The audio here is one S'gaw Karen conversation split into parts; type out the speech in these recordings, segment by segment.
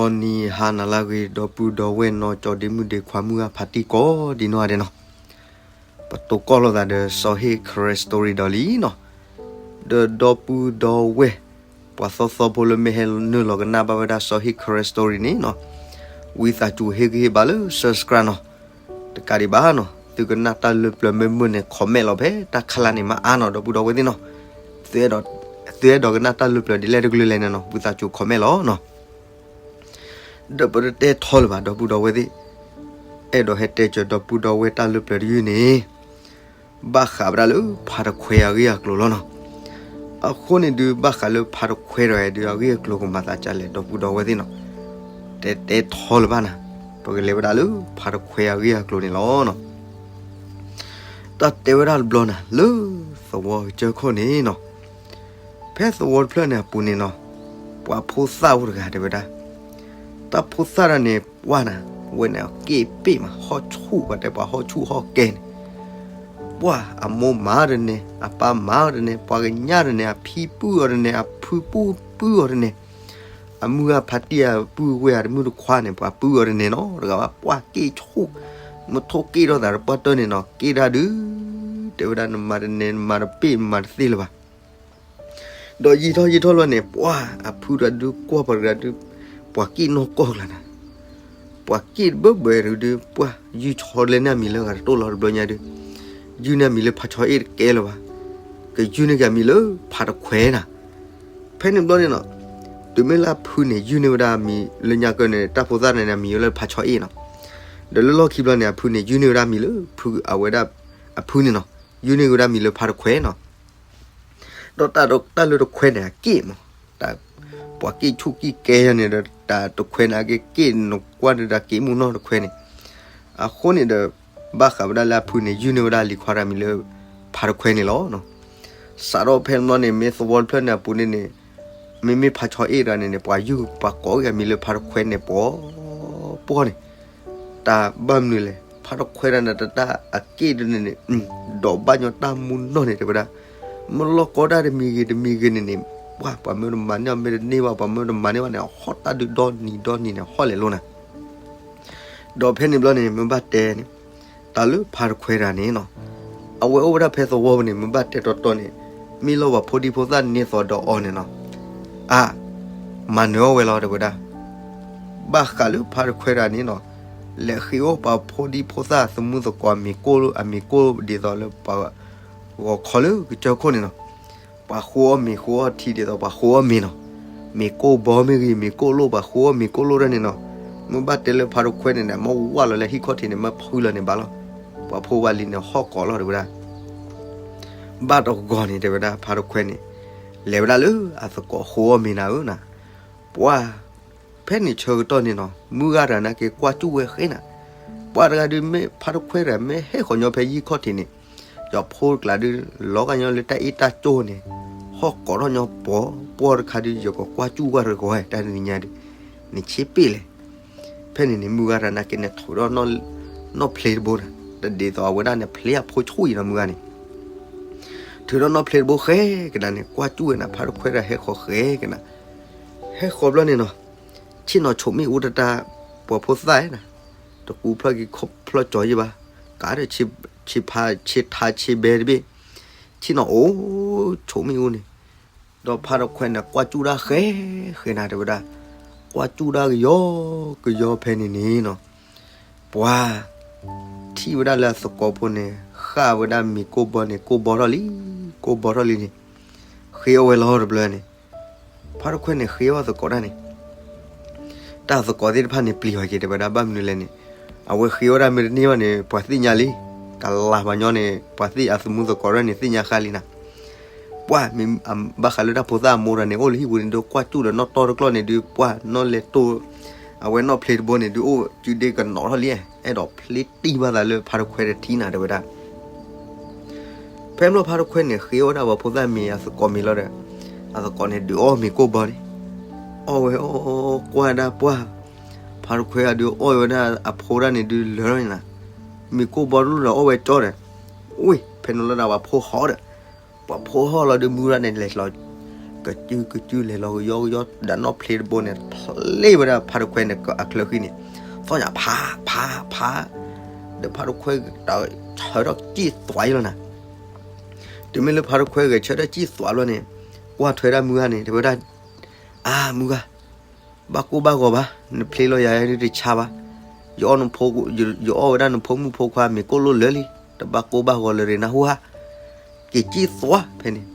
အီၤနံၤဟါနၤလၢအဂ့ၤ ဒီပုၢ်ဒီဝဲၢ်နီၢ်ကၠီဒ့မုၣ်ဒ့ခွါ မုၢ်ဂၢ်ဖါတံၢ်ကိးဒံနီၢ်ဂၤဒဲးနီၤ, ပတိၢ်ကီၢ်လိာ်သးဒီးစီၤဟ့ၣ် Karen Story ဒီးလံနီၤ, ဒီးဒီပုၢ်ဒီဝဲၢ် ပှၤသီသီဖိလၢမ့ၢ်ဟဲနုာ်လီၤကနၣ်ဘၣ်ဝဲဒၣ်စီၤဟ့ၣ် Karen Story န့ၣ်နီၤ, ဝံသးစူၤဟ့ၣ်ဂံၢ်ဟ့ၣ်ဘါလၢ subscribe နီၤ, တကးဒံးဘၣ်နီၤ, သုကနၣ်တၢ်လၢပျၢၤမ့ၢ်မုာ်န့ၣ် comment လီၤဖဲတၢ်ခါလၢ်န့ၣ်မ့ၢ်အါနီၤ ဒီပုၢ်ဒီဝဲၢ်သ့ၣ်နီၤ, သုအဲၣ်ဒိးကနၣ်တၢ်လၢပျၢၤဒ်လဲၣ်တကလုာ်လဲၣ်န့ၣ်နီၤ ဝံသးစူၤ comment လီၤနီၤ. ဒီးပတတဲထီလၢၤဘၣ် ဒီပုၢ်ဒီဝဲၢ်သ့ၣ်, အဲၣ်ဒိးဟဲတဲစၢၤဒီပုၢ်ဒီဝဲၢ်တၢ်လၢပျၢၤတယုၢ်န့ၣ်, ဘၣ်ဃးဝဲဒၣ်လၢဖါတခွဲအဂ့ၢ်အကျိၤလီၤနီၤ. အဃိန့ၣ်ဒုး ဘၣ်ဃးလၢဖါတခွဲဒီးဒုး အဂ့ၢ်အကျိၤကမၤသးဒ်လဲၣ် ဒီပုၢ်ဒီဝဲၢ်သ့ၣ်နီၤ, တဲတဲထီလၢၤဘၣ်နၤ, ပကလဲၤဝဲဒၣ်လၢဖါတခွဲအဂ့ၢ်အကျိၤန့ၣ်လီၤနီၤ. တၢ်တဲဝဲဒၣ်တဘျီနၤ လၢသဝီကစၢၢ်ခိၣ်န့ၣ်နီၤ, ဖဲသဝီတဖျၢၣ်န့ၣ်အပူၤန့ၣ်နီၤ, ပှၤဖိသၣ်အိၣ်တဂၤတဲဝဲဒၣ်, တၢ်ဖိသၣ်တဂၤန့ၣ် ပှၢ်နၤ, ဝဲန့ၣ်အက့ၣ်ပ့ၣ်မး ဟီၣ်ဆူၣ် ပှၤတဲပှၤဟီၣ်ဆူၣ်ဟီၣ်ကဲန့ၣ်, ပှၢ်အမိၢ်မၤတန့ၢ် အပၢ်မၤတန့ၢ် ပှၤကညးတန့ၢ် အဖံပုၢ်အီၤတန့ၢ် အဖုပုၢ်ပုၢ်အီၤတန့ၢ်, အမုၢ်ဂၢ်ဖါတံၢ်အပုၢ်ဝဲၢ်အတမုၣ်တခွါန့ၣ် ပှၤပုၢ်အီၤတန့ၢ်နီၤ, တဂၤဘၣ် ပှၢ်က့ၣ်ဆူၣ်, မထိၣ်က့ၣ်ထီၣ်သးတပှၢ်တၢၢ်န့ၣ်နီၤ က့ၣ်တၢ်ဒုး, တဲဝဲဒၣ်နမၤတန့ၢ် နမၤတပ့ၣ် နမၤတသ့လၢၤဘၣ်. ဒီးယံာ်ထီၣ်ယံာ်ထီၣ်လီၤန့ၣ် ပှၢ်အဖုတဂၤဒုးကွၢ်ပှၤတဂၤဒုး, ပှၤက့ၣ်နီၢ်ကီၢ်ကျါနၤ, ပှၤက့ၣ်တဘၢဘၢတဂၤဒုး ပှၢ်ယုၢ်ဆီလဲန့ၢ်အမံၤလၢဂၤတတိၢ်လီၤတဘျီညါဒုး, ယုၢ်န့ၢ်အမံၤလၢဖါဆီအ့ၣ်တကဲလၢၤဘၣ်, ကယုၢ်န့ၢ်က့ၤအမံၤလၢဖါတခွဲနၤ. ဖဲန့ၣ်ဘျီန့ၣ်နီၤ, တုၤမ့ၢ်လၢအဖုန့ၣ် ယုၢ်န့ၢ်ဝဲဒၣ်အမံၤလၢညါကၢၢ်န့ၣ် တၢ်ဖိသၣ်န့ၣ် အမံၤလၢဖါဆီအ့ၣ်နီၤ, ဒီးလၢလီၢ်ခံဘျီန့ၣ် အဖုန့ၣ် ယုၢ်န့ၢ်ဝဲဒၣ်အမံၤလၢဖုအဝဲဒၣ်အဖုန့ၣ်နီၤ, ယုၢ်န့ၢ်ဝဲဒၣ်မံၤလၢဖါတခွဲနီၤ. ဒီးတၢ်လၢတခွဲန့ၣ် အက့ၣ်မး, တၢ်ပှၤက့ၣ်ဆူၣ်က့ၣ်ကဲယၤန့ၣ်ဒီး တၢ်တခွဲန့ၣ် အက့ၣ်က့ၣ်နကွၢ်ဒီးတၢ်က့ၣ်မုၢ်နီၢ်တခွဲန့ၣ်, အဃိန့ၣ်ဒီး ဘၣ်ဃးဝဲဒၣ်လၢအဖုန့ၣ် ယုၢ်န့ၢ်ဝဲဒၣ်လံၤခွါတဂၤမံၤလၢ ဖါတခွဲန့ၣ်လီၤ. စးထီၣ်ဖဲန့ၣ်ဘျီန့ၣ် မ့ၢ်သဝီတဖျၢၣ်န့ၣ်အပူၤန့ၣ်န့ၣ်, မ့မ့ၢ်ဖါဆီအ့ၣ်တဂၤန့ၣ်န့ၣ် ပှၤယုၢ်ပှၤကိးက့ၤအမံၤလၢဖါတခွဲန့ၣ် ပှီၤပှီၤန့ၣ်, တၢ်ဘၣ်မနုၤလဲၣ် ဖါတခွဲတဂၤန့ၣ် တၢ်အက့ၣ်ဒ်န့ၣ်န့ၣ်, ဒီးဘၣ်ညီတၢ်မုၢ်နီၢ်န့ၣ် တဲဝဲဒၣ်, မ့ၢ်လီၢ်ကီတၢ်တမံၤဂ့ၤတမံၤဂ့ၤန့ၣ်န့ၣ်, ပှၤ ပှၤမၢတမၤန့ၢ်အီၤမ့ၢ်တန့ၢ်ဘၣ် ပှၤမၢတမၤန့ၢ်ဘၣ်န့ၣ် အဟီၣ်တၢ်ဒုးဒီနံၤဒီနံၤန့ၣ် ဟီၣ်လဲၤလိၤနၤ. ဒီးဖဲန့ၣ်ဘျီန့ၣ် မ့ၢ်ဘၣ်တဲန့ၣ်, တၢ်လၢဖါတခွဲတဂၤန့ၣ်နီၤ, အဝဲအိၣ်ဝဲဒၣ်ဖဲသဝီပူၤန့ၣ် မ့ၢ်ဘၣ်တဲတီတီန့ၣ်, မ့ၢ်လၢပှၤဖိဒံဖိသၣ်န့ၢ်သိးဒီးအီၤန့ၣ်နီၤ, အါ, မၤနၢၤအီၣ်ဝဲလီၤ တဲဝဲဒၣ်. ဘၣ်ဃးလၢဖါတခွဲတဂၤန့ၣ်နီၤ, လဲၤဃ့အီၣ်ပှၤဖိဒံဖိသၣ်အသမူသကိးမ့ၤကိၣ်လၢအမ့ၤကိၣ်ဒ်သိးလၢပှၤဂီၤခီလၢကစၢၢ်ခိၣ်န့ၣ်နီၤ, ပှၤဃိအီၣ်မ့ၤဃိအီၣ်ထံဒ်သိးပှၤဃိအီၣ်မ့ၤနီၤ, မ့ၤကိၣ်ဘီမ့ၢ်ဂ့ၤ မ့ၤကိၣ်လိၣ် ပှၤဃိအီၣ်မ့ၤကိၣ်လိၣ်ဒၣ်န့ၣ်နီၤ, မ့ၢ်ဘၣ်တဲလၢဖါတခွဲန့ၣ်န့ၣ် မ့ၢ်ဝၢ်လီၤလၢဟံၣ်ခီၣ်ထံးန့ၣ် မ့ၢ်ဖုလီၤန့ၣ်ဘၣ်လီၤ, ပှၤဖိဝဲလံန့ၣ် ဟီၣ်ကိးလီၤ တဲဝဲဒၣ်. ဘၣ်တဂီၤန့ၣ် တဲဝဲဒၣ် ဖါတခွဲန့ၣ် လဲၤဝဲဒၣ်လၢအသကိးဃိအီၣ်မ့ၤနၤဧၢနၤ, ပှၤ ဖဲန့ၣ်ဆၢကတီၢ်န့ၣ်နီၤ မုၢ်ဂၤတဂၤန့ၣ်က့ၤကွၢ်စူၣ်ဝဲဃဲနၤ, ပှၤတဂၤဒုးမ့ၢ်ဖါတခွဲတဂၤ မ့ၢ်ဟဲဃီၤညီဖဲဟံၣ်ခီၣ်ထံးန့ၣ်, ယဖိတကျးဒုး လီၤဂာ်ညီလၢတၢ်အ့ၣ်တၢ်ကၠိန့ၣ်, ဟီၣ်ကိးထီၣ်ညီပှီၤပှီၤတခါဒုး ယကကွၢ်စူၣ်ဝဲတဂီၤ တၢ်တနံၤညါဒုး, နဆ့ပ့ၣ်လဲၣ်. ဖဲန့ၣ်န့ၣ် မုၢ်ဂၤတဂၤန့ၣ်က့ၤန့ၣ်ထုးထီၣ်နီၣ်ဖျ့တဘိနၤ, တဒ်သိးအဝဲဒၣ်န့ၣ် ဖျ့အဖိဆူၣ်အံၤနီၤ မုၢ်ဂၤန့ၣ် ထုးထီၣ်နီၣ်ဖျ့တဘိဃဲကနၤန့ၣ် ကွၢ်စူၣ်ဝဲနၤ ဖါတခွဲတဂၤဟဲဃီၤဃဲကနၤ, ဟဲဃီၤဘျီန့ၣ်နီၤ, ဆ့ၣ်နီၤဆိးမ့ၣ်အူတၢ်တၢ် ပှၤဖိသၣ်ဧါနၤ, တကူဖျီၣ်က့ၤခီၣ်ဖျီၣ်ကၠီယဲဘၣ်, ကးဒီး ဆ့ဖးဆ့ထါဆ့ဘဲတဘ့ၣ်, ဆ့ၣ်နီၤအိၣ်ဆိးမ့ၣ်အူန့ၣ်, ဒီးဖါတခွဲန့ၣ် ကွၢ်စူၣ်တၢ်ဃဲဃဲနၤ တဲဝဲဒၣ်, ကွၢ်စူၣ်တၢ်ကယီကယီဖဲန့ၣ်န့ၣ်နီၤ, ပှၤ ထံၣ်ဝဲဒၣ်လၢအသကိးဖိန့ၣ် ဃၣ်ဝဲဒၣ်မ့ၤကိၣ်ဘီန့ၣ် ကိၣ်ဘီထီၣ်လံ, ကိၣ်ဘီထီၣ်လံန့ၣ်, ဃ့အီၣ်ဝဲလီၤတဘျီန့ၣ်, ဖါတခွဲန့ၣ်ဃ့အီၣ်သကိးတၢ်န့ၣ် တၢ်သကိးသ့ၣ်တဖၣ်န့ၣ် ပျံၤဝဲက့ၤ တဲဝဲဒၣ် ဘၣ်မနုၤလဲၣ်န့ၣ်, အဝဲဃ့အီၣ်တၢ်မ့ၢ်တန့ၢ်ဘၣ်န့ၣ် ပှၤသ့ၣ်ညါလံ, ကလၤပှၤညီန့ၣ် ပှၤသ့ၣ်အသမူသကိးတၢ်န့ၣ် သ့ၣ်ညါဃါလံနၤ, ပှၤ မ့ၢ်ဘၣ်ဃးလၢတၢ်ဖိသၣ်အမိၢ်တဂၤန့ၣ် အိၣ်လၢဟံၣ်ပူၤန့ၣ်ဒီး ကွၢ်စူၣ်ဒီးနီၣ်တီတကျီၢ်န့ၣ်ဒုး ပှၤနီၣ်လဲၤတိၢ်, အဝဲနီၣ်ဖျ့တဘိန့ၣ်ဒုး အိၣ်စုဒ့ကနိးထီၣ်လံ, အဲၣ်ဒိးဖျ့တံၢ်ဘၣ်သးလၢဖါတခွဲတထံၣ်နၤ တဲဝဲဒၣ် ဖဲဘျီဖါတခွဲန့ၣ် ဃ့အီၣ်ဒၣ်ပှၤဖိသၣ်မ့ၤအသကိးမ့ၤလီၤဒီး, အသကိးန့ၣ်ဒုးအီၣ်မ့ၤကိၣ်ဘီန့ၣ်, အီၣ်ဝဲအီၣ်အီၣ်ကွၢ်ဒၣ်ပှၢ်, ဖါတခွဲအဒုးအီၣ်ဝဲဒၣ်အဖိဒၣ်န့ၣ်ဒုးလၢာ်န့ၣ်နၤ, မ့ၤကိၣ်ဘီတလိၣ်ဒီးအီၣ်ဝဲကၠီဒီး, ဝ့ၢ် ဖဲန့ၣ်လီၤဒီးပှၤဖိဟီၣ်ဒီး, ပှၤဖိဟီၣ်လီၤဒုးမုၢ်ဂၤန့ၣ်လဲၤလီၤ, ကစုကစုလဲၤလီၤကယီကယီ ဒီးနီၣ်ဖျ့တဘိန့ၣ် ဖျ့ဝဲဒၣ်ဖါတခွဲန့ၣ်အချၢဃံန့ၣ်, သီၣ်ညါဖးဖးဖး, ဒီးဖါတခွဲတၢ်ဆၢထီၣ်စံၣ်သွါအံၤလီၤနၤ. တုၤမ့ၢ်လၢဖါတခွဲဂဲၤဆၢထၢၣ်စံၣ်သွါဘျီန့ၣ်, ကွၢ်ထွဲဒၣ်မုၢ်ဂၤန့ၣ် တဲဝဲဒၣ်, အါ မုၢ်ဂၤ, ဘၣ်ကိၢ်ဘၣ်ဂီၤဘၣ်, နဖျ့လီၤယၤဒုးတဆါဘၣ်, ယအီၣ်နဖိ, ယအီၣ်ဝဲဒၣ်နဖိမုၣ်ဖိခွါမ့ၤကိၢ်လိၣ်လၢာ်လံ, တဘၣ်ကိၢ်ဘၣ်ဂီၤလၢၤရ့ၣ်နၢ်ဟူဧါ. က့ၤစံၣ်သွါဖဲန့ၣ်,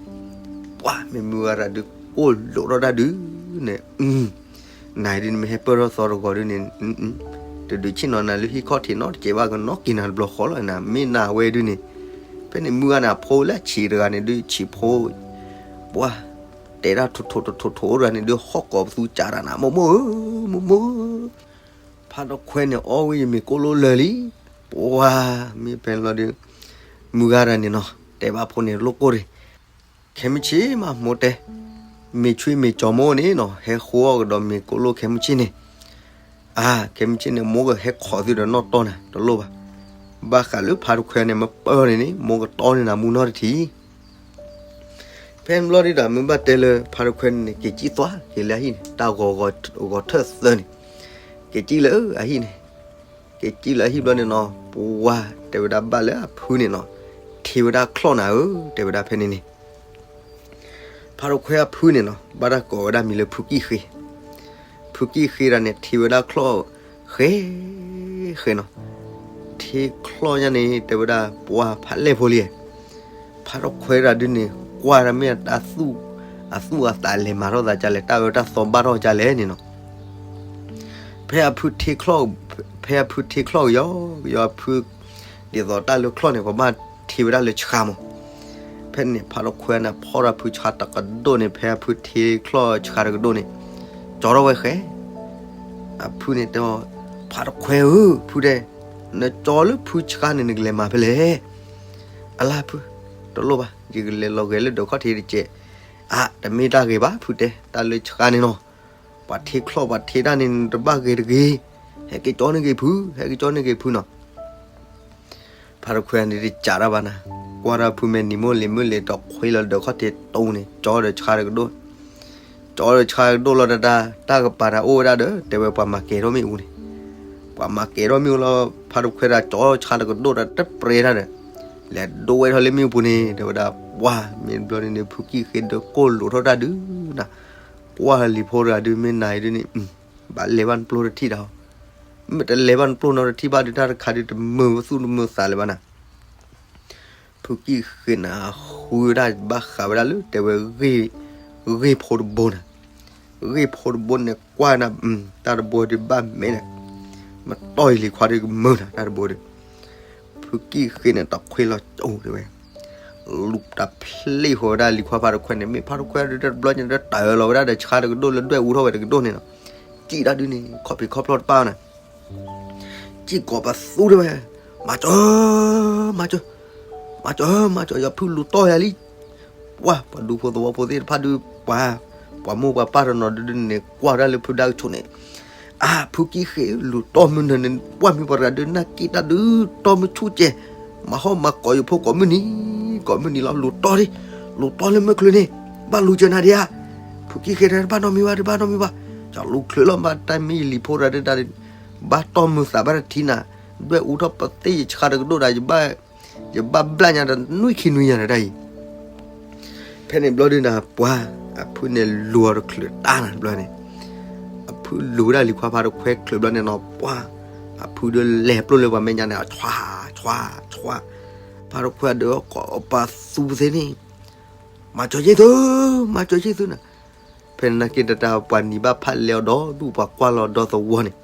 ပှၢ်မ့ၢ်မုၢ်ဂၤတၢ်ဒုးကိၢ်လိာ်ထီၣ်တၢ်ဒုးန့ၣ်, နၤဒုးနမ့ၢ်ဟဲပၢၢ်ထီၣ်သီတဂီၤဒုးန့ၣ်, တဒုးဆ့ၣ်နီၤနၤလၢဟံၣ်ခီၣ်ထံးနီတစဲးဘၣ်ကနီၣ်က့ၤနၤတဘျီဃီလီၤနၤ, မ့ၢ်နၤဝဲဒုးန့ၣ်, ဖဲန့ၣ်မုၢ်ဂၤန့ၣ်အဖိလၢအဆံးတဂၤန့ၣ်ဒုးဆံးဖိ, ပှၢ်, တဲဒၣ်ထိၣ်ထိၣ်ထိၣ်ထိၣ်တဂၤန့ၣ်ဒုးဟီၣ်ကိးပသူစးတၢ်နၤ, မိၢ်မိၢ်ဧၢ, မိၢ်မိၢ်ဧၢ, ဖါတခွဲန့ၣ်အီၣ်ဝံၤယမ့ၤကိၢ်လိၣ်လၢာ်လံ, ပှၢ်, မ့ၢ်ဖဲန့ၣ်လီၤဒုး, မုၢ်ဂၤတဂၤန့ၣ်နီၤ တဲဘၣ်ဖိန့ၣ်လိၣ်ကိၢ်တဂ့ၤ, ခဲမုၢ်ဆ့ၣ်မးမိၢ်တဲ, မ့ၤဆွံမ့ၤကၠီၤမိၢ်န့ၣ်နီၤ ဟဲဃိအီၣ်ကဒီးမ့ၤကိၢ်လိၣ်ခဲမုၢ်ဆ့ၣ်န့ၣ်, အါ ခဲမုၢ်ဆ့ၣ်န့ၣ် မိၢ်ကဟဲခိးသုဒီးနီၣ်တီၢ်နၤတလိၣ်ဘၣ်, ဘၣ်ဃးလၢဖါတခွဲန့ၣ်မ့ၢ်ပၢၢ်န့ၣ်န့ၣ် မိၢ်ကတီန့ၢ်နၤမူနီတထံၣ် ဖဲန့ၣ်ဘျီဒုးဒီး မ့ၢ်ဘၣ်တဲလၢဖါတခွဲန့ၣ်န့ၣ် က့ၤစံၣ်သွါက့ၤလၢအဟံၣ်န့ၣ် တၢ်ဂီၤဂီၤထၢၣ်သၢန့ၣ်, က့ၤစံၣ်လၢအဟံၣ်န့ၣ်, က့ၤစံၣ်လၢအဟံၣ်ဘျီန့ၣ်နီၤ ပှၢ်တဲဝဲဒၣ်ဘၣ်လၢအဖုန့ၣ်နီၤ, ထံၣ်ဝဲဒၣ်ချီၣ်နၤဧၢ တဲဝဲဒၣ်ဖဲန့ၣ်န့ၣ် ဖါတခွဲအဖုန့ၣ်နီၤ ဘၣ်တၢ်ကိးဝဲဒၣ်မံၤလၢဖုကံၣ်ဃ့, ဖုကံၣ်ဃ့တၢ်န့ၣ် ထံၣ်ဝဲဒၣ်ချီၣ်, ဃဲ, ဃဲနီၤ, ထံၣ်ချီၣ်ညါန့ၣ် တဲဝဲဒၣ်ပှၢ်ဖးလဲၢ်ဖိလံ, ဖါတခွဲတၢ်ဒုးန့ၣ် ကွၢ်တၢ်မ့ၢ်အသူၣ်အသးလဲၤမၤထီၣ်သးကလဲၣ် တၢ်အၢတၢ်သီဘၣ်ထီၣ်ကလဲၣ်န့ၣ်နီၤ ဖဲအဖုထ့ချီၣ်, ဖဲအဖုထ့ချီၣ်ကယီကယီအဖု, ဒ်သိးတၢ်လၢချီၣ်န့ၣ် ပှၤဘၣ်ထ့ဝဲဒၣ်လၢဆှါမး, ဖဲန့ၣ် ဖါတခွဲန့ၣ် ဖီၣ်ထီၣ်ဖုဆှါတကဒိၣ်န့ၣ် ဖဲအဖုထ့ချီၣ်ဆှါတကဒိၣ်န့ၣ်, ကၠီထီၣ်ဝဲဃဲ, အဖုန့ၣ်တဲ, ဖါတခွဲဧၢ ဖုတဲ, နကၠီလၢဖုဆှါန့ၣ် နကလဲၤမၤဖဲလဲၣ်, အလါဖု, တလိၣ်ဘၣ် ယကလဲၤလီၤဂဲၤလၢဒၢးခီၣ်ထံးတကဲး, အါ တမ့ၢ်တၢ်ဂ့ၤဘၣ် ဖုတဲ တၢ်လၢဆှါန့ၣ်နီၤ ပှၤထ့ချီၣ်ပှၤထ့တၢ်န့ၣ် နတဘၣ်ဂ့ၤတဂ့ၤ, ဟဲက့ၤကၠီန့ၢ်က့ၤဖု, ဟဲက့ၤကၠီန့ၢ်က့ၤဖုနီၤ, ဖါတခွဲန့ၣ်တစးတၢ်ဘၣ်နၤ, ကွၢ်တၢ်ဖုမဲာ်နံၤမိၢ်လံၤမုၢ်လံၤ တခွ့လီၤဒၢးခီၣ်ထံးတူန့ၣ် ကၠီဒီးဆှါတကဒိၣ်, ကၠီဒီးဆှါတကဒိၣ်လီၤတၢ်, တၢ်ကပၤတၢ်အိၣ်ဝဲဒၣ်ဒီး တဲဝဲပှၤမၤကဲၤထီၣ်မ့ၣ်အူန့ၣ်, ပှၤမၤကဲၤထီၣ်မ့ၣ်အူလီၤ ဖါတခွဲတၢ်ကၠီဆှါတကဒိၣ်တၢ်တပြဲတၢ်ဒီး, လဲၤဒိဝဲထီၣ်လၢမ့ၣ်အူပူၤန့ၣ် တဲဝဲဒၣ်, ပှၢ် မ့ၢ်ဘျီန့ၣ်န့ၣ် ဖုကံၣ်ဃ့ဒုးကိၢ်လိာ်ထီၣ်တၢ်ဒုးနၤ, ပှၢ်လံၤဖိတဂၤဒုး မ့ၢ်နၤအံၤဒုးန့ၣ် ဘၣ်လဲၤဘၣ်နပျိၢ်တထံၣ်တၢ်, မ့ၢ်တလဲၤဘၣ်နပျိၢ်နီတထံၣ်ဘၣ်ဒုး တၢ်တခါဒုးတမုာ်သူၣ်တမုာ်သးလၢၤဘၣ်နၤ, ဖုကံၣ်ဃ့န့ၣ် ဃုဝဲဒၣ်ဘၣ်ဃးဝဲဒၣ်လၢ တဲဝဲ ဂ့ၢ်ဖိတဘိနၤ, ဂ့ၢ်ဖိတဘိန့ၣ် ကွၢ်နၤ, တၢ်တဘိဒုးဘၣ်မဲာ်နၤ, မတီၢ်အံၤလံၤခွါဒုးကမုာ်နၤ တၢ်တဘိဒုး, ဖုကံၣ်ဃ့န့ၣ် တခွ့လီၤကၠိတဲဝဲ လူၤတၢ်ဖျ့ဃီဝဲဒၣ်လံၤခွါဖါတခွဲန့ၣ် မ့ၢ်ဖါတခွဲဒုးတဘျီညါဒီး တၢ်အၢၣ်လီၤဝဲဒၣ်ဒီးဆှါတကဒိၣ်လၢဒွဲၣ်အူထီၣ်ဝဲတကဒိၣ်န့ၣ်နီၤ, စံၣ်တၢ်ဒုးန့ၣ် ခီၣ်ဖံးခီၣ်ဖျီၣ်တပၣ်နၤ စံၣ်ကိးပသူတဲဝဲ, မၤကၠီ, မၤကၠီ, မၤကၠီ, မၤကၠီ ယဖုလူၤတီၢ်ယၤလံ, ပှၢ် ပှၤဒူဖိသဝီဖိသ့ၣ်တဖၣ်ဒုး ပှၤ, ပှၤမိၢ်ပှၤပၢ်တနီၤဒုးန့ၣ် ကွၢ်ဝဲဒၣ်လၢဖုဒါကဆိးန့ၣ်, အါ ဖုကံၣ်ဃ့လူၤတီၢ်မုၢ်နၤန့ၣ် ပှၢ်မ့ၢ်ပှၤတဂၤဒုး နၢ်က့ၣ်တၢ်ဒုး တီၢ်မုၢ်ဆူၣ်ကဲ, မၤဟီၣ်မၤကိးယဖိကိးမုၢ်နံၤ, ကိးမုၢ်နံၤလီၤ လူၤတီၢ်ဒံး, လူၤတီၢ်လၢမုၢ်ချုးန့ၣ်, ဘၣ်လူၤစၢၤနၤဒံးဧါ, ဖုကံၣ်ဃ့တဘၣ်နီတမံၤဘၣ် တဘၣ်နီတမံၤဘၣ်, ကလူၤချုးလီၤမး တၢ်မ့ၢ်လံၤဖိတဂၤဒုး တၢ်ဒုး ဘၣ်တီၢ်မုၢ်သးဘၣ်တထံၣ်နၤ, ဒွဲၣ်အူထီၣ်ပသ့ၣ်ယဆှါတကဒိၣ်ဒၣ် ယဘၣ်ဘျၣ်ညါဒီးနွံခံနွံယၤဒီးတၢ်အံၤ, ဖဲန့ၣ်ဘျီဒုးနၤ ပှၤ, အဖုန့ၣ်လူၤအီၤတချုးတၢ်နၤဘျီန့ၣ်, အဖုလူၤဝဲဒၣ်လံၤခွါဖါတခွဲချုးဘျီန့ၣ်နီၤ ပှၤ, အဖုဒုးလဲၤပျိၢ်လၢပှၤမဲာ်ညါန့ၣ် အဆွါ, ဆွါ, ဆွါ, ဖါတခွဲဒုးကိးပသူသ့န့ၣ်, မၤကၠီယ့ၢ်သု, မၤကၠီယ့ၢ်သုနၤ, ဖဲန့ၣ်နာ်က့တတၢ်ပှၤနံၤဘၣ်ဖးလဲအီၤဒီဒူၣ် ပှၤကွၢ်လီၤဒီသဝီန့ၣ်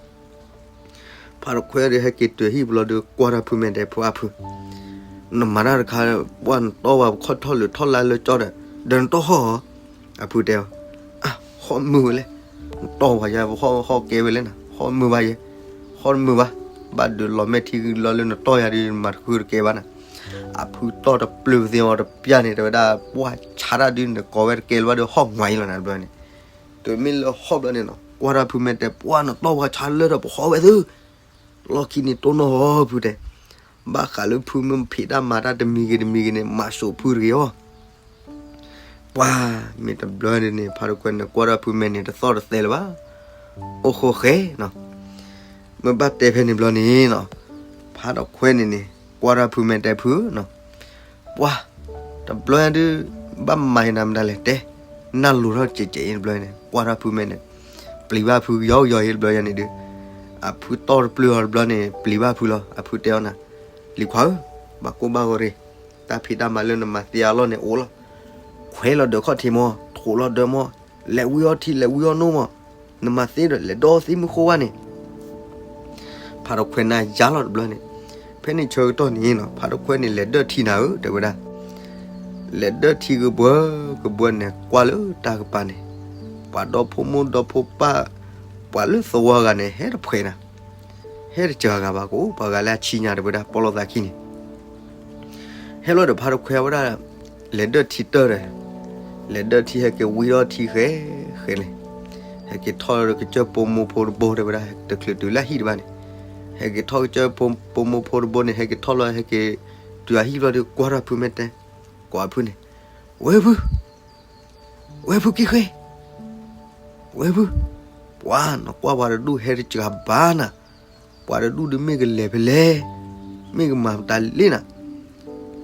ဖါတခွဲဒီးဟဲက့ၤတုၤဟံၣ်ပူၤလီၤဒီး ကွၢ်တၢ်ဖုမဲာ်တဲ ဖုအါဖု, နမၤတၢ်တခါ ပှၢ်နတီၢ်ဝဲပခီၣ်ထီၣ်လၢထီၣ်လါလၢကၠီဒီး ဒီးနတီၢ်ဟီၣ်ဧါ, အဖုတဲအီၤ, အါ ဟီၣ်မုာ်ဝဲလဲၣ်, နတီၢ်ဝဲယၤ ပဟီၣ်ဟီၣ်ကဲဝဲလဲၣ်နၤ ဟီၣ်မုာ်ဘၣ်ယဲ, ဟီၣ်တမုာ်ဘၣ်, ဘၣ်ဒုးလီၤမဲာ်ထံလီၤလၢနတီၢ်ယၤဒီး မၤတဃုတကဲဘၣ်နၤ အဖုတီၢ်တပျုာ်ပသ့အီၤတပျၢ်န့ၣ် တဲဝဲဒၣ် ပှၢ်ဆါတၢ်ဒုးန့ၣ် ကိးဝဲတကဲလၢၤဘၣ်ဒီး ဟီၣ်ငွါအံၤလီၤနၤဘျီန့ၣ်, တုၤမ့ၢ်လၢဟီၣ်ဘျီန့ၣ်နီၤ ကွၢ်တၢ်ဖုမဲာ်တဲ ပှၢ်နတီၢ်ပှၤဆါလၢဒီးပဟီၣ်ဝဲသု, လီၢ်ခံန့ၣ်တိၢ်နီၣ်ဟီၣ်ဖုတဲ, ဘၣ်ဃးလၢဖုမ့ၢ်ဖံးတၢ်မၤတၢ်တမံၤဂ့ၤတမံၤဂ့ၤန့ၣ် မၤစိာ်ဖုတဂ့ၤအီၤ တ ပှၤ မ့ၢ်တဘျီဒ်န့ၣ် ဖါတခွဲန့ၣ် ကွၢ်ထီၣ်ဖုမဲန့ၣ် တသီၣ်တသဲလၢၤဘၣ်. အိၣ်ဃိဃဲနီၤ. မ့ၢ်ဘၣ်တဲဖဲန့ၣ်ဘျီန့ၣ်နီၤ, ဖါတခွဲန့ၣ်န့ၣ် ကွၢ်ထီၣ်ဖုမဲတဲဖုနီၤ, ပှၤ တဘျီဒုး ဘၣ်မၤနၤမတၤလဲၣ်တဲ, နၢ်လိၤထီၣ်ကဲးကဲးအံၤတဘျီန့ၣ် ကွၢ်ထီၣ်ဖုမဲန့ၣ် ပျံၤဘၣ်ဖုကယီကယီအံၤတဘျီယၤန့ၣ်ဒုး, အဖုတီၢ်တပျုာ်အီၤတဘျီန့ၣ် ပျံၤဘၣ်ဖုလီၤ. အဖုတဲအီၤနၤ, လံၤခွါဧၢ, ဘၣ်ကိၢ်ဘၣ်ဂီၤရ့ၣ်, တၢ်ဖံးတၢ်မၤလၢနမၤသ့အလီၢ်န့ၣ်အိၣ်လီၤ. ခွဲးလီၤဒၢးခီၣ်ထံးမး, ထိးလီၤဒၢးမး, လဲၤဝံအီထံ လဲၤဝံအီနိမး, နမၤသ့ဒီး လဲၤဒီသ့မုၢ်ဃိဝါန့ၣ် ဖါတခွဲနၤယါလီၤတဘျီန့ၣ်, ဖဲန့ၣ်ဆၢကတီၢ်န့ၣ်နီၤ ဖါတခွဲန့ၣ် လဲၤဒၢၣ်ထံနၤဧၢ တဲဝဲဒၣ်. လဲၤဒၢၣ်ထံကဘှၢကဘှၢန့ၣ် ကွၢ်လၢတၢ်ကပၤန့ၣ်, ပှၤဒီဖိမိၢ်ဒီဖိပၢ်, ပှၤလၢသဝီဂၤန့ၣ် ဟဲတဖှဲးနၤ, ဟဲတစှၤဂၤဘၣ်ကအိၣ် ပှၤဂၤလၢအဆံညါတဲဝဲဒၣ် ပီၣ်လိာ်သးခံန့ၣ် ဟဲလီၤဒီးဖါတခွဲဝဲဒၣ်, လဲၤဒၢၣ်ထံတၢၢ်ဒီး, လဲၤဒၢၣ်ထံဟဲက့ၤဝံထီၣ်ထံဃဲဃဲန့ၣ်, ဟဲက့ၤထီၣ်လၢကစၢၢ်ပိာ်မိၢ်ဖိတဘိတဲဝဲဒၣ် တချုးတုၤလၢဟံၣ်တဘၣ်န့ၣ်, ဟဲက့ၤထီၣ်ကစၢၢ်ပိာ်မိၢ်ဖိတဘိန့ၣ် ဟဲက့ၤထီၣ်လီၤ ဟဲက့ၤတုၤအဟံၣ်ဘျီဒီး ကွၢ်ထီၣ်ဖုမဲတဲ, ကိးအဖုန့ၣ်, ဝဲဖု, ဝဲဖုကံၣ်ဃ့ ဝဲဖု, ပှၤ နကွၢ်ပှၤတဒူၣ်ဟဲတစှၤဘၣ်နၤ, ပှၤတဒူၣ်ဒုးမ့ၢ်ကလဲၤဖဲလဲၣ်, မ့ၢ်ကမၤမတၤလဲၣ်နၤ.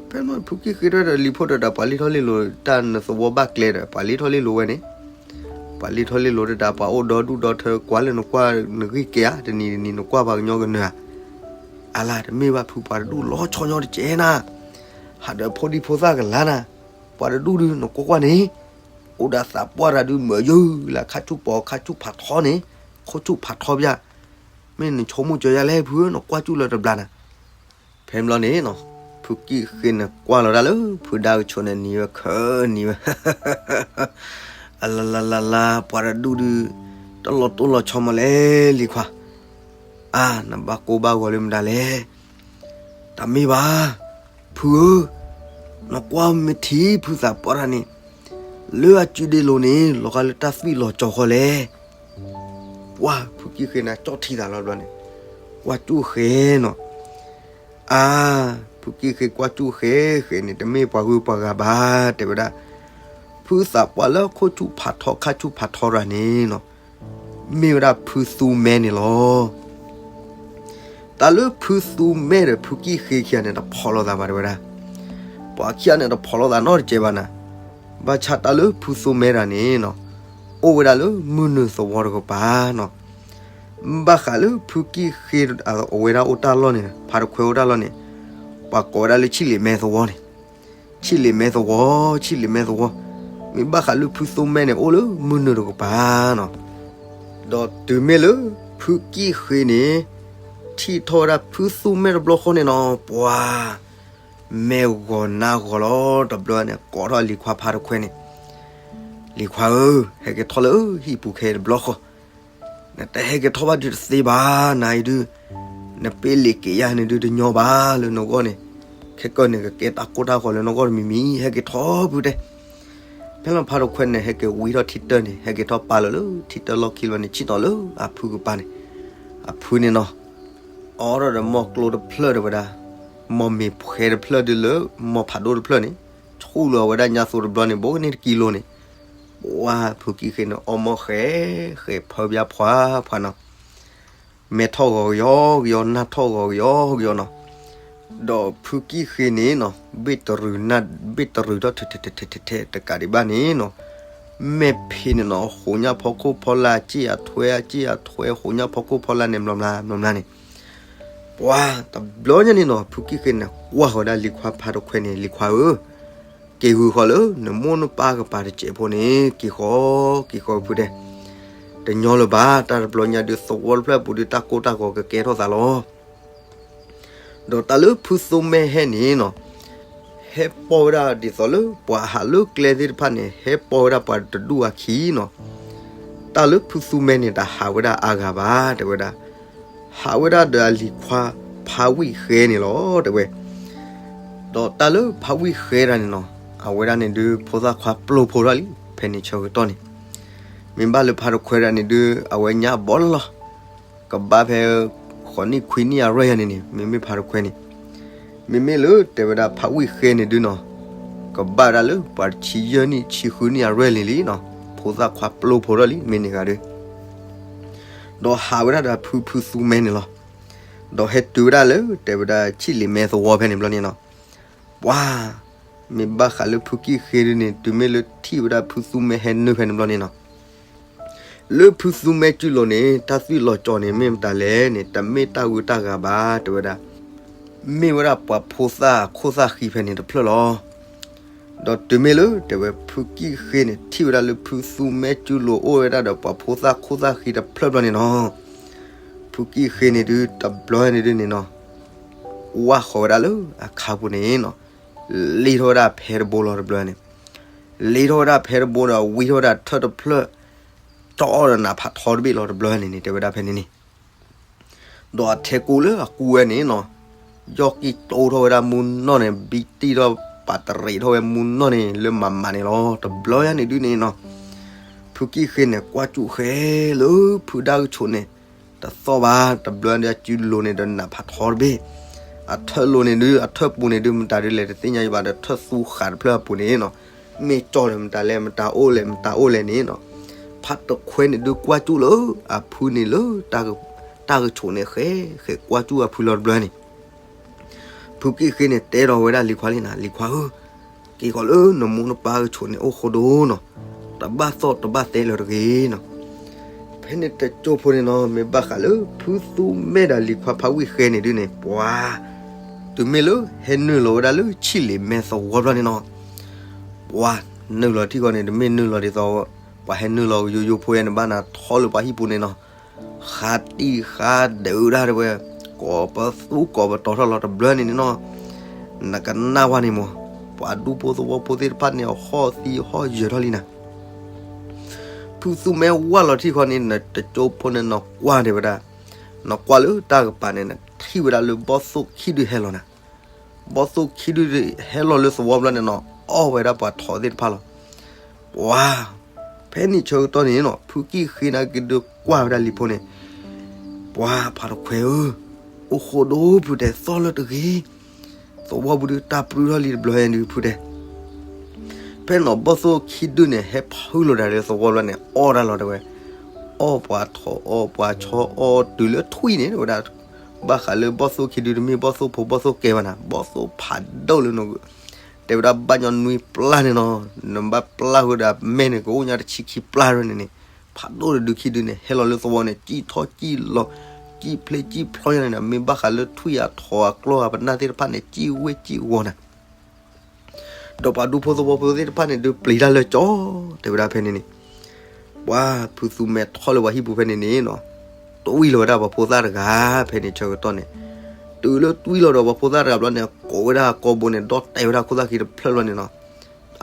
ဖဲန့ၣ်ဖုကံၣ်ဃ့တဲဒီးလံၤဖိဒီး ပှၤလ့ထီၣ်လ့လိၤ တၢ်နသဝီဘၣ်ကျဲဒီး ပှၤလ့ထီၣ်လ့လိၤဝဲန့ၣ်, ပှၤလ့ထီၣ်လ့လိၤတဒၣ် ပှၤအိၣ်ဒီဒူၣ်ဒီထၢ ကွၢ်လၢနကွၢ်နဂံၢ်ကဲဧါ တနံၤတနံၤနကွၢ်ပှၤကညီကနၢၤဧါ. အလါတမ့ၢ်ဘၣ်ဖု ပှၤတဒူၣ်လီၤဆီညီတကဲနၤ, ဟးဒီးဖိဒံဖိသၣ်ကလါနၤ, ပှၤတဒူၣ်ဒုးနကွၢ်ကွၢ်န့ၣ်, အိၣ်ဒၣ်သးပှၢ်တၢ်ဒုးမၢယုၢ်လၢခါဆူၣ်ပီၤခါဆူၣ်ဖးထီန့ၣ်, ခိၣ်ဆူၣ်ဖးထီပျၢ်, မ့ၢ်နဆိကမိၣ်ကၠီယါလဲၣ်ဖုဧၢ နကွၢ်ကၠူၣ်လၢတဘျါနၤ. ဖဲဘျီန့ၣ်နီၤ ဖုကံၣ်ဃ့န့ၣ်ကွၢ်လီၤဒၣ်လၢ ဖုဒါကဆိးန့ၣ်နံၤဝဲခၢနံၤဝဲ အလါလါလါလါ ပှၤတဒူၣ်ဒုး တလီၤတိၢ်လီၤဆီမးလဲၣ် လံၤခွါ, အါ နဘၣ်ကိၢ်ဘၣ်ဂီၤလၢမတၤလဲၣ်. တမ့ၢ်ဘၣ် ဖုဧၢ, နကွၢ်မ့ၢ်ထံဖုသးပှၢ်တၢ်န့ၣ် လၢအစုဒ့လိၤန့ၣ် လီၤဂာ်လၢတၢ်သွံၣ်လီၤကၠီၤဃီလဲၣ်. ပှၤ ဖုကံၣ်ဃ့န့ၣ် ကၠီၣ်ထံသးလီၤဘျီန့ၣ် ကွၢ်ကၠူၣ်ဃဲနီၤ. အါ ဖုကံၣ်ဃ့ကွၢ်ကၠူၣ်ဃဲဃဲန့ၣ် တမ့ၢ်ပှၤဂုၤပှၤဂၤဘၣ် တဲဝဲဒၣ်. ဖုသးပှၢ်လၢခိၣ်ဆူၣ်ဖးထီခါဆူၣ်ဖးထီတၢ်န့ၣ်နီၤ မ့ၢ်ဝဲဒၣ်ဖုသူမဲန့ၣ်လီၤ. တၢ်လၢဖုသူမဲဒီးဖုကံၣ်ဃ့ခံဂၤန့ၣ် တဖိးလိာ်သးဘၣ်တဲဝဲဒၣ်. ပှၤခံဂၤန့ၣ်တဖိးလိာ်သးနီတစဲးဘၣ်နၤ. ဘၣ်ဆၣ်တၢ်လၢဖုသူမဲတၢ်န့ၣ်နီၤ အိၣ်ဝဲဒၣ်လၢမုၢ်နုာ်သဝီတကပၤနီၤ. ဘၣ်ဃးလၢဖုကံၣ်ဃ့အဝဲဒၣ်အိၣ်တၢ်လီၢ်န့ၣ် ဖါတခွဲအိၣ်တၢ်လီၢ်န့ၣ် ပှၤကိးဝဲဒၣ်လၢဆံၣ်လ့ၤမဲသဝီန့ၣ် ဆံၣ်လ့ၤမဲသဝီ ဆံၣ်လ့ၤမဲသဝီ. မ့ၢ်ဘၣ်ဃးလၢဖုသူမဲန့ၣ် အိၣ်လၢမုၢ်နုာ်တကပၤနီၤ. ဒီးတုၤမ့ၢ်လၢဖုကံၣ်ဃ့န့ၣ် ထံၣ်ထီၣ်ဝဲဒၣ်ဖုသူမဲတဘျီဃီန့ၣ်နီၤ ပှၤ မဲာ်ဂီၤနါဂီၤလီၤ တဘျီန့ၣ် ကိးထီၣ်လံၤခွါဖါတခွဲန့ၣ်, လံၤခွါဧၢ, ဟဲက့ၤထီၣ်လၢဟံၣ်ပူၤခဲတဘျီဃီ နတဟဲက့ၤထီၣ်ဘၣ်ဒုးတသ့ဘၣ် နၤအံၤဒုး နပ့လ့ၤက့ၤယၤန့ၣ်ဒုးတညီဘၣ်လၢနဂီၢ်န့ၣ်, ခဲကၢန့ၣ် ကကဲတၢ်ကိၢ်တၢ်ဂီၤလၢနဂီၢ်တမံၤမံၤ ဟဲက့ၤထီၣ်ဖုတဲ. ဖဲလီၤဖါတခွဲန့ၣ် ဟဲက့ၤဝံထီၣ်ထံတၢၢ်န့ၣ် ဟဲက့ၤထီၣ်ပာ်လၢာ်လၢထံတၢၢ်လီၢ်ခံလီၤန့ၣ် ဆ့ၣ်နီၤလၢအဖုကပၤန့ၣ်, အဖုန့ၣ်နီၤ အိးထီၣ်ဒီးမီၢ်ကျိတဖျၢၣ်တဲဝဲဒၣ်, မီၢ်မ့ၤဖှဲတဖျၢၣ်ဒုးလၢ မီၢ်ဖးဒိၣ်တဖျၢၣ်န့ၣ်, ဆူၣ်လီၤဝဲဒၣ်ညါသိးတဘျီန့ၣ် ဘိကန့ၢ်တကံလိၤန့ၣ်, ပှၤဖုကံၣ်ဃ့န့ၣ် အီၣ်မီၢ်ဃဲ, ဃဲဖၢပၠါဖှါဖှါနီၤ, မဲထီၣ်ဂီၤကယီကယီ နၢ်ထီၣ်ဂီၤကယီကယီနီၤ, ဒီးဖုကံၣ်ဃ့န့ၣ်နီၤ ဘ့ၣ်တရူးနၢ် ဘ့ၣ်တရူးထီၣ်ထဲထဲထဲထဲထဲထဲ တကးဒံးဘၣ်န့ၣ်နီၤ မဲာ်ဖံးန့ၣ်နီၤ ဃိးညၣ်ဖီခိၣ်ဖီလာ် အစ့ၣ်အထွဲ အစ့ၣ်အထွဲ ဃိးညၣ်ဖီခိၣ်ဖီလာ်န့ၣ် မျီမျီ မျီမျီန့ၣ်, ပှၤတဘျီညါန့ၣ်နီၤ ဖုကံၣ်ဃ့န့ၣ် ကွၢ်ဃီၤဒၣ်လံၤခွါဖါတခွဲန့ၣ် လံၤခွါဧၢ, က့ၤဂုာ်ဃီၤလၢနမိၢ်နပၢ်ကပၤတစဲးဖိန့ၣ် က့ၤဃီၤ က့ၤဃီၤဖုတဲ, တညီလၢၤဘၣ် တၢ်တဘျီညါဒုးသဝီတဖျၢၣ်အပူၤဒုး တၢ်ကိၢ်တၢ်ဂီၤကကဲထီၣ်သးလီၤ. ဒီးတၢ်လၢဖုသူမဲဟဲန့ၣ်နီၤ, ဟဲပိာ်ဝဲဒၣ်ဒ်သိးလၢ ပှၤဟးလၢကျဲသ့ၣ်တဖၣ်န့ၣ် ဟဲပိာ်ဝဲဒၣ်ပှၤတဒူၣ်အခံနီၤ, တၢ်လၢဖုသူမဲန့ၣ် တဟးဝဲဒၣ်အါဂၤဘၣ် တဲဝဲဒၣ်, ဟးဝဲဒၣ်ဒီးအလံၤခွါဖါဝံၣ်ဃဲန့ၣ်လီၤ တဲဝဲ. ဒီးတၢ်လၢဖါဝံၣ်ဃဲတၢ်န့ၣ်နီၤ, အဝဲဒၣ်န့ၣ်ဒုး ဖိသၣ်ခွါပျိဖိထီၣ်လံ ဖဲန့ၣ်ဆၢကတီၢ်န့ၣ်, မ့ၢ်ဘၣ်လၢဖါတခွဲတၢ်န့ၣ်ဒုး အဝဲညါဘီလီၤလီၤ ကဘၣ်ဖဲ ဃိးနံၣ်ခွံနံၣ်အရွဲၣ်ယၤန့ၣ်န့ၣ် မ့မ့ၢ်ဖါတခွဲန့ၣ်, မ့မ့ၢ်လၢတဲဝဲဒၣ်ဖါဝံၣ်ဃဲန့ၣ်ဒုးနီၤ, ကဘၣ်ဝဲဒၣ်လၢပှၤတဆံယဲၢ်နံၣ်ဆံဃုနံၣ်အရွဲၣ်လံၤလံနီၤ, ဖိသၣ်ခွါပျိဖိထီၣ်လံ မ့ၢ်န့ၣ်ဂၤဒီး ဒီးဟးဝဲဒၣ်ဒီးဖုဖုသူမဲန့ၣ်လီၤ. ဒီးဟဲတုၤဝဲဒၣ်လၢ တဲဝဲဒၣ်ဆံၣ်လ့ၤမဲသဝီဖဲန့ၣ်ဘျီန့ၣ်နီၤ, ပှၤ မ့ၢ်ဘၣ်ဃးလၢဖုကံၣ်ဃ့ဒုန့ၣ် တုၤမ့ၢ်လၢထံၣ်ဝဲဒၣ်ဖုသူမဲဟဲနုာ်ဖဲန့ၣ်ဘျီန့ၣ်နီၤ, လၢဖုသူမဲစုလိၤန့ၣ် တၢ်သွံၣ်လီၤကၠီၤန့ၣ် မ့ၢ်မတၤလဲၣ်န့ၣ် တမ့ၢ်တၢ်ဂုၤတၢ်ဂၤဘၣ် တဲဝဲဒၣ်, မ့ၢ်ဝဲဒၣ်ပှၤဖိသၣ်ခိၣ်သၣ်ဃံဖဲန့ၣ်တဖျၢၣ်လီၤ. ဒီးတုၤမ့ၢ်လၢ တဲဝဲဖုကံၣ်ဃ့န့ၣ် ထံၣ်ဝဲဒၣ်လၢဖုသူမဲစုလိၤအိၣ်ဝဲဒၣ်ဒီးပှၤဖိသၣ်ခိၣ်သၣ်ဃံတဖျၢၣ်ဘျီန့ၣ်နီၤ, ဖုကံၣ်ဃ့န့ၣ်ဒုး တဘျီန့ၣ်ဒုးန့ၣ်နီၤ, ဝၢ်ဃီၤဝဲဒၣ်လၢအခါပူၤန့ၣ်နီၤ, လ့ထီၣ်ဝဲဒၣ်ဖဲတဘိလီၤတဘျီန့ၣ်, လ့ထီၣ်ဝဲဒၣ်ဖဲတဘိဒီးဝံထီၣ်ဝဲဒၣ်ထၢၣ်တဖျၢၣ်, ကၠီဒီးနးဖးထီတဘ့ၣ်လီၤတဘျီန့ၣ်န့ၣ် တဲဝဲဒၣ်ဖဲန့ၣ်န့ၣ် ဒီးအထဲကိးလၢအကူဝဲန့ၣ်နီၤ, ယီၢ်ကံၢ်တိထီၣ်ဝဲဒၣ်မူနီၢ်န့ၣ် ဘံတံၢ်ထီၣ်ပာ်တရံးထီၣ်ဝဲမူနီၢ်န့ၣ် လၢမၤမၤန့ၣ်လီၤ. တဘျီညါန့ၣ်ဒုးန့ၣ်နီၤ, ဖုကံၣ်ဃ့န့ၣ် ကွၢ်ကၠူၣ်ဃဲလၢဖုဒၣ်ကဆိးန့ၣ် တသီၣ်ဘၣ်, တဘျီန့ၣ်အစုလိၤန့ၣ် ဒီးနးဖးထီတဘ့ၣ်, အထၢၣ်လိၤန့ၣ်ဒုး အထၢၣ်ပူၤန့ၣ်ဒုး မတၤဒုးလဲၣ်တသ့ၣ်ညါယဘၣ်ဒီး ထၢၣ်သူဃာ်တဖျၢၣ်အပူၤန့ၣ်နီၤ, မ့ၢ်ကၠီဒီးမတၤလဲၣ် မတၤအိၣ်လဲၣ် မတၤအိၣ်လဲၣ်န့ၣ်နီၤ, ဖးတခွဲန့ၣ်ဒုးကွၢ်ကၠူၣ်လၢ အဖုန့ၣ်လၢ တၢ်ကဆိးန့ၣ် ဃဲဃဲကွၢ်ကၠူၣ်အဖုလီၤတဘျီန့ၣ်, ဖုကံၣ်ဃ့န့ၣ် တဲဒီးဝဲဒၣ်လံၤခွါလံနၤ, လံၤခွါဧၢ, က့ၤဃီၤလၢနမိၢ်နပၢ်ကဆိးန့ၣ်အိၣ်ဃိဒိၣ်နီၤ, တဘၣ်သီၣ်တဘၣ်သဲလၢၤတဂ့ၤနီၤ. ဖဲန့ၣ်တကၠိဖိန့ၣ်နီၤ, မ့ၢ်ဘၣ်ဃးလၢဖုသူမဲဒီးလံၤခွါဖးဝံၣ်ဃဲန့ၣ်ဒုးန့ၣ် ပှၤ တုၤမ့ၢ်လၢဟဲနုာ်လီၤဝဲဒၣ်လၢဆံၣ်လ့ၤမဲသဝီဘျီန့ၣ်နီၤ, ပှၤနုာ်လီၤထံၣ်ဃီန့ၣ် တမ့ၢ်နုာ်လီၤဒ်သိး ပှၤဟဲနုာ်လီၤယိယိဖိယဲန့ၣ် ဘၣ်နၤထီလၢပှၤဟံၣ်ပူၤန့ၣ်နီၤ, ဃးတံၢ်ဃးဒုးဒၣ်တဲဝဲ, ကိးပသူကိးပတီၤထီၣ်လီၤတဘျီန့ၣ်န့ၣ်နီၤ, နကနၣ်ဝဲန့ၣ်မး, ပှၤဒူဖိသဝီဖိသ့ၣ်တဖၣ်န့ၣ် အဟီၣ်သံဟီၣ်ယၢၤထီၣ်လံနၤ. ဖုသူမဲဝၢ်လီၤထံၣ်ဃီန့ၣ် နတကၠိဖိန့ၣ်နီၤကွၢ်တဲဝဲဒၣ်, နီၤကွၢ်လၢတၢ်ကပၤန့ၣ် နထံၣ်ဝဲဒၣ်လၢဘီၣ်သိၣ်ခံဒုဟဲလီၤနၤ, ဘီၣ်သိၣ်ခံဒုဟဲလီၤလၢသဝီဘျီန့ၣ်နီၤ အီၣ်ဝဲဒၣ်ပှၤထိးသ့ၣ်တဖၣ်လီၤ. ပှၤ ဖဲန့ၣ်ဆၢကတီၢ်န့ၣ်နီၤ ဖုကံၣ်ဃ့န့ၣ်က့ၤဒုးကွၢ်ဝဲဒၣ်လံၤဖိန့ၣ်, ပှၤဖးတခွဲဧၢ, အိၣ်ဃိဒိၣ်ဖုတဲသီၣ်လၢတဂ့ၤ, သဝီပူၤဒုးတၢ်ပြူထီၣ်လံတဘျီယဲန့ၣ်ဒုးဖုတဲ ဖဲနီၤဘီၣ်သိၣ်ခံဒုန့ၣ် ဟဲဖုလီၤဒၣ်လၢသဝီဘျီန့ၣ် အီၣ်ဒၣ်လီၤတဲဝဲ, အီၣ်ပှၤထိးအီၣ်ပှၤဆီအီၣ်တုၤလၢထွံၣ်န့ၣ်တဲဝဲဒၣ်, ဘၣ်ဃးလၢဘီၣ်သိၣ်ခံဒုတမ့ၢ်ဘီၣ်သိၣ်ဖိဘီၣ်သိၣ်ကဲဘၣ်နၤ, ဘီၣ်သိၣ်ဖးဒိၣ်လၢန တဲဝဲဒၣ်ဘၣ်ညီနွံပျၢ်န့ၣ်နီၤ, နဘၣ်ပျၢ်ဃုာ်ဒီးမဲန့ၣ် ကအိၣ်ညါတဆံခံပျၢ်န့ၣ်န့ၣ်, ဖးဒိၣ်တဒုခံဒုန့ၣ် ဟဲလီၤလၢသဝီန့ၣ် စံၣ်ထီၣ်စံၣ်လီၤ, စံၣ်ဖျ့စံၣ်ဖျီညါန့ၣ်နီၤ, မ့ၢ်ဘၣ်ဃးလၢထွံၣ်အထိးအကျီၢ်အပနၢ်သ့ၣ်တဖၣ်န့ၣ် စံၣ်ဝ့ၢ်စံၣ်ဝီၤနၤ ဒီးပှၤဒူဖိသဝီဖိသ့ၣ်တဖၣ်န့ၣ် ဒုးပျံၤတၢ်လၢကၠီ, တဲဝဲဒၣ်ဖဲန့ၣ်န့ၣ်, ပှၤဖုသူမဲထီၣ်လၢပှၤဟံၣ်ပူၤဖဲန့ၣ်န့ၣ်နီၤ, တွံၢ်လီၤဝဲဒၣ်ပှၤဖိသၣ်တဂၤ, ဖဲန့ၣ်ဆၢကတီၢ်န့ၣ်, တုၤလၢတွံၢ်လီၤဒီးပှၤဖိသၣ်တဂၤဘျီန့ၣ် ကိးဝဲဒၣ်အကိာ်ဘိန့ၣ် ဒီၣ်တဲာ်ဝဲဒၣ်ခိၣ်သၣ်ခံတဖျၢၣ်ဘျီန့ၣ်နီၤ,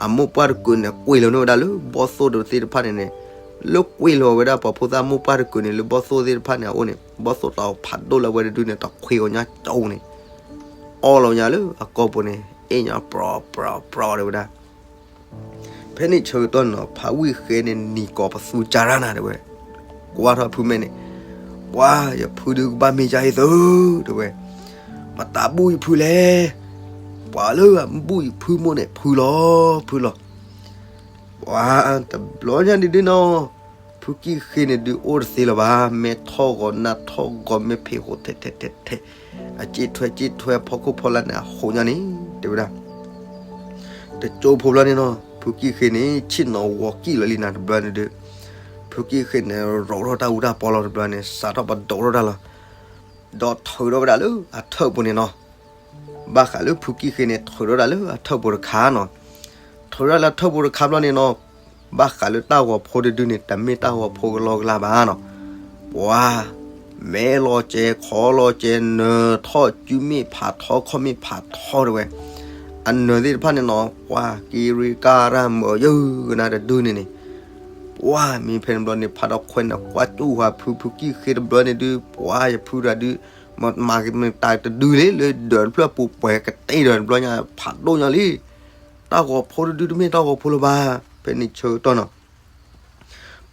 အမိၢ်ပှၢ်တကုးန့ၣ် ကွံာ်လီၤန့ၢ်ဝဲဒၣ်လၢဘီၣ်သိၣ်ဒီးသ့ၣ်တဖၣ်န့ၣ်န့ၣ်, လၢကွံာ်လီၤဝဲဒၣ်ပှၤဖိသၣ်မိၢ်ပှၢ်တကုးန့ၣ် လၢဘီၣ်သိၣ်သ့ၣ်တဖၣ်န့ၣ်အအိၣ်န့ၣ် ဘီၣ်သိၣ်တၢ်ဖးဒိၣ်လၢဝဲတဒုန့ၣ် တခွံအီၤညါကၠီန့ၣ်, အီၣ်လီၤညါလၢအကိာ်ဘိန့ၣ် အ့ၣ်ညါပြီပြီပြီတဲဝဲဒၣ် ဖဲန့ၣ်ဆၢကတီၢ်န့ၣ်နီၤ ဖးဝံၣ်ဃဲန့ၣ်နံၤကိးပသူကၢ်ရၣ်နၤတဲဝဲ, ကွၢ်ထီၣ်ဖုမဲန့ၣ်, ပှၤယဖုဒုးကဘၣ်မ့ၢ်ယါအံၤသု, တဲဝဲ, မတၤဘူၣ်ယဖုလဲၣ်, ပှၤလၢအဘူၣ်ယဖုမိၢ်န့ၣ် ဖုလီၤ, ဖုလီၤ, ပှၤတဘျီညါဒုဒုနီၤ, ဖုကံၢ်ဃ့န့ၣ်ဒုးအိၣ်တသ့လၢၤဘၣ်, မဲထီၣ်ဂီၤနးထီၣ်ဂီၤ မဲဖံးဃိထဲထဲထဲထဲ, အစ့ထွဲစ့ထွဲဖီခိၣ်ဖီလာ်န့ၣ် အဃိညါန့ၣ် တဲဝဲဒၣ် တကၠိဖိဘျီန့ၣ်နီၤ ဖုကံၢ်ဃ့န့ၣ် ဆ့ၣ်နီၤဝီၤကံၢ်လီၤလံနၤတဘျီန့ၣ်ဒီး ဖုကံၢ်ဃ့န့ၣ် ရိးထီၣ်တၢ်အူတၢ်ပီလီၤတဘျီန့ၣ် စးထီၣ်ပဒိးထီၣ်တၢ်လီၤ. ဒီးထုးထီၣ်ဝဲဒၣ်လၢအထၢၣ်ပူၤန့ၣ်နီၤ ဘၣ်ဃးလၢဖုကံၢ်ဃ့န့ၣ် ထုးထီၣ်ဒၣ်လၢအထၢၣ်ပူၤတခါနီၤ. ထုးထီၣ်လၢအထၢၣ်ပူၤတခါဘျီန့ၣ်နီၤ ဘၣ်ဃးလၢတၢ်ဂီၤဖိတဒုန့ၣ် တမ့ၢ်တၢ်ဂီၤဖိကလီကလီဘၣ်နီၤ. ပှၤ မဲလီၤစဲၤ ခီလီၤစဲၤ နၢၤထီၣ် စုမ့ၣ်ဖးထီ ခီၣ်မ့ၣ်ဖးထီတဲဝဲ. အနၢၤသ့ၣ်တဖၣ်န့ၣ်နီၤ ပှၤက့ၤရ့ကါရၢ်မၢယုၢ်ကနၣ်တဒုန့ၣ်န့ၣ် ပှၤမ့ၢ်ဖဲန့ၣ်ဘျီန့ၣ် ဖးထီၣ်ခွဲးန့ၣ် ကွၢ်ကၠူၣ်ဟးဖု ဖုကံၢ်ဃ့တဘျီန့ၣ်ဒုး ပှၤယဖုတဂၤဒုး မၤကမ့ၢ်တၢ်တဒုလံ လၢဒၢးတဖျၢၣ်ပူၤပှဲၤကတ့ၢ်ဒီးတဘျီညါ ဖးဒိၣ်ညါလံ. တၢ်ဂီၤဖိတဒုတမ့ၢ်တၢ်ဂီၤဖိလၢၤဘၣ်. ဖဲန့ၣ်ဆၢကတီၢ်နီၤ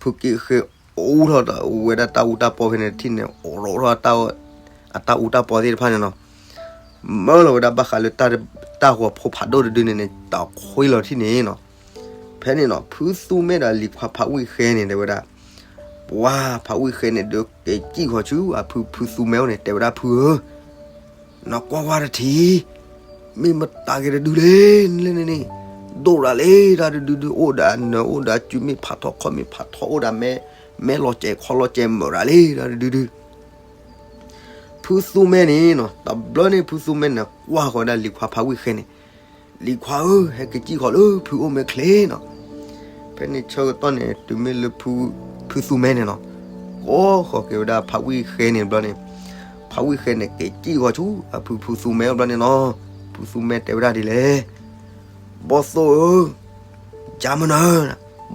ဖုကံၢ်ဃ့အိၣ်ထီၣ်ဒီးဝဲဒၣ်တၢ်အူတၢ်ပီဖဲန့ၣ်တထံၣ်န့ၣ် အိးထီၣ်အတၢ်အူတၢ်ပီသ့ၣ်တဖၣ်န့ၣ်နီၤ. မၢလီၤဝဲဒၣ်ဘၣ်ဃးလၢတၢ်ဂီၤဖိဖးဒိၣ်တဒုန့ၣ်န့ၣ် တၢ်ခွ့လီၤထံၣ်န့ၣ်နီၤ. ဖဲန့ၣ်နီၤ ဖုသူမဲဒီးလံၤခွါဖးဝံၣ်ဃဲန့ၣ် တဲဝဲဒၣ်, ပှၤဖးဝံၣ်ဃဲန့ၣ် ဒုးက့ၤစံၣ်ဃီၤဆူအဖုဖုသူမဲအိၣ်န့ၣ် တဲဝဲဒၣ်ဖုဧၢ, နကွၢ်ကွၢ်တထံၣ်, မ့ၢ်မတၤက့ၤတဒုလဲၣ်, နလဲၣ်န့ၣ်န့ၣ်, ဒိၣ်ရၤလံတၢ်တဒုဒု အိၣ်ဒီးအနၢၤ အိၣ်ဒီးအစုမ့ၣ်ဖးထီ ခီၣ်မ့ၣ်ဖးထီ အိၣ်ဒီးမဲ မဲလီၤစဲးခီလီၤစဲးမုာ်ရၤလံတၢ်တဒုဒု. ဖုသူမဲန့ၣ်နီၤ တဘျီန့ၣ်ဖုသူမဲန့ၣ် ကွၢ်ဃီၤဝဲဒၣ်လံၤခွါဖးဝံၣ်ဃဲန့ၣ်, လံၤခွါဧၢ, ဟဲက့ၤစံၣ်ဃီၤလၢဖုအိၣ်မဲာ်ချ့နီၤ. ဖဲန့ၣ်ဆၢကတီၢ်န့ၣ် တုၤမ့ၢ်လၢ ဖုသူမဲန့ၣ်နီၤ ကိးဃီၤက့ၤဝဲဒၣ်ဖးဝံၣ်ဃဲန့ၣ်ဘျီန့ၣ်, ဖးဝံၣ်ဃဲန့ၣ် က့ၤစံၣ်ဃီၤဆူအဖုဖုသူမဲအိၣ်ဘျီန့ၣ်နီၤ, ဖုသူမဲတဲဝဲဒၣ်ဒ်လဲၣ်, ဘီၣ်သိၣ်ဧၢ, ယၤမနုၤ,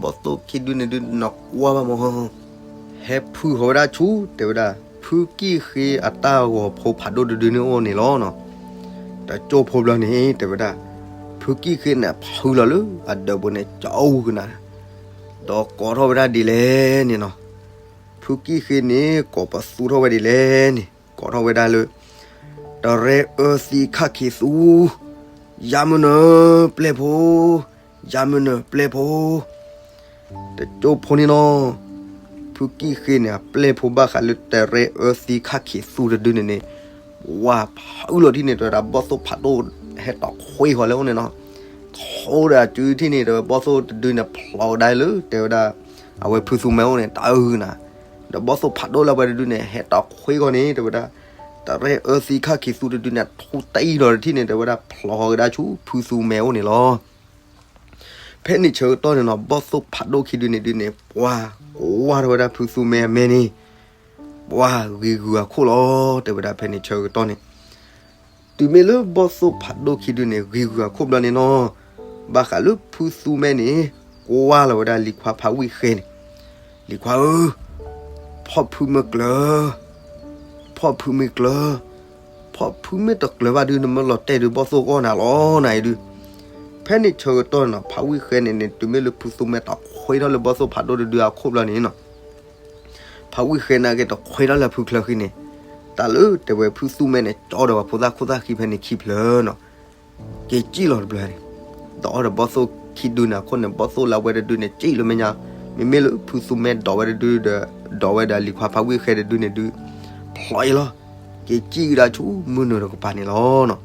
ဘီၣ်သိၣ်ခံဒုန့ၣ်ဒုး နကွၢ်ဘၣ်မး ဟဲဖုဃီၤဝဲဒၣ်ဆူ တဲဝဲဒၣ် ဖုကံၣ်ဃ့အတၢ်ဂီၤဖိဖးဒိၣ်တဒုန့ၣ်အိၣ်န့ၣ်လီၤနီၤ. တကၠိဖိဘျီန့ၣ် တဲဝဲဒၣ် ဖုကံၣ်ဃ့န့ၣ် ဖုလီၤလၢအဒၢးပူၤန့ၣ် ကအိကနၤ, ဒီးကိးထီၣ်ဝဲဒၣ်ဒ်လဲၣ်န့ၣ်နီၤ, ဖုကံၣ်ဃ့န့ၣ် ကိးပသူထီၣ်ဝဲဒ်လဲၣ်န့ၣ် ကိးထီၣ်ဝဲဒၣ်လၢ တရဲအၢသံခၣ်ခံးသူ, ယၤမနုၤပျဲၢ်ဖိ, ယၤမနုၤပျဲၢ်ဖိ တကၠိဖိန့ၣ်နီၤ, ဖုကံၣ်ဃ့န့ၣ် အပျဲၢ်ဖိဘၣ်ဃးလၢတရဲအၢသံခၣ်ခံးသူတဒုန့ၣ်န့ၣ်, ဝၤဖုလီၤထံၣ်န့ၣ် တဲဝဲဒၣ်ဘီၣ်သိၣ်ဖးဒိၣ်ဟဲတီၤခွ့ဃီၤလၢအအိၣ်န့ၣ်နီၤ, ထိဒီးအစုထံၣ်န့ၣ် တဲဝဲဘီၣ်သိၣ်တဒုန့ၣ် ဖျိးကဒါလၢ တဲဝဲဒၣ် အဝဲဖုသူမဲအိၣ်န့ၣ် တအုကနၤ, ဒီးဘီၣ်သိၣ်ဖးဒိၣ်လၢအဝဲတဒုန့ၣ် ဟဲတီၤခွ့ဃီၤန့ၣ် တဲဝဲဒၣ် တရဲအၢသံခၣ်ခံးသူတဒုန့ၣ် ထူတံၢ်လီၤတထံၣ်န့ၣ် တဲဝဲဒၣ်ဖျိးဃီၤကဒါဆူဖုသူမဲအိၣ်န့ၣ်လီၤ. ဖဲန့ၣ်ဆၢကတီၢ်န့ၣ်နီၤ ဘီၣ်သိၣ်ဖးဒိၣ်ခံဒုန့ၣ်ဒုန့ၣ် ပှၤကွၢ်ထီၣ်ဝဲဒၣ်ဖုသူမဲအမဲာ်န့ၣ်, ပှၤဂံၤဂုၤအခိၣ်လီၤ တဲဝဲဒၣ်ဖဲန့ၣ်ဆၢကတီၢ်န့ၣ်, တုၤမ့ၢ်လၢဘီၣ်သိၣ်ဖးဒိၣ်ခံဒုန့ၣ် ဂံၤဂုၤအခိၣ်ဘျီန့ၣ်နီၤ, ဘၣ်ဃးလၢဖုသူမဲန့ၣ် ကွၢ်လီၤဝဲဒၣ်လံၤခွါဖးဝံၣ်ဃဲန့ၣ်, လံၤခွါဧၢ, ဖီၣ်ဖုမ့ၢ်ကျၢၤ, ဖီၣ်ဖုမ့ၢ်ကျၢၤ, ဖီၣ်ဖုမ့ၢ်တကျၢၤဘၣ်ဒု နမ့ၢ်လီၤတဲာ်ဒု ဘီၣ်သိၣ်ဂီၢ်နၤလီၤနၤအံၤဒု. ဖဲန့ၣ်ဆၢကတီၢ်န့ၣ်နီၤ ဖးဝံၣ်ဃဲန့ၣ်န့ၣ် တုၤမ့ၢ်လၢဖုသူမဲတီၤခွ့ထီၣ်လၢဘီၣ်သိၣ်ဖးဒိၣ်တဒုအခိၣ်ဘျီန့ၣ်နီၤ, ဖးဝံၣ်ဃဲန့ၣ်က့ၤတီၤခွ့ထီၣ်လၢဖုချၢဃံန့ၣ်, တၢ်လၢတဲဝဲဖုသူမဲန့ၣ် ကၠီဒီးပှၤဖိသၣ်ခိၣ်သၣ်ခံဖဲန့ၣ်ခံဖျၢၣ်နီၤ, က့ၤစံၣ်လီၤတဘျီန့ၣ်, ဒီးအီၤဒီးဘီၣ်သိၣ်ခံဒုန့ၣ်အခိၣ်န့ၣ် ဘီၣ်သိၣ်လၢအဝဲတဒုန့ၣ် စံၣ်လီၤမဲာ်ညါ, မ့မ့ၢ်လၢဖုသူမဲဒိးဝဲတဒုဒီး ဒိးဝဲဒီးလံၤခွါဖးဝံၣ်ဃဲတဒုန့ၣ်ဒု ဖျိးအံၤလီၤ, က့ၤစံၣ်ကဒါဆူမုၢ်နုာ်တကပၤန့ၣ်လီၤနီၤ.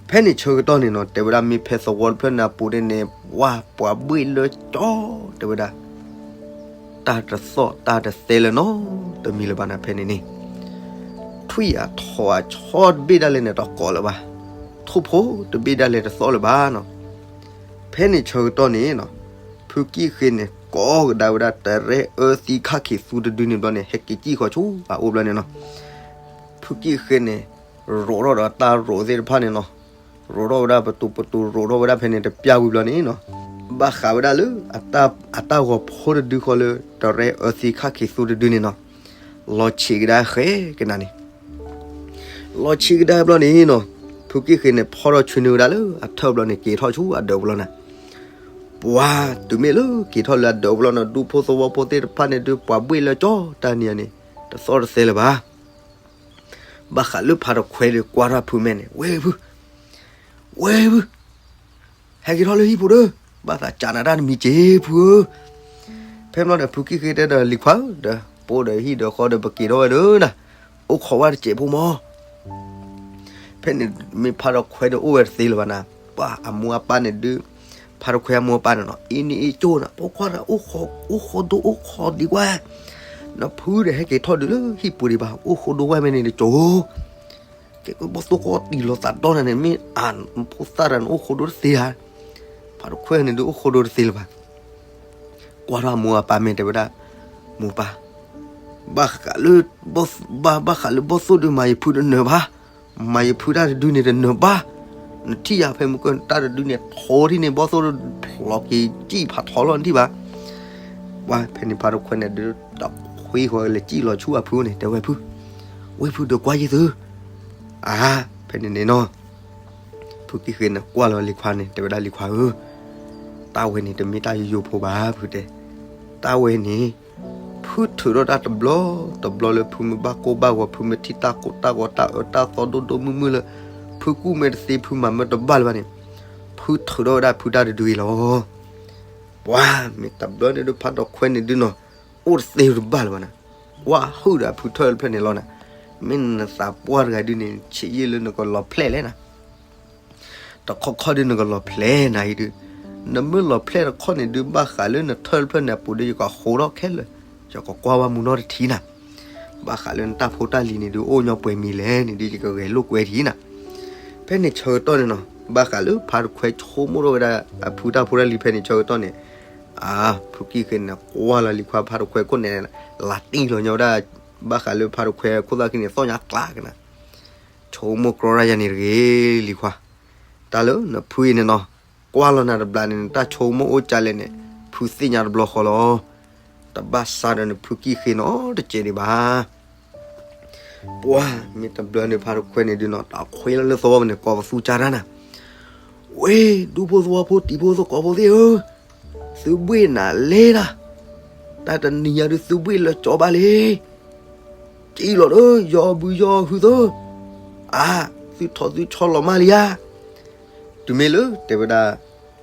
ဖဲန့ၣ်ဆၢကတီၢ်န့ၣ်နီၤ တဲဝဲဒၣ်မ့ၢ်ဖဲသဝီတဖျၢၣ်န့ၣ်အပူၤန့ၣ်န့ၣ် ပှၤပှၤဘှ့ၣ်လၢကၠီ တဲဝဲဒၣ် တၢ်တသီၣ်တၢ်တသဲလၢၤနီတမံၤလၢၤဘၣ်နၤဖဲန့ၣ်န့ၣ်, ထွံၣ်အထီၣ်အဆီတဘ့ၣ်ဒၣ်လဲာ်န့ၣ်တကိးလၢၤဘၣ်, ထိၣ်ဖိတဘ့ၣ်ဒၣ်လဲာ်တသီၣ်လၢၤဘၣ်နီၤ. ဖဲန့ၣ်ဆၢကတီၢ်န့ၣ်နီၤ ဖုကံၣ်ဃ့န့ၣ် ကိးကဒါဝဲဒၣ်တရဲအၢသံခၣ်ခံးသူတဒုန့ၣ်ဘျီန့ၣ် ဟဲက့ၤစံၣ်ဃီၤဆူအအိၣ်ဘျီန့ၣ်နီၤ. ဖုကံၣ်ဃ့န့ၣ် ရိးထီၣ်ဒီးတၢ်ရိးသ့ၣ်တဖၣ်န့ၣ်နီၤ, ရိးထီၣ်ဝဲဒၣ်ပတူးပတူး ရိးထီၣ်ဝဲဒၣ်ဖဲန့ၣ်တပျၢ်ဝံၤဘျီန့ၣ်နီၤ, ဘၣ်ဃးဝဲဒၣ်လၢ အတၢ်ဂီၤဖိတဒုဃီလၢ တရဲအၢသံခၣ်ခံးသူတဒုန့ၣ်နီၤ, လီၤဆံးကဒါဃဲကနၤန့ၣ် လီၤဆံးကဒါဘျီန့ၣ်နီၤ, ဖုကံၣ်ဃ့န့ၣ် ဖီၣ်ထီၣ်ဆွံနုာ်ဝဲဒၣ်လၢအထၢၣ်ဘျီန့ၣ် က့ၤထီၣ်ဆူအဒၢးပူၤလီၤနၤ. ပှၤတုၤမ့ၢ်လၢက့ၤထီၣ်လၢအဒၢးပူၤလီၤနီၤ ဒူဖိသဝီဖိသ့ၣ်တဖၣ်န့ၣ်ဒုး ပှၤဘှ့ၣ်လၢကၠီတၢ်နံၤန့ၣ် တသီၣ်တသဲလၢၤဘၣ်. ဘၣ်ဃးလၢဖးတခွဲးဒီးကွၢ်ထီၣ်ဖုမဲာ်န့ၣ် ဝဲဖု ဝဲဖု ဟဲက့ၤထီၣ်လၢဟံၣ်ပူၤဒီး ဘၣ်သးကးနၤတၢ်တမံၤစ့ၢ်ဖုဧၢ. ဖဲမ့ၢ်ဒီးဖုကံၣ်ဃ့တဲဒီးလံၤခွါဧၢ ဒီး ပအိၣ်ဒီးဟံၣ်ဒီးဃီဒီးပက့ၤထီၣ်ဝဲဒီးနၤ, အိၣ်ခိးဝဲတစဲးဖိမး. ဖဲန့ၣ်မ့ၢ်ဖးတခွဲးဒီးအိၣ်ဝဲတသ့လၢၤဘၣ်နၤ, ပှၤအမိၢ်အပၢ်န့ၣ်ဒုး ဖးတခွဲးအမိၢ်အပၢ်န့ၣ်နီၤ အ့န့ၣ်အ့ကၠိနၤ ဖိခွါဒီး အိၣ်ခိးဒိအိၣ်ခိးဒံးကွၢ်, နဖုဒီးဟဲက့ၤထီၣ်ဒုးလၢဟံၣ်ပူၤဒံးဘၣ် အိၣ်ခိးဒိဝဲမ့ၢ်န့ၣ်တကၠိ ကဲကဘီၣ်သိၣ်ကီတံၢ်လီၤသးဒီနၤန့ၣ် မ့ၢ်အဖိသၣ်တၢ်န့ၣ် အိၣ်ခိးဒိတသ့ဧါ. ဖးတခွဲးန့ၣ်ဒုး အိၣ်ခိးဒိတသ့လၢၤဘၣ်. ကွၢ်ထီၣ်အမိၢ်အပၢ်မ့ၢ်တဲဝဲဒၣ်, မိၢ်ပၢ်, ဘၣ်ဃးလၢ ဘၣ်ဃးလၢဘီၣ်သိၣ်ဒုး မၤယဖုတနၢၤဘၣ်, မၤယဖုတၢ်တဒုန့ၣ်တနၢၤဘၣ်. နထံၣ်ယၤဖဲမုၢ်ကၢၢ်တၢ်တဒုန့ၣ် ထိထံၣ်န့ၣ် ဘီၣ်သိၣ်ဖျိးက့ၤစံၣ်ဖးထီလီၤနထံၣ်ဘၣ်. ပှၤဖဲန့ၣ်ဖးတခွဲးန့ၣ်ဒုး တခွ့ဃီလဲၤစံၣ်လီၤဆူအဖုန့ၣ် တဲဝဲဖု, ဝဲဖုဒီးကွၢ်ယသု, အါ, ဖဲန့ၣ်န့ၣ်နီၤ ဖုကံၣ်ဃ့န့ၣ်ကွၢ်လီၤလံၤခွါန့ၣ် တဲဝဲဒၣ်လံၤခွါဧၢ, တၢ်ဝဲန့ၣ်တမ့ၢ်တၢ်ယိယိဖိဘၣ်ဖုတဲ, တၢ်ဝဲန့ၣ် ဖုထုးထီၣ်ဝဲဒၣ်တဘျီတဘျီလၢဖုမ့ၢ်ဘၣ်ကိၢ်ဘၣ်ဂီၤ ဖုမ့ၢ်ထံၣ်တၢ်ကိၢ်တၢ်ဂီၤ တၢ်အၢတၢ်သီဒိၣ်ဒိၣ်မုၢ်မုၢ်လၢ ဖုကူၣ်မ့ၢ်တသ့ ဖုမၤမ့ၢ်တဘၣ်လၢၤဘၣ်န့ၣ်, ဖုထုးထီၣ်ဝဲဒၣ်ဖုတၢ်တဒုအံၤလီၤ. ပှၤမ့ၢ်တဘျီန့ၣ်ဒုး ဖါတခွဲန့ၣ်ဒုးနီၤ အိၣ်တသ့တဘၣ်လၢၤဘၣ်နၤ, ကွၢ်ဟုၣ်ဒီးဖုထၢၣ်တဖျၢၣ်န့ၣ်လီၤနၤ, မ့ၢ်နသးပှၢ်တဂၤဒုးန့ၣ် ဆံးယံာ်လၢနကလီၤဖျဲၣ်လဲၣ်နၤ တခီခီဒုးနကလီၤဖျဲၣ်နၤအံၤဒုး, နမ့ၢ်လီၤဖျဲၣ်တခီန့ၣ်ဒုး ဘၣ်ဃးလၢနထၢၣ်တဖျၢၣ်န့ၣ် အပူၤဒုးယကဃိထီၣ်ခဲလၢာ်, ယကကွၢ်ဝဲမူနီတထံနၤ, ဘၣ်ဃးလၢနတၢ်ဖိတၢ်လံၤန့ၣ်ဒုး အိၣ်ညီပှဲၤမံၤလဲၣ်န့ၣ်ဒုး ယကဂဲၤလိာ်ကွဲထံနၤ. ဖဲန့ၣ်ဆၢကတီၢ်န့ၣ်နီၤ ဘၣ်ဃးလၢဖါတခွဲဆိကမိၣ်ထီၣ်ဝဲဒၣ် အဖုတၢ်ဖိတၢ်လံၤဖဲန့ၣ်ဆၢကတီၢ်န့ၣ်, အါ, ဖုကံၣ်ဃ့န့ၣ် ကွၢ်လီၤလံၤခွါဖါတခွဲခိၣ်န့ၣ် လၤတံၢ်လီၤညီဝဲဒၣ်, ဘၣ်ဃးလၢဖါတခွဲခိၣ်သၣ်ခံန့ၣ် သီၣ်ညါကျးကနၤ ဆိကမိၣ်ကြီဒၣ်ယၤန့ၣ်တဂ့ၤ လံၤခွါ, တၢ်လၢနဖုအံၤန့ၣ်နီၤ, ကွၢ်လီၤနၤတဘျီန့ၣ် နတၢ်ဆိကမိၣ်အိၣ်ကလဲၣ်န့ၣ် ဖုသ့ၣ်ညါတဘျီဃီလီၤ. တဘၣ်ဆါဒီးနဖုကံၣ်ဃ့နီတစဲးဒံးဘၣ်. ပှၤမ့ၢ်တဘျီန့ၣ် ဖါတခွဲန့ၣ်ဒုးနီၤ တၢ်ခွဲလီၤလၢသဝီပူၤန့ၣ် ကိးပသူကၢ်တၢ်နၤ, ဝ့ၢ် ဒူဖိသဝီဖိတံၤဖိသကိးဖိသ့ၣ်ဧၢ, သုဘှ့ၣ်နၤလဲၤတၢ်, တၢ်တနံၤညါဒုးသုဘှ့ၣ်လၢကၠီဘၣ်လံ ကံၣ်လီၤဒီး ယီၢ်ဘုယီၢ်ဟုသၢ, အါ, သုထီၣ်သုဆီလီၤမၢ်လံဧါ. တုၤမ့ၢ်လၢတဲဝဲဒၣ်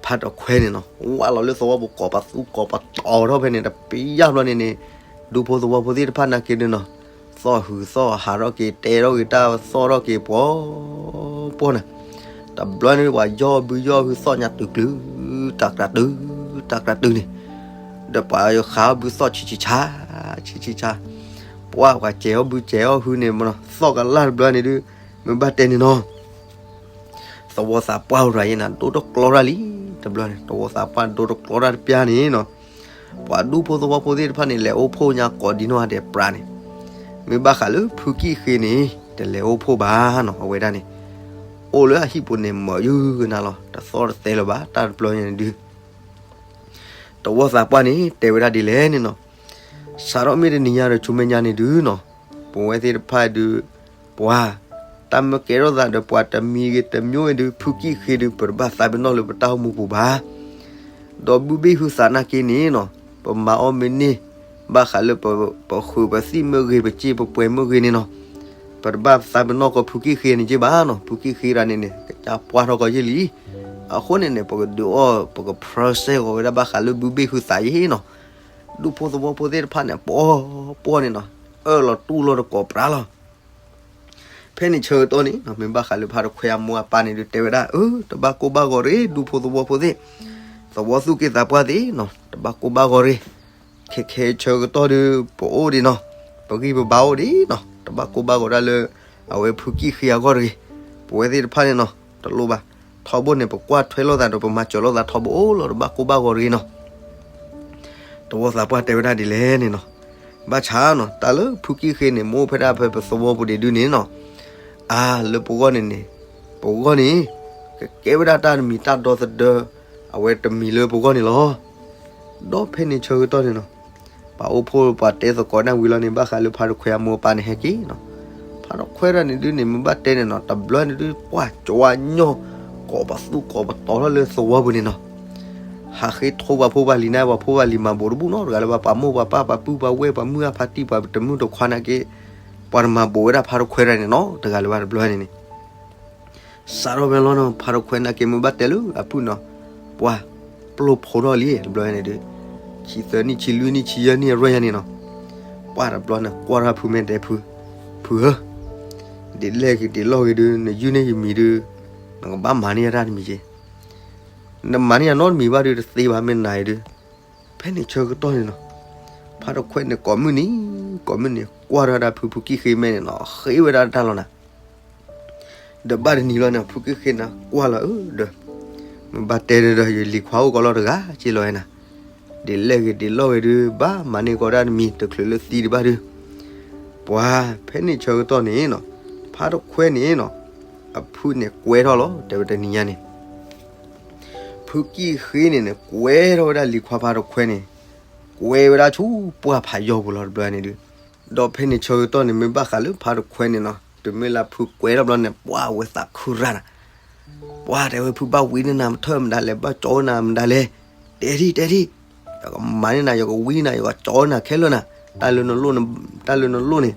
ဖါတခွဲန့ၣ်နီၤ ဝၢ်လီၤလၢသဝီပူၤ ကိးပသူကိးပတီၤထီၣ်ဖဲန့ၣ် တပျၢ်ဘျီန့ၣ်န့ၣ် ဒူဖိသဝီဖိသ့ၣ်တဖၣ်နာ်က့ဒုးနီၤ သီၣ်ဟုးသီၣ်ဟးထီၣ်က့ၤ တဲထီၣ်က့ၤတၢ်သီၣ်ထီၣ်က့ၤပှီၤပှီၤနၤ, တဘျီန့ၣ်ပှၤယီၢ်ဘုယီၢ်ဟု သီၣ်ညါတုၤကျုၤ တၢ်ကြၢးတုၤ တၢ်ကြၢးတုၤန့ၣ်, ဒီးပှၤဃးအီၣ်ဘုသီၣ်ဆံးဆံးဆါ ဆံးဆံးဆါ, ပှၤပှၤစဲးအီၣ်ဘုစဲးအီၣ်ဟုန့ၣ်မနီၤ သီၣ်ကလၢ်တဘျီန့ၣ်ဒုး မ့ၢ်ဘၣ်တဲန့ၣ်နီၤ သဝီသးပှၢ်ရၤယဲနၤ ဒိတကျီတၢ်လံ, တဘျီန့ၣ် သဝီသးပှၢ်ဒိတကျီတၢ်တပျၢ်န့ၣ်နီၤ, ပှၤဒူဖိသဝီဖိသ့ၣ်တဖၣ်န့ၣ် လဲၤအိၣ်ဖှိၣ်ညါကိးဒံနီၢ်ဂၤဒဲးပြးန့ၣ်, မ့ၢ်ဘၣ်ဃးလၢဖုကံၣ်ဃ့န့ၣ် တလဲၤအိၣ်ဖှိၣ်ဘၣ်နီၤ အဝဲဒၣ်န့ၣ်, အိၣ်လၢအဟံၣ်ပူၤန့ၣ် မၤယုၢ်ကနၣ်လီၤ တသီၣ်တသဲလၢၤဘၣ် တၢ်တဘျီညါန့ၣ်ဒုး သဝီသးပှၢ်န့ၣ် တဲဝဲဒၣ်ဒ်လဲၣ်န့ၣ်နီၤ, စးထီၣ်မ့ၢ်တနံၤညါဒီးဆူမဲာ်ညါန့ၣ်ဒုးနီၤ, ပဝဲသ့ၣ်တဖၣ်ဒုး, ပှၤ, တၢ်မ့ၢ်ကဲထီၣ်သးဒီးပှၤတမံၤဂ့ၤတမံၤဂ့ၤဒုး ဖုကံၣ်ဃ့ဒုး ပတဘၣ်သးပ့ၤနီၣ်လၢပတၢ်အိၣ်မူပူၤဘၣ်. ဒီးဘုဘ့ၣ်ဟုသးနာ်က့န့ၣ်နီၤ, ပမၤအီၣ်မ့ၢ်န့ၢ်, ဘၣ်ဃးလၢပဃုာ်ပသံၣ်မ့ၢ်ဂ့ၤ ပစ့ပပှဲၤမ့ၢ်ဂ့ၤန့ၣ်နီၤ, ပတဘၣ်သးပ့ၤနီၣ်ကီးဖုကံၣ်ဃ့န့ၣ်က့ဘၣ်နီၤ, ဖုကံၣ်ဃ့တၢ်န့ၣ်န့ၣ် ကစၢ်ပှၢ်ထီၣ်ကီးယ့ၢ်လံ. အဃိန့ၣ်န့ၣ် ပကဒုးအီၣ် ပကဖြၢစဲဂီၤဝဲဒၣ်ဘၣ်ဃးလၢဘုဘ့ၣ်ဟုသးယ့ၢ်နီၤ, ဒူဖိသဝီဖိသ့ၣ်တဖၣ်န့ၣ် ပှီၤပှီၤန့ၣ်နီၤ, အၢၣ်လီၤတူၢ်လိာ်တကိးပြးလီၤ. ဖဲန့ၣ်ဆၢကတီၢ်န့ၣ်နီၤ, မ့ၢ်ဘၣ်ဃးလၢဖါတခွဲအမိၢ်အပၢ်န့ၣ်ဒုးတဲဝဲဒၣ်, အၢ တဘၣ်ကိၢ်ဘၣ်ဂီၤတဂ့ၤ ဒူဖိသဝီဖိသ့ၣ်, သဝီသူၣ်က့သးပှၢ်သ့ၣ်နီၤ, တဘၣ်ကိၢ်ဘၣ်ဂီၤတဂ့ၤ. ခဲခဲဆၢကတီၢ်ဒုး ပအိၣ်ဒံးနီၤ, ပဂံၢ်ပဘါအိၣ်ဒံးနီၤ, တဘၣ်ကိၢ်ဘၣ်ဂီၤဒၣ်လၢ အဝဲဖုကံၣ်ဃ့အဂီၢ်တဂ့ၤ. ပဝဲသ့ၣ်တဖၣ်န့ၣ်နီၤ, တလိၣ်ဘၣ်, ထီဘိန့ၣ် ပကွၢ်ထွဲလိာ်သးဒီး ပမၤစၢၤလိာ်သးထီဘိအိၣ်လီၤ, တဘၣ်ကိၢ်ဘၣ်ဂီၤတဂ့ၤနီၤ. သဝီသးပှၢ်တဲဝဲဒၣ်ဒ်လဲၣ်န့ၣ်နီၤ, ဘၣ်ဆၣ်နီၤ, တၢ်လၢဖုကံၣ်ဃ့န့ၣ် မ့ၢ်အိၣ်ဖဲဒၣ်ဖဲပသဝီပူၤဒံးဒုးန့ၣ်နီၤ, အါ လၢပဂီၢ်န့ၣ်န့ၣ်, ပဂီၢ်န့ၣ် ကကဲဝဲဒၣ်တၢ်တမံၤတၢ်ဒီသဒၢ အဝဲတမံၤလၢပဂီၢ်န့ၣ်လီၤ. ဒီးဖဲန့ၣ်ဆၢကတီၢ်န့ၣ်နီၤ, ပှၤအိၣ်ဖှိၣ်ပှၤတဲသကိးန့ၣ်ဝံၤလီၤန့ၣ် ဘၣ်ဃးလၢဖါတခွဲအမိၢ်အပၢ်န့ၣ်ဟဲက့ၤနီၤ, ဖါတခွဲတၢ်န့ၣ်ဒုးန့ၣ် မ့ၢ်ဘၣ်တဲန့ၣ်နီၤ, တဘျီန့ၣ်ဒုး ပှၢ်ကၠီညီၣ် ကိးပသူၣ်ကိးပတီၤထီၣ်လၢသဝီပူၤန့ၣ်နီၤ, ဟးဃ့ထိပှၤဖိပှၤလံၤန့ၣ် ပှၤဖိပှၤလံၤမၤဘိးတဘူၣ်နီၤ, တဂၤလၢၤဘၣ်, ပှၤမိၢ်ပှၤပၢ် ပှၤပုၢ်ပှၤဝဲၢ် ပှၤမုၢ်အဖါတံၢ် ပှၤတမုၢ်တခွါနာ်က့, ပှၤတမၤဘိးဝဲဒၣ်ဖါတခွဲတၢ်န့ၣ်နီၤ, တဂၤလၢၤဘၣ်တဘျီန့ၣ်န့ၣ် စးထီၣ်ဖဲလီၤနီၤ, ဖါတခွဲနာ်က့ မ့ၢ်ဘၣ်တဲလၢအပုၢ်နီၤ, ပှၢ်ပျိၢ်ဖိထီၣ်လံတဘျီန့ၣ်ဒုး, ဆံသၢနံၣ် ဆံလွံၢ်နံၣ် ဆံယဲၢ်နံၣ်အရွဲၣ်ယါန့ၣ်နီၤ, ပှၢ်တဘျီန့ၣ် ကွၢ်ထီၣ်ဖုမဲာ်တဲဖု, ဖုဧၢ, ဒ်လဲၣ်ဂ့ၤဒ်လဲၣ်ဂ့ၤဒုး နယုၢ်န့ၢ်ယမံၤဒုး, နကဘၣ်မၤန့ၢ်ယတၢ်တမံၤက့, နမၤန့ၢ်ယနီတမံၤဘၣ်ဒုး တသ့ဘၣ် မ့ၢ်နၤအံၤဒုး. ဖဲန့ၣ်ဆၢကတီၢ်န့ၣ်နီၤ, ဖါတခွဲန့ၣ် ကိးမုၢ်နံၤ ကိးမုၢ်နံၤ ကွၢ်ထီၣ်ဝဲဒၣ်ဖု ဖုကံၣ်ဃ့မဲာ်န့ၣ်နီၤ, ဃ့ဝဲဒၣ်တၢ်လီၤနၤ ဒီးဘၣ်တနံၤလီၤန့ၣ် ဖုကံၣ်ဃ့န့ၣ် ကွၢ်လီၤအၢဒီး, မ့ၢ်ဘၣ်တဲဒီး ယလံၤခွါအိၣ်ကီးလီၤတဂၤက့လီၤနၤ, ဒ်လဲၣ်ဂ့ၤဒ်လဲၣ်ဂ့ၤဒုး ဘၣ်မၤန့ၢ်ကီးဒၣ်တမံၤ တချုးလၢသံဒံးဘၣ်ဒုး, ပှၤဖဲန့ၣ်ဆၢကတီၢ်န့ၣ်နီၤ, ဖါတခွဲန့ၣ်နီၤ, အဖုန့ၣ်ကွဲထီၣ်လီၤ တဲဝဲတနံၤညါန့ၣ် ဖုကံၣ်ဃ့န့ၣ်န့ၣ် ကွဲထီၣ်ဝဲဒၣ်လံၤခွါဖါတခွဲန့ၣ်, ကွဲဝဲဒၣ်ဆူပှၢ်ဖးယီၢ်ပူၤလီၤတဘျီန့ၣ်ဒုး, ဒီးဖဲန့ၣ်ဆၢကတီၢ်န့ၣ် မ့ၢ်ဘၣ်ဃးလၢဖါတခွဲန့ၣ်နီၤ, တုၤမ့ၢ်လၢဖုကွဲထီၣ်ဘျီန့ၣ် ပှၢ်ဝဲသးခုရၣ်နၤ, ပှၢ်တဲဝဲဖုဘၣ်ဝံန့ၢ်နၤမထၢၣ်မတၤလဲၣ် ဘၣ်ကၠီနၤမတၤလဲၣ်, တဲဒံၣ်တဲဒံၣ်, ယကမၤန့ၢ်နၤ ယကဝံနၤ ယကကၠီနၤခဲလၢာ်နၤ, တၢ်လၢနလိၣ်န့ၣ်, တၢ်လၢနလိၣ်န့ၣ်.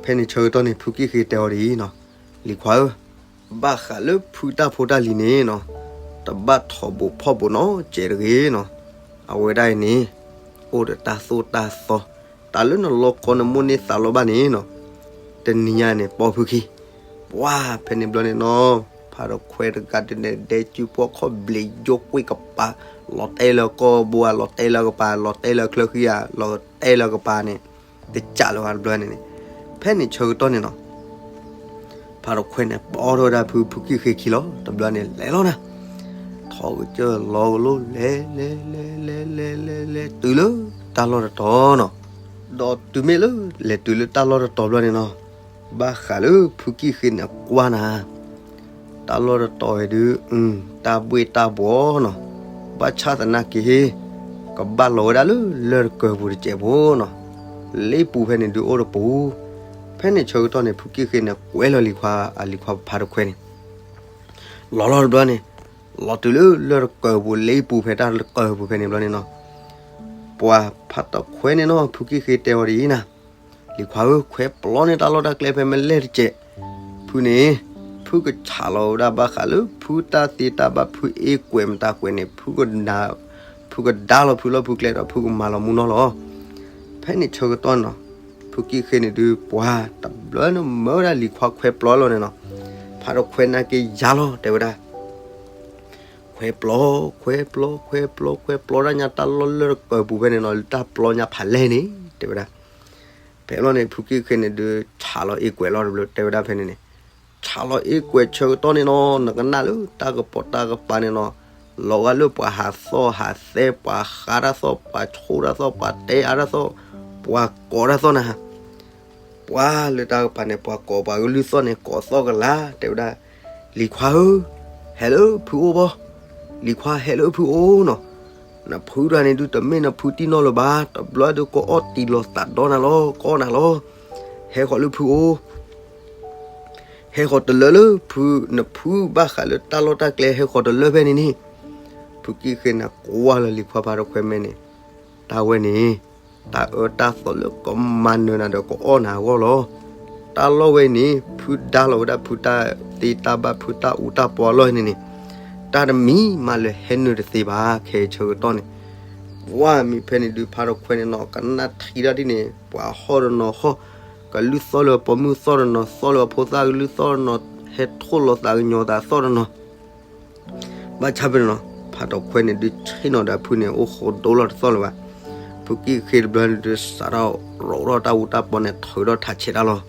ဖဲန့ၣ်ဆၢကတီၢ်န့ၣ် ဖုကံၣ်ဃ့တဲအီၤဒ်အံၤနီၤ, လံၤခွါဧၢ, ဘၣ်ဃးလၢဖုတၢ်ဖိတၢ်လံၤန့ၣ်နီၤ, တဘၣ်ထီၣ်ဘိးဖီၣ်ဘိးနီတစဲးတဂ့ၤနီၤ. အဝဲဒၣ်အံၤန့ၣ် အိၣ်ဒီးတၢ်သိၣ်တၢ်သီ, တၢ်လၢနလီၤကီနမိၢ်န့ၢ်သးလီဘၣ်န့ၣ်နီၤ, တနံၤညါန့ၣ် ပိာ်ဖုခံ, ပှၤဖဲန့ၣ်ဘျီန့ၣ်နီၤ, ဖါတခွဲတဂၤဒုးန့ၣ် ဒဲကုပှီၢ်ခီၣ်ဘျံးယိကွံာ်ကပၤ, လီၤတဲာ်လၢကီၢ်ဘိဧါ, လီၤတဲာ်လၢကပၤ, လီၤတဲာ်လၢချၢဃံဧါ, လီၤတဲာ်လၢကပၤန့ၣ်, တစးလၢၤဘၣ်တဘျီန့ၣ်န့ၣ်. ဖဲန့ၣ်ဆၢကတီၢ်န့ၣ်နီၤ, ဖါတခွဲန့ၣ် ပိာ်ထီၣ်ဝဲဒၣ်ဖု ဖုကံၣ်ဃ့ခံလီၤ. တဘျီန့ၣ် လဲၤလီၤနၤ, ထီၣ်ကစၢၢ်လီၤကလိ လဲၤလဲၤလဲၤလဲၤလဲၤလဲၤလဲၤ တုၤလၢတၢ်လီၢ်တတီၤနီၤ. ဒီးတုၤမ့ၢ်လၢလဲၤတုၤလၢတၢ်လီၢ်တတီၤဘျီန့ၣ်နီၤ, ဘၣ်ဃးလၢဖုကံၣ်ဃ့န့ၣ်ကွၢ်နၤ တၢ်လီၢ်တတီၤဝဲဒုး, တၢ်ဘှ့ၣ်တၢ်ဘှီနီၤ, ဘၣ်ဆၣ်သနာ်က့ ကဘၣ်လီၤဝဲဒၣ်လၢ လၢၢ်တကၢၢ်ပူၤတစဲးဖိနီၤ, လ့ပူၤဖဲန့ၣ်ဒုးအိၣ်တပူၤ. ဖဲန့ၣ်ဆၢကတီၢ်န့ၣ် ဖုကံၣ်ဃ့န့ၣ် ကွဲးလီၤလံၤခွါ, အလံၤခွါဖါတခွဲန့ၣ် လီၤလီၤတဘျီန့ၣ်, လီၤတုၤလၢလၢၢ်တကၢၢ်ပူၤ လ့ပူၤဖဲတၢ်တကၢၢ်ပူၤဖဲန့ၣ်ဘျီန့ၣ်နီၤ, ပှၤဖါတခွဲန့ၣ်နီၤ, ဖုကံၣ်ဃ့တဲအီၤဒ်အံၤနၤ, လံၤခွါဧၢ, ခွဲးပျီန့ၢ်တၢ်လီၢ်တၢ်ကျဲဖဲမ့ၢ်လဲၣ်တစဲး, ဖုန့ၣ်, ဖုကဆးလီၤဝဲဒၣ်ဘၣ်ဃးလၢ ဖုတၢ်သ့တၢ်ဘၣ် ဖုအ့ၣ်ကွဲးမတၤကွဲးန့ၣ်, ဖုကဒါလီၤဖုလီၢ်ဖုကျဲဒီး ဖုကမၤလီၤမူနီၢ်လီၤ. ဖဲန့ၣ်ဆၢကတီၢ်နီၤ, ဖုကံၣ်ဃ့န့ၣ်ဒုး ပှၤတဘျီန့ၣ်မၢဝဲဒၣ်လံၤခွါခွဲးပျီလီၤန့ၣ်နီၤ, ဖါတခွဲနာ်က့ၤယၤလီၤ တဲဝဲဒၣ် ခွဲးပျီ, ခွဲးပျီ, ခွဲးပျီ, ခွဲးပျီ, ခွဲးပျီတၢ်ညါတၢ်လီၢ်လၢၢ်တကၢၢ်ပူၤဖဲန့ၣ်နီၤ, တၢ်ပျီညါဖးလဲၢ်န့ၣ် တဲဝဲဒၣ်. ဖဲဘျီန့ၣ် ဖုကံၣ်ဃ့န့ၣ်ဒုး ဆးလီၤအ့ၣ်ကွဲးလီၤတဘျီ တဲဝဲဒၣ်ဖဲန့ၣ်န့ၣ်, ဆးလီၤအ့ၣ်ကွဲးဆၢကတီၢ်န့ၣ်နီၤ, နကနၣ်လၢတၢ်ကပိာ်တၢ်ကပၤန့ၣ်နီၤ, လီၤဂာ်လၢပှၤဟးသီၣ်ဟးသဲ, ပှၤဃါတၢ်သီၣ်, ပှၤဆိၣ်တၢ်သီၣ်, ပှၤတဲအါတၢ်သီၣ်, ပှၤကိးတၢ်သီၣ်နၤ ပှၤလၢတၢ်ကပၤန့ၣ် ပှၤကိးပှၤကလုၢ်သီၣ်န့ၣ် ကိးသီၣ်ကလာ် တဲဝဲဒၣ်, လံၤခွါဧၢ, ဟဲလၢဖုအိၣ်ဘီ, လံၤခွါဟဲလၢဖုအိၣ်နီၤ, နဖုတဂၤန့ၣ်ဒုး တမ့ၢ်နဖုတံၢ်နီၢ်လၢၤဘၣ်, တဘျီဒုးကအီၣ်တံၢ်လီၤသးဒီနၤလီၤ, ကအီၣ်နၤလီၤ, ဟဲဃီၤလၢဖုအိၣ် ဟဲဃီၤတလၢလၢဖု, နဖုဘၣ်ဃးလၢတၢ်လီၢ်တၢ်ကျဲ ဟဲဃီၤတလၢဖဲန့ၣ်န့ၣ်, ဖုကံၣ်ဃ့န့ၣ် ကွၢ်လီၤလံၤခွါဖါတခွဲမဲာ်န့ၣ်, တၢ်ဝဲန့ၣ်, တၢ်အၢတၢ်သီလၢကမၤနၢၤနၤဒီးကအီၣ်နၤအဂီၢ်လီၤ. တၢ်လီၢ်ဝဲန့ၣ် ဖုဒါလီၤဝဲဒၣ်ဖုတၢ်သ့တၢ်ဘၣ် ဖုတၢ်အူတၢ်ပီအလီၢ်န့ၣ်န့ၣ်, တၢ်တမံၤမးလၢဟဲနုာ်တသ့ဘၣ် ခဲအံၤဆၢကတီၢ်န့ၣ် ဝဲမ့ၢ်ဖဲန့ၣ်ဒုး ဖါတခွဲန့ၣ်နီၤ ကနၣ်ထံတၢ်ဒ်န့ၣ် ပှၤဟီၣ်တနီၤဟီၣ်, ကလုၢ်သီၣ်လၢပိာ်မုၣ်သီၣ်တနီၤ သီၣ်လၢအဖိသၣ်ကလုၢ်သီၣ်တနီၤ ဟဲထိၣ်လီၤသးကညီၤသးသီၣ်တနီၤ, ဘၣ်ဆၣ်ဖဲန့ၣ်နီၤ ဖါတခွဲန့ၣ်ဒုးဆ့ၣ်နီၤဒီးဖုန့ၣ် အိၣ်ဃိဒိလီၤတသီၣ်လၢၤဘၣ်. ဖုကံၣ်ဃ့တဘျီန့ၣ်ဒုး စးထီၣ်ရိးထီၣ်တၢ်အူတၢ်ပီန့ၣ် ထုးထီၣ်ထးဆဲးတၢ်လီၤ.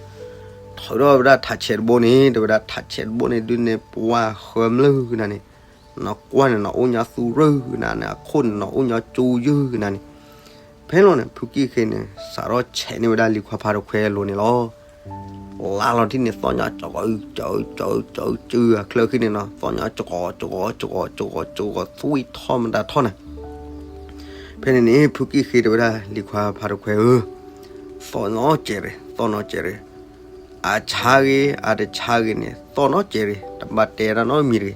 ထုးထီၣ်ဝဲဒၣ်ထးဆဲးတဘိန့ၣ် တဲဝဲဒၣ်ထးဆဲးတဘိန့ၣ်ဒုးန့ၣ် ပှၤဃၢၤမျုၢ်ကနၤန့ၣ် နကွၢ်န့ၣ်နီၤ အိၣ်ညါသူရၢၢ်ကနၤန့ၣ် အခိၣ်န့ၣ်နီၤ အိၣ်ညါကၠူယုၢ်ကနၤန့ၣ်, ဖဲလီၤန့ၣ် ဖုကံၣ်ဃ့န့ၣ် စးထီၣ်ဆဲးန့ၢ်ဝဲဒၣ်လံၤခွါဖါတခွဲအလိၤန့ၣ်လီၤ. လါလီၤထံၣ်န့ၣ် သီၣ်ညါကၠီကၠီကၠီကၠီကၠီ အချၢဃံန့ၣ်နီၤ သီၣ်ညါကၠီကၠီကၠီကၠီကၠီကၠီ သွံၣ်ထီၣ်မတၤထီၣ်နၤ. ဖဲန့ၣ်န့ၣ် ဖုကံၣ်ဃ့တဲဝဲဒၣ် လံၤခွါဖါတခွဲဧၢ, သီၣ်နီၢ်ကဲးရ့ၣ် သီၣ်နီၢ်ကဲးရ့ၣ်, အဆါဂ့ၤ အတဆါဂ့ၤန့ၣ် သီၣ်နီၢ်ကဲးရ့ၣ် တဘၣ်တဲတၢ်နီတမံၤတဂ့ၤ.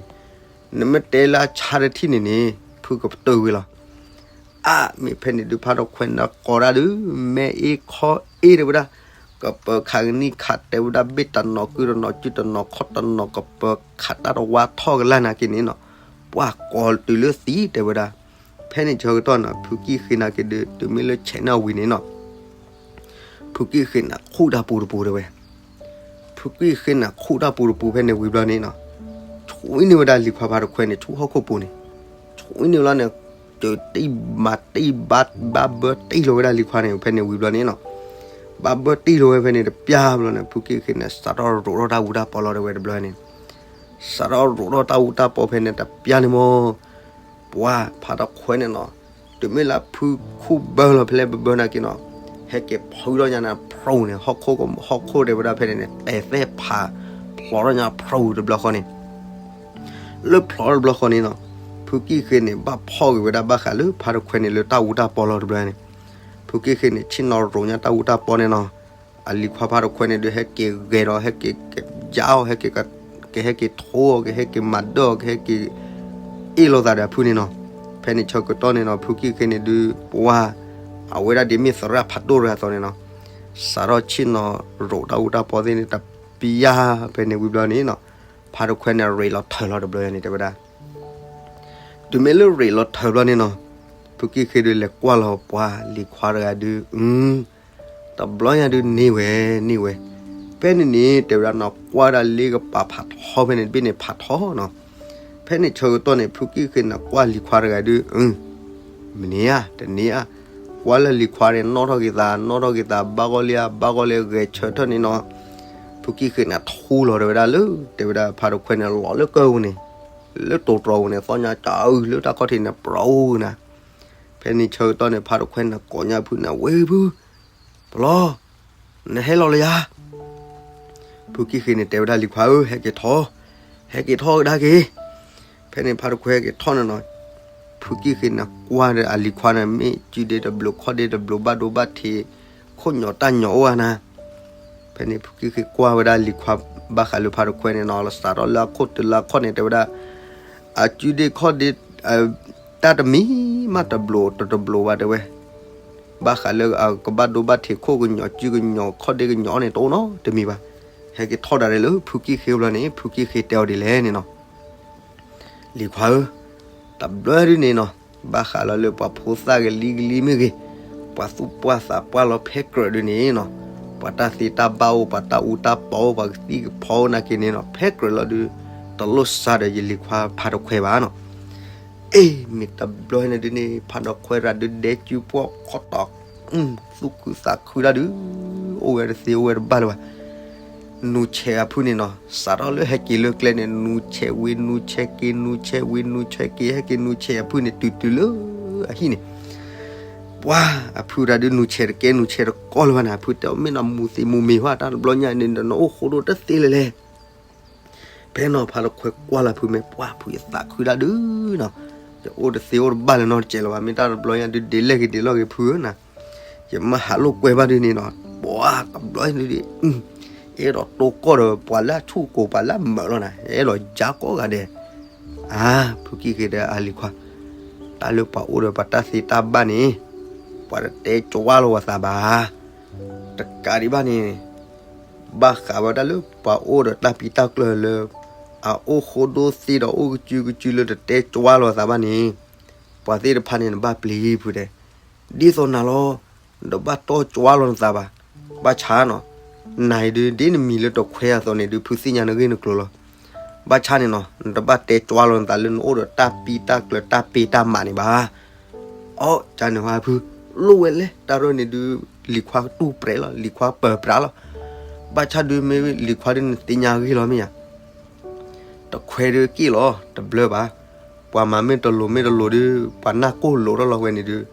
နမ့ၢ်တဲလၢအဆါတထံၣ်န့ၣ်န့ၣ် ဖုကပတုာ်ဝံၤလီၤ. အါ မ့ၢ်ဖဲန့ၣ်ဒုး ဖါတခွဲန့ၣ်ကိးတၢ်ဒုး မဲအ့ၣ်ခီအ့ၣ်တဲဝဲဒၣ်, ကပၢၤခးကနံၣ်ခးတဲဝဲဒၣ် ဘ့ၣ်တနီၤကုၢ်တနီၤ ကုၢ်တနီၤခီၣ်တနီၤ ကပၢၤခးတၢ်တဝါထီၣ်ကလာ်နာ်က့န့ၣ်နီၤ, ပှၤကိးတုၤလၢသံတဲဝဲဒၣ်. ဖဲန့ၣ်ဆၢကတီၢ်နီၤ ဖုကံၣ်ဃ့နာ်က့ဒုး တုၤမ့ၢ်လၢဆဲးန့ၢ်ဝံၤန့ၣ်နီၤ ဖုကံၣ်ဃ့န့ၣ်ခူၣ်တၢ်ပူၤတပူၤတဲဝဲ. ဖုကံၣ်ဃ့န့ၣ်ခူၣ်တၢ်ပူၤတပူၤဖဲန့ၣ်ဝံၤဘျီန့ၣ်နီၤ, ဆူၣ်အံၤန့ၢ်ဝဲဒၣ်လံၤခွါဖါတခွဲန့ၣ် ဆူဟီၣ်ခိၣ်ပူၤန့ၣ်, ဆူၣ်အံၤန့ၢ်ဝဲလီၤန့ၣ်, စၢၤတံၢ်မၤတံၢ်ဘၣ် ဘၣ်ဘၢတံၢ်လီၤဝဲဒၣ်လံၤခွါန့ၣ် ဖဲန့ၣ်ဝံၤဘျီန့ၣ်နီၤ, ဘၣ်ဘၢတံၢ်လီၤဝဲဖဲန့ၣ်တပျၢ်ဘျီန့ၣ် ဖုကံၣ်ဃ့န့ၣ် စးထီၣ်ရိးထီၣ်တၢ်အူတၢ်ပီလီၤတဲဝဲတဘျီန့ၣ် စးထီၣ်ရိးထီၣ်တၢ်အူတၢ်ပီဖဲန့ၣ်တပျၢ်န့ၣ်မီၢ် ပှၤဖါတခွဲန့ၣ်နီၤ, တုၤမ့ၢ်လၢဖုခူၣ်ဘၢလီၤဖဲလဲၣ်ဘၢဘၢနာ်က့နီၤ, ဟဲက့ၤဖုထီၣ်ညါန့ၣ် ဖရိန့ၣ် ဟီၣ်ခိၣ်တဲဝဲဒၣ်ဖဲန့ၣ်န့ၣ် တဲသဲဖး ဖျိးထီၣ်ညါဖရိတဘျီဃီန့ၣ်, လၢဖျိးတဘျီဃီန့ၣ်နီၤ, ဖုကံၣ်ဃ့န့ၣ် ဘၣ်ဖီၣ်က့ၤဝဲဒၣ်ဘၣ်ဃးလၢဖါတခွဲန့ၣ်လၢတၢ်အူတၢ်ပီလီၤတဘျီန့ၣ်, ဖုကံၣ်ဃ့န့ၣ် ဆ့ၣ်နီၤရိးညါတၢ်အူတၢ်ပီန့ၣ်နီၤ, အလံၤခွါဖါတခွဲန့ၣ်ဒုး ဟဲက့ၤဂဲၤဒီး ဟဲက့ၤကယါအီၤ ဟဲက့ၤက ကဟဲက့ၤထိအီၤ ကဟဲက့ၤမၤဒၢအီၤ ကဟဲက့ၤ အ့ၣ်လိာ်သးဒီးအဖုန့ၣ်နီၤ, ဖဲန့ၣ်ဆၢကတီၢ်န့ၣ်နီၤ ဖုကံၣ်ဃ့န့ၣ်ဒုး ပှၤ အဝဲဒၣ်ဒ်မ့ၢ်သရၣ်ဖးဒိၣ်တဂၤအသိးန့ၣ်နီၤ, စးထီၣ်ဆ့ၣ်နီၤရိးတၢ်အူတၢ်ပီသ့ၣ်န့ၣ် တပျၢ်ဖဲန့ၣ်ဝံၤဘျီန့ၣ်နီၤ, ဖါတခွဲန့ၣ်ရ့းလီၤထၢၣ်လီၤတဘျီယၤန့ၣ် တဲဝဲဒၣ် တုၤမ့ၢ်လၢရ့းလီၤထၢၣ်ဘျီန့ၣ်နီၤ, ဖုကံၣ်ဃ့ဒုးလဲၤကွၢ်လီၤပှၤလံၤခွါတဂၤဒုး အ တဘျီညါဒုးန့ၢ်ဝဲ, န့ၢ်ဝဲ, ဖဲန့ၣ်န့ၣ် တဲဝဲဒၣ်နီၤ ကွၢ်ဒၣ်လ့ကပၤဖးထီဖဲန့ၣ်တဘ့ၣ်န့ၣ်ဖးထီနီၤ, ဖဲန့ၣ်ဆၢကတီၢ်န့ၣ် ဖုကံၣ်ဃ့န့ၣ်ကွၢ်လံၤခွါတဂၤဒုး မန့ၢ်ဧါ တန့ၢ်ဧါ, ကွၢ်လၢလံၤခွါန့ၣ် နီၣ်ထီၣ်က့ၤသး နီၣ်ထီၣ်က့ၤသး ဘၣ်ဂီၢ်လံဧါ ဘၣ်ဂီၢ်လံ ဂဲၤဆၢထၢၣ်န့ၣ်နီၤ, ဖုကံၣ်ဃ့န့ၣ်ထူလီၤတဲဝဲဒၣ်လၢ တဲဝဲဒၣ်ဖါတခွဲန့ၣ်လီၤလၢကၢၢ်ပူၤန့ၣ်, လၢတိၤတြီၤပူၤန့ၣ် သီၣ်ညါကၠးအုလၢတၢ်ခီၣ်ထံးန့ၣ် ပြီၤအူနၤ, ဖဲန့ၣ်ဆၢကတီၢ်န့ၣ် ဖါတခွဲန့ၣ်ကိးညါဖုန့ၣ် ဝ့ၢ်ဖု, ပလီ နဟဲလီၤလၢယၤ, ဖုကံၣ်ဃ့န့ၣ်တဲဝဲဒၣ်လံၤခွါဧၢ ဟဲက့ၤထီၣ်, ဟဲက့ၤထီၣ်ကဒါက့ၤ, ဖဲန့ၣ်ဖါတခွဲဟဲက့ၤထီၣ်န့ၣ်နီၤ, ဖုကံၣ်ဃ့န့ၣ်ကွၢ်ဒီးအလံၤခွါန့ၣ် မ့ၢ်စုဒ့တဘျုးခီၣ်ဒ့တဘျုး ဘၣ်ဒိဘၣ်ထံး ခိၣ်ညိးတၢ်ညိးအိၣ်ဧါနၤ, ဖဲန့ၣ်ဖုကံၣ်ဃ့ကွၢ်ဝဲဒၣ်လံၤခွါ ဘၣ်ဃးလၢဖါတခွဲန့ၣ်နီၤ လီၤစးထီၣ်လၢအခိၣ်တုၤလၢအခီၣ်န့ၣ် တဲဝဲဒၣ် အစုဒ့ခီၣ်ဒ့ တၢ်တမံၤမးတဘျုးတတဘျုးဘၣ်တဲဝဲ, ဘၣ်ဃးလၢအကဘၣ်ဒိဘၣ်ထံးခိၣ်ကညီၤစုကညီၤခီၣ်ဒ့ကညီၤန့ၣ် တအိၣ်နီတမံၤဘၣ်, ဟဲက့ၤထီၣ်ဒၣ်လဲာ်လၢဖုကံၣ်ဃ့ဘျီန့ၣ် ဖုကံၣ်ဃ့တဲအီၤဒ်လဲၣ်န့ၣ်နီၤ လံၤခွါဧၢ, တဘျီဒုန့ၣ်နီၤ, ဘၣ်ဃးလီၤလၢပှၤဖိသၣ်ကလံၤကလံၤမ့ၢ်ဂ့ၤ, ပှၤသူၣ်ပှၢ်သးပှၢ်လီၤဖဲကြၢးဒုန့ၣ်နီၤ, ပှၤတၢ်သ့တၢ်ဘၣ်အိၣ် ပှၤတၢ်အူတၢ်ပီအိၣ် ပှၤကသံၣ်ကဖီအိၣ်နာ်က့န့ၣ်နီၤ ဖဲကြၢးလီၤဒု, တလိၣ်စါဒီးယလံၤခွါဖါတခွဲဘၣ်နီၤ အ့ မ့ၢ်တဘျီန့ၣ်ဒုန့ၣ် ဖါတခွဲရၤဒုဒဲကၠူပှီၢ်ခီတီၤ, သူၣ်ခုသးခုတၢ်ဒု, အိၣ်ဝဲတသ့အိၣ်ဝဲတဘၣ်လၢၤဘၣ်, နူၤဆဲးအဖုန့ၣ်နီၤ, စးထီၣ်လၢဟဲက့ၤလၢကျဲန့ၣ် နူၤဆဲးဝံၤနူၤဆဲးက့ၤ နူၤဆဲးဝံၤနူၤဆဲးက့ၤ ဟဲက့ၤနူၤဆဲးအဖုန့ၣ် တုၤတုၤလၢအဟံၣ်န့ၣ် ပှၤအဖုတၢ်ဒုးနူၤဆဲးတကဲနူၤဆဲးတကီလၢၤဘၣ်န့ၣ် အဖုတဲအီၤ မ့ၢ်နမူၤသံးမူၤမ့ၤဟါ တၢ်တဘျီညါန့ၣ် နအိၣ်ဃိဒိၣ်တသ့လၢၤလဲၣ် ဖဲနီၤဖါတခွဲကွၢ်လၢဖုမဲာ် ပှၢ်ဖုယသးခုဒၣ်ဒုနီၤ, ယအိၣ်တသ့အိၣ်တဘၣ်လၢၤနီတစဲးလၢၤဘၣ် မ့ၢ်တၢ်တဘျီညါဒုးဒ့လဲၣ်ဂ့ၤဒ့လဲၣ်ဂ့ၤဖုဧၢနၤ, ယမ့ၢ်ဟးလိာ်ကွဲဘၣ်ဒုန့ၣ်နီၤ, ပှၤတဘျီဒုဒု အဲၣ်ဒိးတိၢ်ကီၢ်ဒီးပှၤလၢအဆူၣ်ကိးပှၤလၢအမၢးလီၤနၤ အဲၣ်ဒိးယါကိးဂၤဒဲး, အါ ဖုကံၢ်ဃ့ဒီးအလံၤခွါ, တၢ်လၢပှၤအိၣ်ဒီးပှၤတၢ်သ့တၢ်ဘၣ်န့ၣ်, ပှၤတတဲကွၢ်လီၤဝဲသးဘၣ် တကးဒံးဘၣ်န့ၣ်, ဘၣ်ဃးဝဲဒၣ်လၢပှၤအိၣ်ဒီးတၢ်ပံးတၢ်ကျၢၢ်လၢ အအိၣ်ဃိဒိၣ်သ့ဒီးအိၣ်ကစုကစုလၢတတဲကွၢ်လီၤသးဘၣ်န့ၣ်, ပှၤသ့ၣ်တဖၣ်န့ၣ်နဘၣ်ပျံၤဖုတဲ, ဒ်သိးနၤလီၤ, နတဘၣ်တီကွၢ်လီၤနသးဘၣ်, ဘၣ်ဆၣ်နီၤ, နၤအံၤဒုးဒ်နမံၤလၢတခွဲအသိးန့ၣ်ဒုး ဖုသ့ၣ်ညါနဂ့ၢ်နကျိၤလီၤ, ဘၣ်ဆၣ်န့ၣ်နီၤ နတဘၣ်တဲကွၢ်လီၤနသးလၢနအိၣ်ဒီးတၢ်ပံးတၢ်ကျၢၢ်တၢ်ပ့းတၢ်မးန့ၣ်ဘၣ် အီၣ် ကန့ၣ်ဟါဖု, လိၣ်ဝဲလဲၣ် တၢ်ရၢၢ်န့ၣ်ဒုး, လံၤခွါတူၢ်ပြဲးလီၤ လံၤခွါပၢၤပြးလီၤ, ဘၣ်ဆၣ်ဒုးမ့ၢ်လံၤခွါဒုးနသ့ၣ်ညါဂ့ၢ်လီၤမ့ၢ်ဧါ, တခွဲဒုးက့ၣ်လီၤ တဘျၢဘၣ်, ပှၤမၤမ့ၢ်တလိၤမ့ၢ်တလိၤဒုး, ပှၤနၢ်ကိၢ်လိၤထီၣ်လီၤဝဲန့ၣ်ဒုး,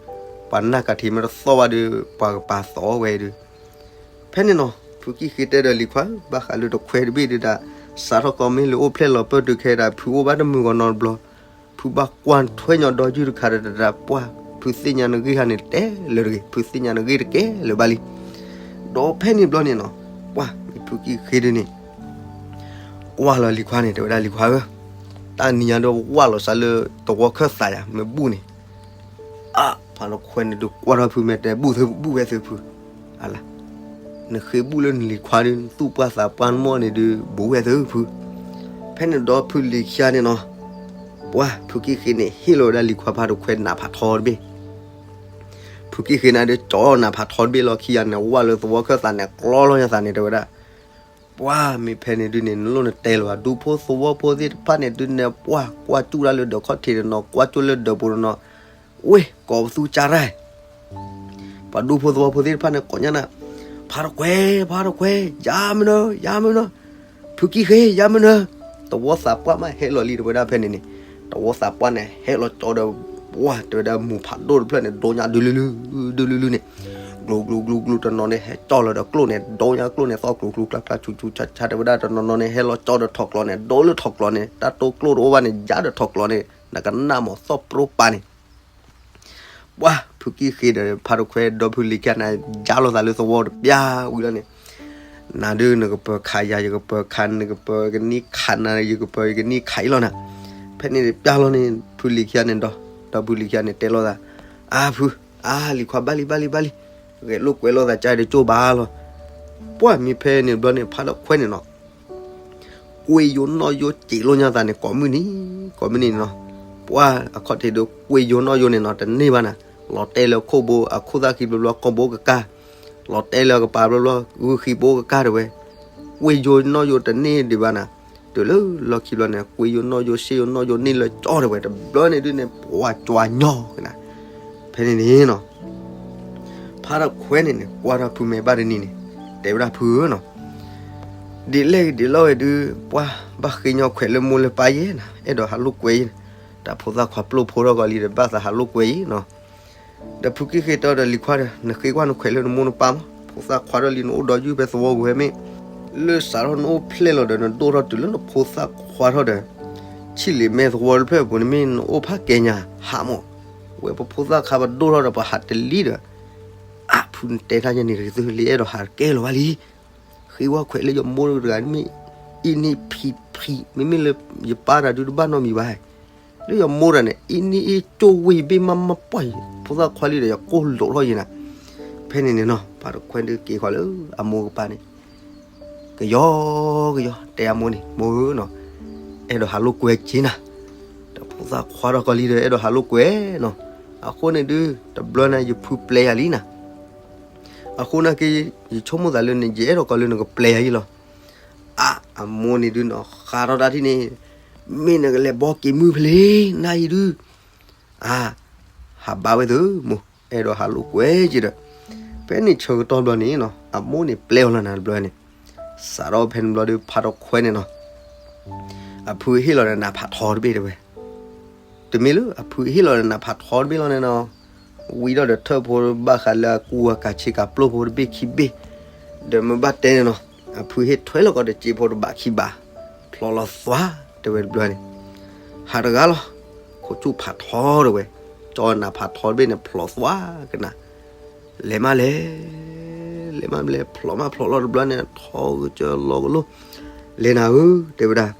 ပှၤနၢ်ကထံးမ့ၢ်တသီၣ်ဘၣ်ဒုး, ပှၤကပာ်သီၣ်ဝဲဒုး ဖဲန့ၣ်နီၤ ဖုကံၢ်ဃ့တဲဒီးလံၤခွါ ဘၣ်ဃးလၢတခွဲတဘ့ၣ်ဒုးဒၣ်, စးထီၣ်ကီးမ့ၢ်လၢအိၣ်ဖျဲၣ်လီၤပၢၢ်တုၤခဲဒၣ် ဖုအိၣ်ဘၣ်တမုာ်ဂီၤနီတဘျီ, ဖုဘၣ်ကွၢ်ထွဲညီဒီယုၢ်တခါဒီးတဒၣ်ပှၢ်, ဖုသ့ၣ်ညါနဂ့ၢ်ဟါန့ၣ်တဲလၢၤတဂ့ၤ, ဖုသ့ၣ်ညါနဂ့ၢ်တကဲလၢၤဘၣ်လံ, ဒီးဖဲန့ၣ်ဘျီန့ၣ်နီၤ, ပှၢ်မ့ၢ်ဖုကံၢ်ဃ့ဒုးန့ၣ် ကွၢ်လီၤလံၤခွါန့ၣ် တဲဝဲဒၣ်လံၤခွါဧၢ, တၢ်နံၤညါဒီးဝၢ်လီၤစးလၢသဝီခၢၣ်သးယၤ မ့ၢ်ဘူၣ်န့ၣ်, အါ ဖါတခွဲန့ၣ်ဒုးကွၢ်ထီၣ်ဖုမဲာ်တဲ ဘူၣ်သၢ ဘူၣ်ဝဲသၢဖု, အလါ, နဃ့ဘူၣ်လၢနလံၤခွါဒုး နသူၣ်ပှၢ်သးပှၢ်နမီၢ်န့ၣ်ဒုး ဘူးဝဲသၢဖု, ဖဲန့ၣ်ဒီးဖုလံၤခံဂၤန့ၣ်နီၤ, ပှၢ်ဖုကံၢ်ဃ့န့ၣ် ဟ့ၣ်လီၤဝဲဒၣ်လံၤခွါဖါတခွဲနးဖးထီတဘ့ၣ် ဖုကံၢ်ဃ့န့ၣ်ဒုး ကၠီနးဖးထီတဘ့ၣ်လီၤခံဂၤန့ၣ် ဝၢ်လၢသဝီခၢၣ်သးန့ၣ် ကျီလီၤညါသးန့ၣ် တဲဝဲဒၣ်, ပှၢ်မ့ၢ်ဖဲန့ၣ်ဒုးန့ၣ် နလိၣ်နတဲလၢၤဘၣ် ဒူဖိသဝီဖိသ့ၣ်တဖၣ်န့ၣ်ဒုးန့ၣ် ပှၢ်ကွၢ်ကၠူၣ်တၢ်လၢဒၢးခီၣ်ထံးတနီၤ ကွၢ်ကၠူၣ်လၢဒၢးပူၤတနီၤ, ဝ့ၢ် ကိးပသူကၠါတၢ် ပှၤဒူဖိသဝီဖိသ့ၣ်တဖၣ်န့ၣ်ကိးညါနၤ, ဖါတခွဲ ဖါတခွဲ ယၤမနုၤ ယၤမနုၤ, ဖုကံၢ်ဃ့ ယၤမနုၤ, သဝီသးပှၢ်မးဟဲလီၤလံ တဲဝဲဒၣ်ဖဲန့ၣ်န့ၣ်, သဝီသးပှၢ်န့ၣ် ဟဲလီၤကၠီဒီး ပှၢ် တဲဝဲဒၣ်မူးဖးဒိၣ်တဖျၢၣ်န့ၣ် ဒိညါဒုးလုၢ်လုၢ် ဒုးလုၢ်လုၢ်န့ၣ်, ကျူၤကျူၤကျူၤကျူၤ တနီၤန့ၣ် ဟဲကၠီလီၤဒီးကျိၣ်န့ၣ် ဒိညါကျိၣ်န့ၣ် သီၣ်ကျူၤကျူၤကျါကျါ ဆူးဆူးဆါဆါ တဲဝဲဒၣ် တနီၤနီၤန့ၣ် ဟဲလီၤကၠီဒီးထီၣ်ကျီန့ၣ် ဒိလၢထီၣ်ကျီန့ၣ် တၢ်တိကျိၣ်တအိၣ်ဘၣ်န့ၣ် ယၤဒီးထီၣ်ကျီန့ၣ် နကနၣ်မးသီၣ်ပြိပာ်န့ၣ် ပှၢ် ဖုကံၢ်ဃ့ဒီးဖါတခွဲဒီဖုလံၤခံဂၤန့ၣ် ယၤလိာ်သးလၢသဝီတပျၢ်ဝံၤလီၤန့ၣ်, နၤဒုး နကပၢၤခးယၤ ယကပၢၤခး နကပၢၤကနံၣ်ခးနၤ ယကပၢၤယကနံၣ်ခးအံၤလီၤနၤ, ဖဲန့ၣ်ပျၢ်လီၤန့ၣ် ဖုလံၤခံဂၤန့ၣ်ဒီး ဒီဖုလံၤခံဂၤန့ၣ်တဲလိာ်သး, အါဖု အါ လံၤခွါဘၣ်လံ ဘၣ်လံ ဘၣ်လံ, ဂဲၤလိာ်ကွဲလိာ်သးကါဒီးကၠိဘၣ်လီၤ. ပှၢ်မ့ၢ်ဖဲန့ၣ်ဘျီန့ၣ် ဖါတခွဲန့ၣ်နီၤ ကွ့ယိနီၣ်ယိစံးလိာ်ညါသးန့ၣ် ကိးမုၢ်နံၤ ကိးမုၢ်နံၤနီၤ, ပှၢ်အခီၣ်ထံးဒီးကွ့ယိနီၣ်ယိန့ၣ်နီၤ တန့ၢ်ဘၣ်နၤ, လီၤတဲာ်လၢခိၣ်ဘိ အခိၣ်သၣ်ခံဘျီဘျီ ကိာ်ဘိကကၢ်, လီၤတဲာ်လၢအကပၤဘျီဘျီ ဂုၢ်ဃံဘိကကၢ်တဝဲ, ကွ့ယိနီၣ်ယိတန့ၢ်ဒံးဘၣ်နၤ, တုၤလၢလီၢ်ခံဘျီန့ၣ် ကွ့ယိနီၣ်ယိ စ့ယိနီၣ်ယိန့ၢ်လၢကၠီတဝဲ တဘျီန့ၣ်ဒုးန့ၣ် ပှၤကွၢ်ညီကနၤ ဖဲန့ၣ်န့ၣ်နီၤ ဖါတခွဲန့ၣ်န့ၣ် ကွၢ်ထီၣ်ဖုမဲာ်ဘၣ်တနံၤန့ၣ် တဲဝဲဒၣ်ဖုဧၢနီၤ, ဒ်လဲၣ်ဂ့ၤဒ်လဲၣ်ဂ့ၤဒုး ပှၤဘၣ်ဃ့ညီခွဲးလၢမိၢ်လၢပၢ်ယဲနၤ, အဲၣ်ဒိးဟးလိာ်ကွဲယဲ, တၢ်ဖိသၣ်ခွါပျိၢ်ဖိထီၣ်ကီးလံဒီး ဘၣ်သးဟးလိာ်ကွဲယဲနီၤ, ဒီးဖုကံၢ်ဃ့တီဒီးလံၤခွါဒီး နဃ့ကွၢ်နခွဲးလၢနမိၢ်နပၢ်မး, ဖိသၣ်ခွါထီၣ်လံနအိၣ်ဒီးယုၢ်ဖဲသဝီပူၤဖဲမ့ၢ်, လၢစးထီၣ်နအိၣ်ဖျဲၣ်လီၤဒီး နဒိၣ်ထီၣ်တုၤလၢနဖိသၣ်ခွါထီၣ်ဒီး ဆံၣ်လံၤမဲသဝီတဖျၢၣ်အပူၤန့ၣ်မ့ၢ်နအိၣ်ဖးကဲညါဟးမး, ဝဲပဖိသၣ်ခါပဒိၣ်ထီၣ်ဒီးပဟးတလံဒီး, အါဖုနတဲတၢ်ညါန့ၣ် ရ့သုလံ အဲၣ်ဒိးဟးကဲလီၤဘၣ်လံ, ဃ့ဝဲခွဲးလၢယမိၢ်တဂၤန့ၣ်မ့ၢ်, အံၤန့ၣ်ဖံးဖံး မ့မ့ၢ်လၢယပၢ်တၢ်ဒုးတဘၣ်နီတမံၤဘၣ်, လၢယမိၢ်တဂၤန့ၣ် အံၤန့ၣ်အ့ၣ်ကၠိဝ့ၢ်ယဘ့ၣ်မးမးပှၢ်အံၤ ဖိသၣ်ခွါလံဒီးယကိၢ်လိာ်ထီၣ်ယဲနၤ, ဖဲန့ၣ်န့ၣ်နီၤ ဖါတခွဲဒုးက့ၤဃီၤလၢအမိၢ်ကပၤန့ၣ် ကယီကယီ တဲအမိၢ်န့ၣ် မိၢ်ဧၢနီၤ, အဲၣ်ဒိးဟးလိာ်ကွဲက့ၤနၤ, ဒီးဖိသၣ်ခွါထီၣ်ကီးလံဒီး အဲၣ်ဒိးဟးလိာ်ကွဲနီၤ, အဃိန့ၣ်ဒုး တဘျီန့ၣ် ယဖုပျဲယၤလံနၤ, အဃိနာ်က့ ယဆိကမိၣ်သးလၢန့ၣ် ယအဲၣ်ဒိးကီးလၢနကပျဲယၤလံလီၤ, အါ အမိၢ်န့ၣ်ဒုးနီၤ ဃးထီၣ်တၢ်ထံၣ်န့ၣ်, မ့ၢ်နကလဲၤဘီက့ၤမုၢ်ဖဲလဲၣ် နၤအံၤဒုး အါ ဟးဘါဝဲသ့ၣ်မိၢ် အဲၣ်ဒိးဟးလိာ်ကွဲက့ၤဒီး, ဖဲန့ၣ်ဆၢကတီၢ်ဘျီန့ၣ်နီၤ အမိၢ်န့ၣ်ပျဲအီၤလီၤနၤတဘျီန့ၣ်, စးထီၣ်ဖဲန့ၣ်ဘျီဒီး ဖါတခွဲန့ၣ်နီၤ အဖုဟ့ၣ်လီၤဒီးနးဖးထီတဘ့ၣ်တဲဝဲ, တမ့ၢ်လၢအဖုဟ့ၣ်လီၤဒီးနးဖးထီတဘ့ၣ်လီၤန့ၣ်နီၤ, ဝံၤဒီးဒီးထၢၣ်ဖိဘၣ်ဃးလၢအကူအကၤဆ့ကၤပျိၢ်ဖိတဘ့ၣ်ခံဘ့ၣ်, ဒီးမ့ၢ်ဘၣ်တဲန့ၣ်နီၤ, အဖုဟ့ၣ်ထွဲလီၤကီးဒီးစ့ဖိတဘးခံဘး, ဖျိးလီၤသွါ, တဲဝဲတဘျီန့ၣ် ဟးတဂၤလီၤ, ခိၣ်ဆူၣ်ဖးထီတဲဝဲ, ကၠီနးဖးထီတဘ့ၣ်န့ၣ် ဖျိးသွါကနၤ, လဲၤမးလဲၤ, လဲၤမးလဲၤ ဖျိးမးဖျိးလီၤတဘျီန့ၣ် ထီကစၢၢ်လီၤကလိ, လဲၤနၤဧၢ တဲဝဲဒၣ်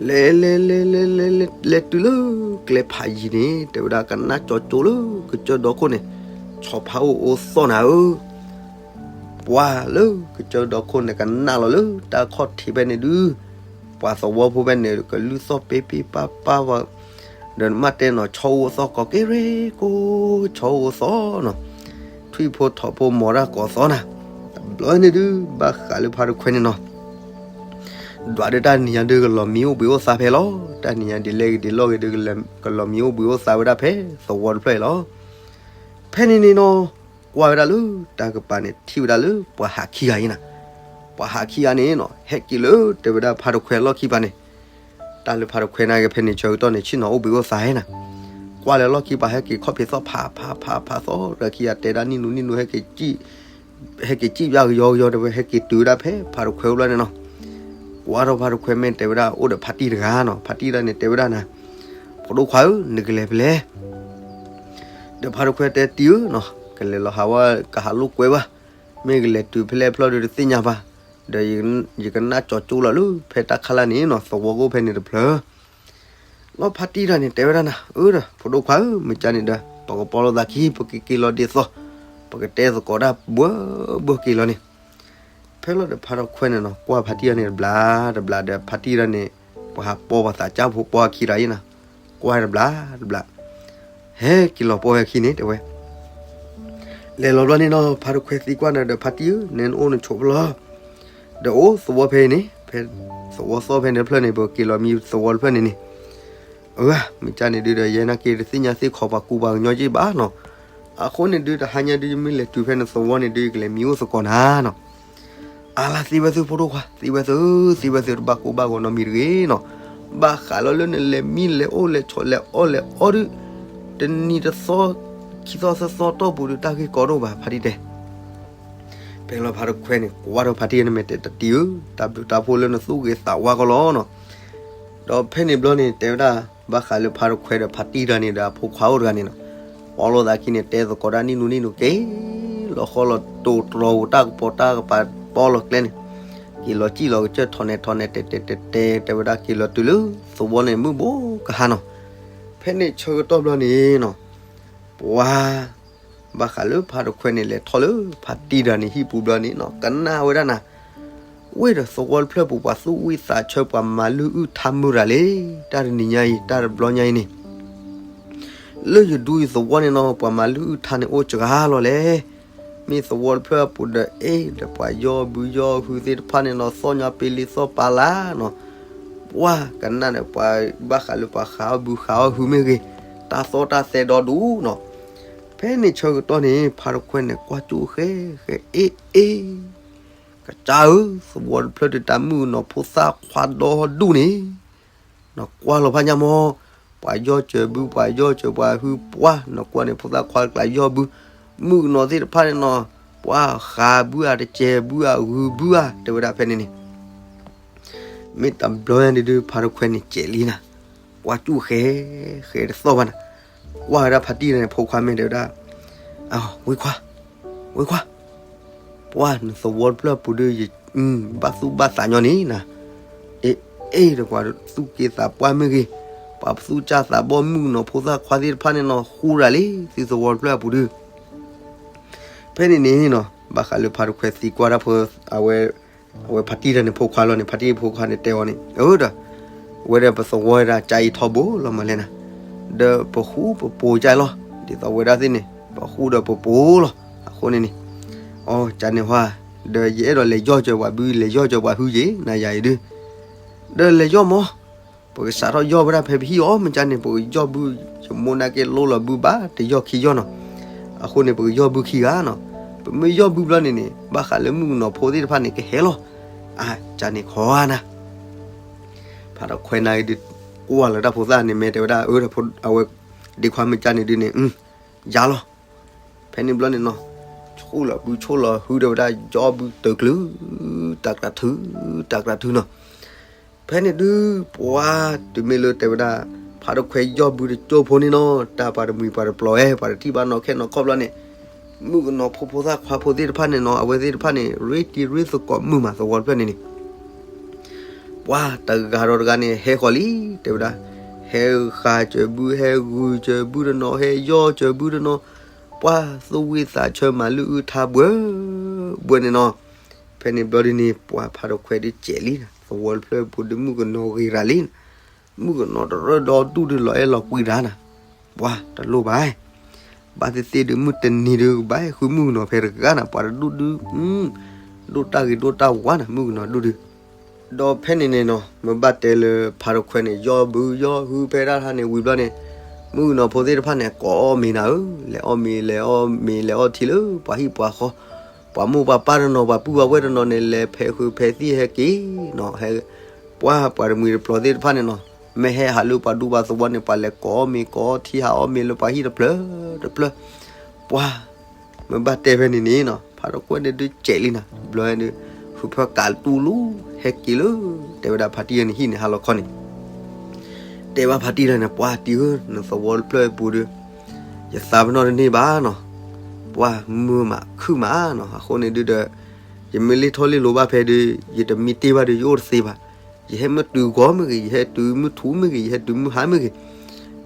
လဲၤလဲၤလဲၤလဲၤလဲၤလဲၤလဲၤတုၤလၢကျဲဖးယံၤန့ၣ် တဲဝဲဒၣ် ကနၣ်ကၠီကၠိလၢကစၢၢ်ဒီခိၣ်န့ၣ် ဆီဖါအိၣ်အိသီၣ်နၤဧၢ, ပှၤလၢကစၢၢ်ဒီခိၣ်န့ၣ် ကနၣ်လီၤလၢတၢ်ခီၣ်ထံးဖဲန့ၣ်ဒုး, ပှၤသဝီဖိဖဲန့ၣ် ကလုၢ်သီၣ်ပ့ပ့ပၢ်ပၢ်ဝဲ, ဒီးနမ့ၢ်တဲနီၤ ဆီအိၣ်အိသီၣ်ကိးက့ရ့ကိး ဆီအိၣ်အိသီၣ်နီၤ, ထွံၣ်ဖိထိးဖိမီၤတၢ်ကိးသီနၤ, တဘျီန့ၣ်ဒုး ဘၣ်ဃးလၢဖါတခွဲန့ၣ်နီၤ ဒွးဒီးတၢ်နံၤညါဒုးကလီၤမံၤအိၣ်ဘှံးအိၣ်သါဖဲလီၤ, တၢ်နံၤညါဒ်လဲၣ်ဂ့ၤဒ်လဲၣ်ဂ့ၤဒုး ကလီၤမံၤအိၣ်ဘှံးအိၣ်သါဝဲဒၣ်ဖဲသဝီတဖျၢၣ်အံၤလီၤ. ဖဲန့ၣ်န့ၣ်နီၤ ကွၢ်ဝဲဒၣ်လၢတၢ်ကပၤန့ၣ် ထံၣ်ဝဲဒၣ်လၢပှၤဟးခံဂၤအံၤနၤ, ပှၤဟးခံဂၤန့ၣ်နီၤ ဟဲက့ၤလၢတဲဝဲဒၣ်ဖါတခွဲအလီၢ်ခံပၤန့ၣ်, တၢ်လၢဖါတခွဲနာ်က့ဖဲန့ၣ်ဆၢကတီၢ်န့ၣ် ဆ့ၣ်နီၤအိၣ်ဘှံးအိၣ်သါနၤ, ကွၢ်လၢလီၢ်ခံပၤဟဲက့ၤခီၣ်ဖံးသီၣ်ဖးဖးဖးဖးသီ ဒီးခံဂၤတဲဒၣ်နံၣ်နူနံၣ်နူ ဟဲက့ၤ ဟဲက့ၤစံၣ်ယွၤကယီကယီတဲဝဲ ဟဲက့ၤတုၤဝဲဒၣ်ဖဲဖါတခွဲအလီၢ်န့ၣ်နီၤ, ကွၢ်ထီၣ်ဖါတခွဲမ့ၢ်တဲဝဲဒၣ် အိၣ်ဒီးဖါတံၢ်တဂၤနီၤ, ဖါတံၢ်တဂၤန့ၣ် တဲဝဲဒၣ်နၤ, ဖိဒိၣ်ခွါဧၢ နကလဲၤဖဲလဲၣ်, ဒီးဖါတခွဲတဲတံၢ်ဧၢနီၤ ကလဲၤလီၤဟးဝဲ ကဟးလိာ်ကွဲဘၣ်, မ့ၢ်ကလဲၤတုၤဖဲလဲၣ်ဖျီၣ်ဒီးတသ့ၣ်ညါဘၣ်, ဒီးယကနၣ်ကၠီကၠိလီၤလၢဖဲတၢ်ခါလၢ်န့ၣ်နီၤ သဝီကအိၣ်ဖဲန့ၣ်တဖျၢၣ် လီၤဖါတံၢ်တဂၤန့ၣ် တဲဝဲဒၣ်နၤ အၢဒီး ဖိဒိၣ်ခွါဧၢ မ့ၢ်ကန့ၣ်ဒီး ပကပီလိာ်သးခံ ပကက့ၤလီၤဒ်သိး ပကတဲသကိးတၢ်ဘှၢဘှၢက့ၤလီၤန့ၣ်, ဖဲလီၤဒီးဖါတခွဲန့ၣ်နီၤ ကွၢ်ဖါတံၢ်တဂၤန့ၣ်တဘျီတဘျီဒီး ဖါတံၢ်တဂၤန့ၣ် ပှၤဟးပီပှၤသးစၢ်ဖိပီခံတဂၤအံၤနၤ, ကွၢ်တဘျီတဘျီ ဟဲက့ၤလီၤပီဝဲခံန့ၣ်တဲဝဲ လဲၤလီၤဘျီန့ၣ်နီၤ ဖါတခွဲသံကွၢ်နၤဒီး ဖါတံၢ်ဧၢ နဲနအိၣ်နဆိးဖျီၣ်, ဒီးအိၣ်သဝီဖဲအံၤန့ၣ် ဖဲသဝီသီၣ်ဖဲန့ၣ်တဖျၢၣ်န့ၣ် ပက့ၤလီၤမံသဝီတဖျၢၣ်န့ၣ်န့ၣ်, အၢ မ့ၢ်ကန့ၣ်ဒုးဒီး ယဲနာ်က့တသ့ၣ်ညါသ့ၣ်ခီပှၤကူပှၤကညီက့ဘၣ်နီၤ, အဃိန့ၣ်ဒုး တဟါညါဒုး ယမ့ၢ်လဲၤတုၤဖဲန့ၣ်သဝီန့ၣ်ဒုး ယကလဲၤမံအိၣ်သကိးနၤနီၤ အါလၢသ့ဝဲသုဖိဒိၣ်ခွါ သ့ဝဲသု သ့ဝဲသုတဘၣ်ကိၢ်ဘၣ်ဂီၤနီတမံၤတဂ့ၤနီၤ, ဘၣ်ဃးလီၤလၢနလဲၤမံလဲၤအိၣ်လဲၤဆိးလဲၤအီၣ်လဲၤအီဒုး, တနံၤတသီ ခံသီသၢသီတီၢ်ပူၤဒုး တၢ်ဂ့ၢ်ကီတအိၣ်ဘၣ် ဖါတံၢ်တဲ ဖဲလီၤဖါတခွဲန့ၣ် ကွၢ်ထီၣ်ဖါတံၢ်န့ၣ်မ့ၢ်တဲတံၢ်ဧၢ, တၢ်ဘျုးတၢ်ဖှိၣ်လၢနသူၣ်ဂ့ၤသးဝါကီးလီၤနီၤ, ဒီးဖဲန့ၣ်ဘျီန့ၣ် တဲဝဲဒၣ် ဘၣ်ဃးလၢဖါတခွဲဒီးဖါတံၢ်တဂၤန့ၣ်ဒီး အဖိခွါအိၣ်တဂၤန့ၣ်နီၤ, ပီလိာ်သးခံန့ၣ် တဲသကိးတၢ်နံၣ်နူနံၣ်နူက့ၤ လီၤဃီလီၤတိာ်တြီၤဝူၤ တၢ်ကပီၤတၢ်ကပၤပီလီၤကျဲန့ၣ်, က့ၤလီၤစံၣ်လီၤကစၢၢ်ထီၣ်နဲၣ်ထီၣ်နဲၣ် တဲတဲတဲတဲ တဲဝဲဒၣ်က့ၤလီၤတုၤလၢသဝီန့ၣ် မုၢ်ဘိကဟါနီၤ, ဖဲန့ၣ်ဆၢကတီၢ်ဘျီန့ၣ်နီၤ ပှၤ ဘၣ်ဃးလၢဖါတခွဲန့ၣ် လဲၤထီၣ်လၢဖါတံၢ်တဂၤန့ၣ်ဟံၣ်ပူၤဘျီန့ၣ်နီၤ ကနၣ်ဝဲဒၣ်နၤ, ဝ့ၢ်ဒီးသဝီတဖျၢၣ်ပူၤ ပှၤသူၣ်ဝံၣ်သးဆၢပှၤမၤလုၢ်အုၣ်ထါမုာ်တၢ်လံ, တၢ်တနံၤညါအံၤ တၢ်တဘျီညါအံၤန့ၣ် လၢယဒူယသဝီန့ၣ်နီၤ ပှၤမၤလုၢ်အုၣ်ထါန့ၣ်အိၣ်စှၤလီၤလဲၣ်. မ့ၢ်သဝီတဖျၢၣ်အပူၤဒီးအ့ၣ်ဒီးပှၤယီၢ်ဘုယီၢ်ဟုသ့ၣ်တဖၣ်န့ၣ်နီၤ သီၣ်ညီပ့လံသီၣ်ပာ်လၢ်နီၤ, ပှၤကနၣ်ဒီးပှၤဘၣ်ဃးလၢပှၤဃးအီၣ်ဘုဃးအီၣ်ဟုမ့ၢ်ဂ့ၤ, တၢ်သီၣ်တၢ်သဲဒီဒူၣ်နီၤ. ဖဲန့ၣ်ဆၢကတီၢ်န့ၣ် ဖါတခွဲန့ၣ် ကွၢ်ကၠိၣ်ဃဲဃဲ အ့ၣ်အ့ၣ် ကစၢ်ဧၢ, သဝီတဖျၢၣ်ဒုးတၢ်မုၣ်ကနီၤဖိသၣ်ခွါဒီဒူၣ်န့ၣ် နကွၢ်လီၤဖးညါမီၢ်, ပှၤယီၢ်စၢၤဘု ပှၤယီၢ်စၢၤပှၤဟုပှၢ် နကွၢ်န့ၣ် ဖိသၣ်ခွါတကျါယီၢ်ဘု, မုၣ်ကနီၤသ့ၣ်တဖၣ်န့ၣ်နီၤ ပှၤဃးဘုဧါတစဲးဘုဧါဂုၤဘုဧါ တဲဝဲဒၣ်ဖဲန့ၣ်န့ၣ် မ့ၢ်တဘျီညါန့ၣ်ဒုး ဖါတခွဲန့ၣ်စဲးလံနၤ, ကွၢ်ကၠူၣ်ဃဲ ဃဲတသီၣ်ဘၣ်နၤ, ကွၢ်ဝဲဒၣ်ဖါတံၢ်န့ၣ် ဖိခွါမ့ၢ်တဲဝဲဒၣ်, ဝ့ၢ်ခွါ, ဝ့ၢ်ခွါ, ပှၤနသဝီတဖျၢၣ်အပူၤဒုး ဘၣ်သူၣ်ဘၣ်သးညီန့ၣ်နၤ, အ့ၣ် အ့ၣ်ဒီးပှၤသူၣ်က့သးပှၢ်မ့ၢ်ဂ့ၤ, ပှၤသူၣ်စၢ်သးဘီၣ်မုၣ်ကနီၤဖိသၣ်ခွါသ့ၣ်တဖၣ်န့ၣ်နီၤ ဃူရၤလံ သုသဝီတဖျၢၣ်အပူၤဒုး ဖဲန့ၣ်န့ၣ်နီၤ ဘၣ်ဃးလၢဖါတခွဲသံကွၢ်တၢ်ဖိ အဝဲ အဝဲဖါတံၢ်တၢ်န့ၣ်ဖိခွါလီၤန့ၣ် ဖါတံၢ်ဖိခွါန့ၣ်တဲအီၤန့ၣ် အၢဒီး အဝဲဒၣ်ပသဝီဝဲဒၣ်ကၠါအံၤထီဘိလီၤမးလဲၣ်နၤ, ဒီးပဃူပပိာ်ကၠါလီၤ, ဒ်သိးဝဲဒၣ်သ့ၣ်န့ၣ် ပဃူဒီးပပိာ်လီၤ, အဃိန့ၣ်န့ၣ် အကၠါန့ၣ်ဟါ, ဒီးယအဲၣ်ဒိးလဲၤယီၢ်စၢၤပှၤဘု လဲၤယီၢ်စၢၤပှၤဟုယ့ၤ နၤယၤအံၤဒုး, ဒီးလဲၤယီၢ်မီၢ် ပကစးထီၣ်ယီၢ်ဝဲဒၣ်ဖဲပဟံၣ်အီၤ မ့ၢ်ကၠါန့ၣ် ပကယီၢ်ဘု ယမိၢ်နာ်က့လိလီၤဘုဘၣ် တယီၢ်ခံယီၢ်နီၤ, အဃိန့ၣ် ပကယီၢ်ဘုခံဂၤနီၤ, ပမ့ၢ်ယီၢ်ဘုဘျီန့ၣ်န့ၣ် ဘၣ်ဃးလၢမုၣ်ကနီၤဖိသ့ၣ်တဖၣ်န့ၣ် ကဟဲလီၤ, အကၠါန့ၣ်ခီနၤ ဖါတခွဲနၤအံၤဒုး ကွၢ်လၢတၢ်ဖိသၣ်န့ၣ် မ့ၢ်တဲဝဲဒၣ် အဝဲ ဒ့ခွါမ့ၢ်ကၠါန့ၣ်ဒုးန့ၣ် ယၤလီၤ, ဖဲန့ၣ်ဘျီန့ၣ်နီၤ, ဆိၣ်လီၤဘုဆိၣ်လီၤဟုဒီးဝဲဒၣ်ယီၢ်ဘုတၢ်ကျုၤ, တၢ်ကြၢးထု, တၢ်ကြၢးထုနီၤ, ဖဲန့ၣ်ဒုး ပှၤတုၤမ့ၢ်လၢတဲဝဲဒၣ် ဖါတခွဲယီၢ်ဘုတကၠိၢ်ဖိန့ၣ်နီၤ တၢ်ပှၤတမှံၤပှၤတပျီၤဝဲ ပှၤတထံၣ်ဘၣ်နီၢ်ခဲနီၢ်ခီဘျီန့ၣ်, မုၣ်ကနီၤဖိဖိသၣ်ခွါဖိသ့ၣ်တဖၣ်န့ၣ်နီၤ အဝဲသ့ၣ်တဖၣ်န့ၣ် ရ့တံၤရ့သကိးမုာ်မးသဝီတဖျၢၣ်န့ၣ်န့ၣ် ပှၤတဂၤဒီးတဂၤန့ၣ် ဟဲဃီၤလံ တဲဝဲဒၣ်, ဟဲဃးစၢၤဘု ဟဲဂုၤစၢၤဘုတနီၤ ဟဲယီၢ်စၢၤဘုတနီၤ, ပှၤသူၣ်ဝံၣ်သးဆၢမၤလုၢ်အုၣ်ထါဘှဲဘှဲန့ၣ်နီၤ, ဖဲန့ၣ်ဘျီဒုးန့ၣ် ပှၤဖါတခွဲဒုးစဲးလံနၤ သဝီတဖျၢၣ်ပူၤဒုး မုၣ်ကနီၤဂ့ၤရၤလံနၤ, မုၣ်ကနီၤတရၢၣ်ဒီဒူၣ်ဒုးလီၤအဲၣ်လီၤကွံရၤနၤ, ပှၤတလိၣ်ဘၣ် ဘၣ်သ့ၣ်သ့ၣ်ဒုး မုၢ်တနံၤဒုးကဘၣ်ဃုမုၣ်ကနီၤဖဲတဂၤနၤ ပှၤတဒူၣ်ဒုး, ဒိၣ်တၢ်ဂ့ၤဒိၣ်တၢ်ဝါနၤ မုၣ်ကနီၤဒူၣ်ဒုး, ဒီးဖဲန့ၣ်န့ၣ်နီၤ မ့ၢ်ဘၣ်တဲလၢဖါတခွဲန့ၣ် ယီၢ်ဘုယီၢ်ဟုဖဲဒၣ်တၢ်န့ၣ်ဝံၤဘျီန့ၣ်, မုၣ်ကနီၤဖိသ့ၣ်တဖၣ်န့ၣ် ကိးအီၣ်မ့ၤနၤဧၢ, လဲၤအီၣ်မ့ၤ လဲၤအီၣ်မ့ၤ လဲၤအီၣ်ထံလၢပှၤဟံၣ်ပှၤဃီ, ပှၤမိၢ်ပှၤပၢ်တနီၤ ပှၤပုၢ်ပှၤဝဲၢ်တနီၤန့ၣ် လဲၤဖဲးဃုာ်ဖဲးသံၣ်ဟဲက့ၤနီၤ, ဟဲ ပှၤပှၤတမှံၤတပျီၤသ့ၣ်တဖၣ်န့ၣ်နီၤ, မ့ၢ်ဟဲဟးလၢပှၤဒူပှၤသဝီန့ၣ် ပှၤလဲၤကိးအီၣ်မ့ၤကိးအီထံဟးအီၣ်မ့ၤလၢပှၤဟံၣ်တဖျၢၣ်တဖျၢၣ်, ပှၤ မ့ၢ်ဘၣ်တဲဖဲန့ၣ်န့ၣ်နီၤ ဖါတခွဲန့ၣ်ဒုးစဲးလံနၤ ဘျီဒုး, ဟုဖၢကးတူၢ်လိာ် ဟဲက့ၤလၢ တဲဝဲဒၣ်ဖါတံၢ်န့ၣ်ဟံၣ်န့ၣ်ဟါလီၤခီန့ၣ်, တဲဘၣ်ဖါတံၢ်တၢ်န့ၣ် ပှၤတံၢ်ဧၢ နသဝီတဖျၢၣ်အပူၤဒုး, ယသးပ့ၤနီၣ်တန့ၢ်ဘၣ်နီၤ, ပှၤမုာ်မးခုၣ်မးနီၤ အဃိန့ၣ်ဒုးဒီး, ယမ့ၢ်လ့ၣ်ထီၣ်လ့ၣ်လီၤဘၣ်ဖဲဒုး ယတမံတ့ၢ်ဘၣ်ဒုး ယအိၣ်တသ့ဘၣ်, ယဟဲမ့ၢ်တုၤဂီၢ်မ့ၢ်ဂ့ၤ ယဟဲတုၤမုၢ်ထူၣ်မ့ၢ်ဂ့ၤ ယဟဲတုၤမုၢ်ဟါမ့ၢ်ဂ့ၤ,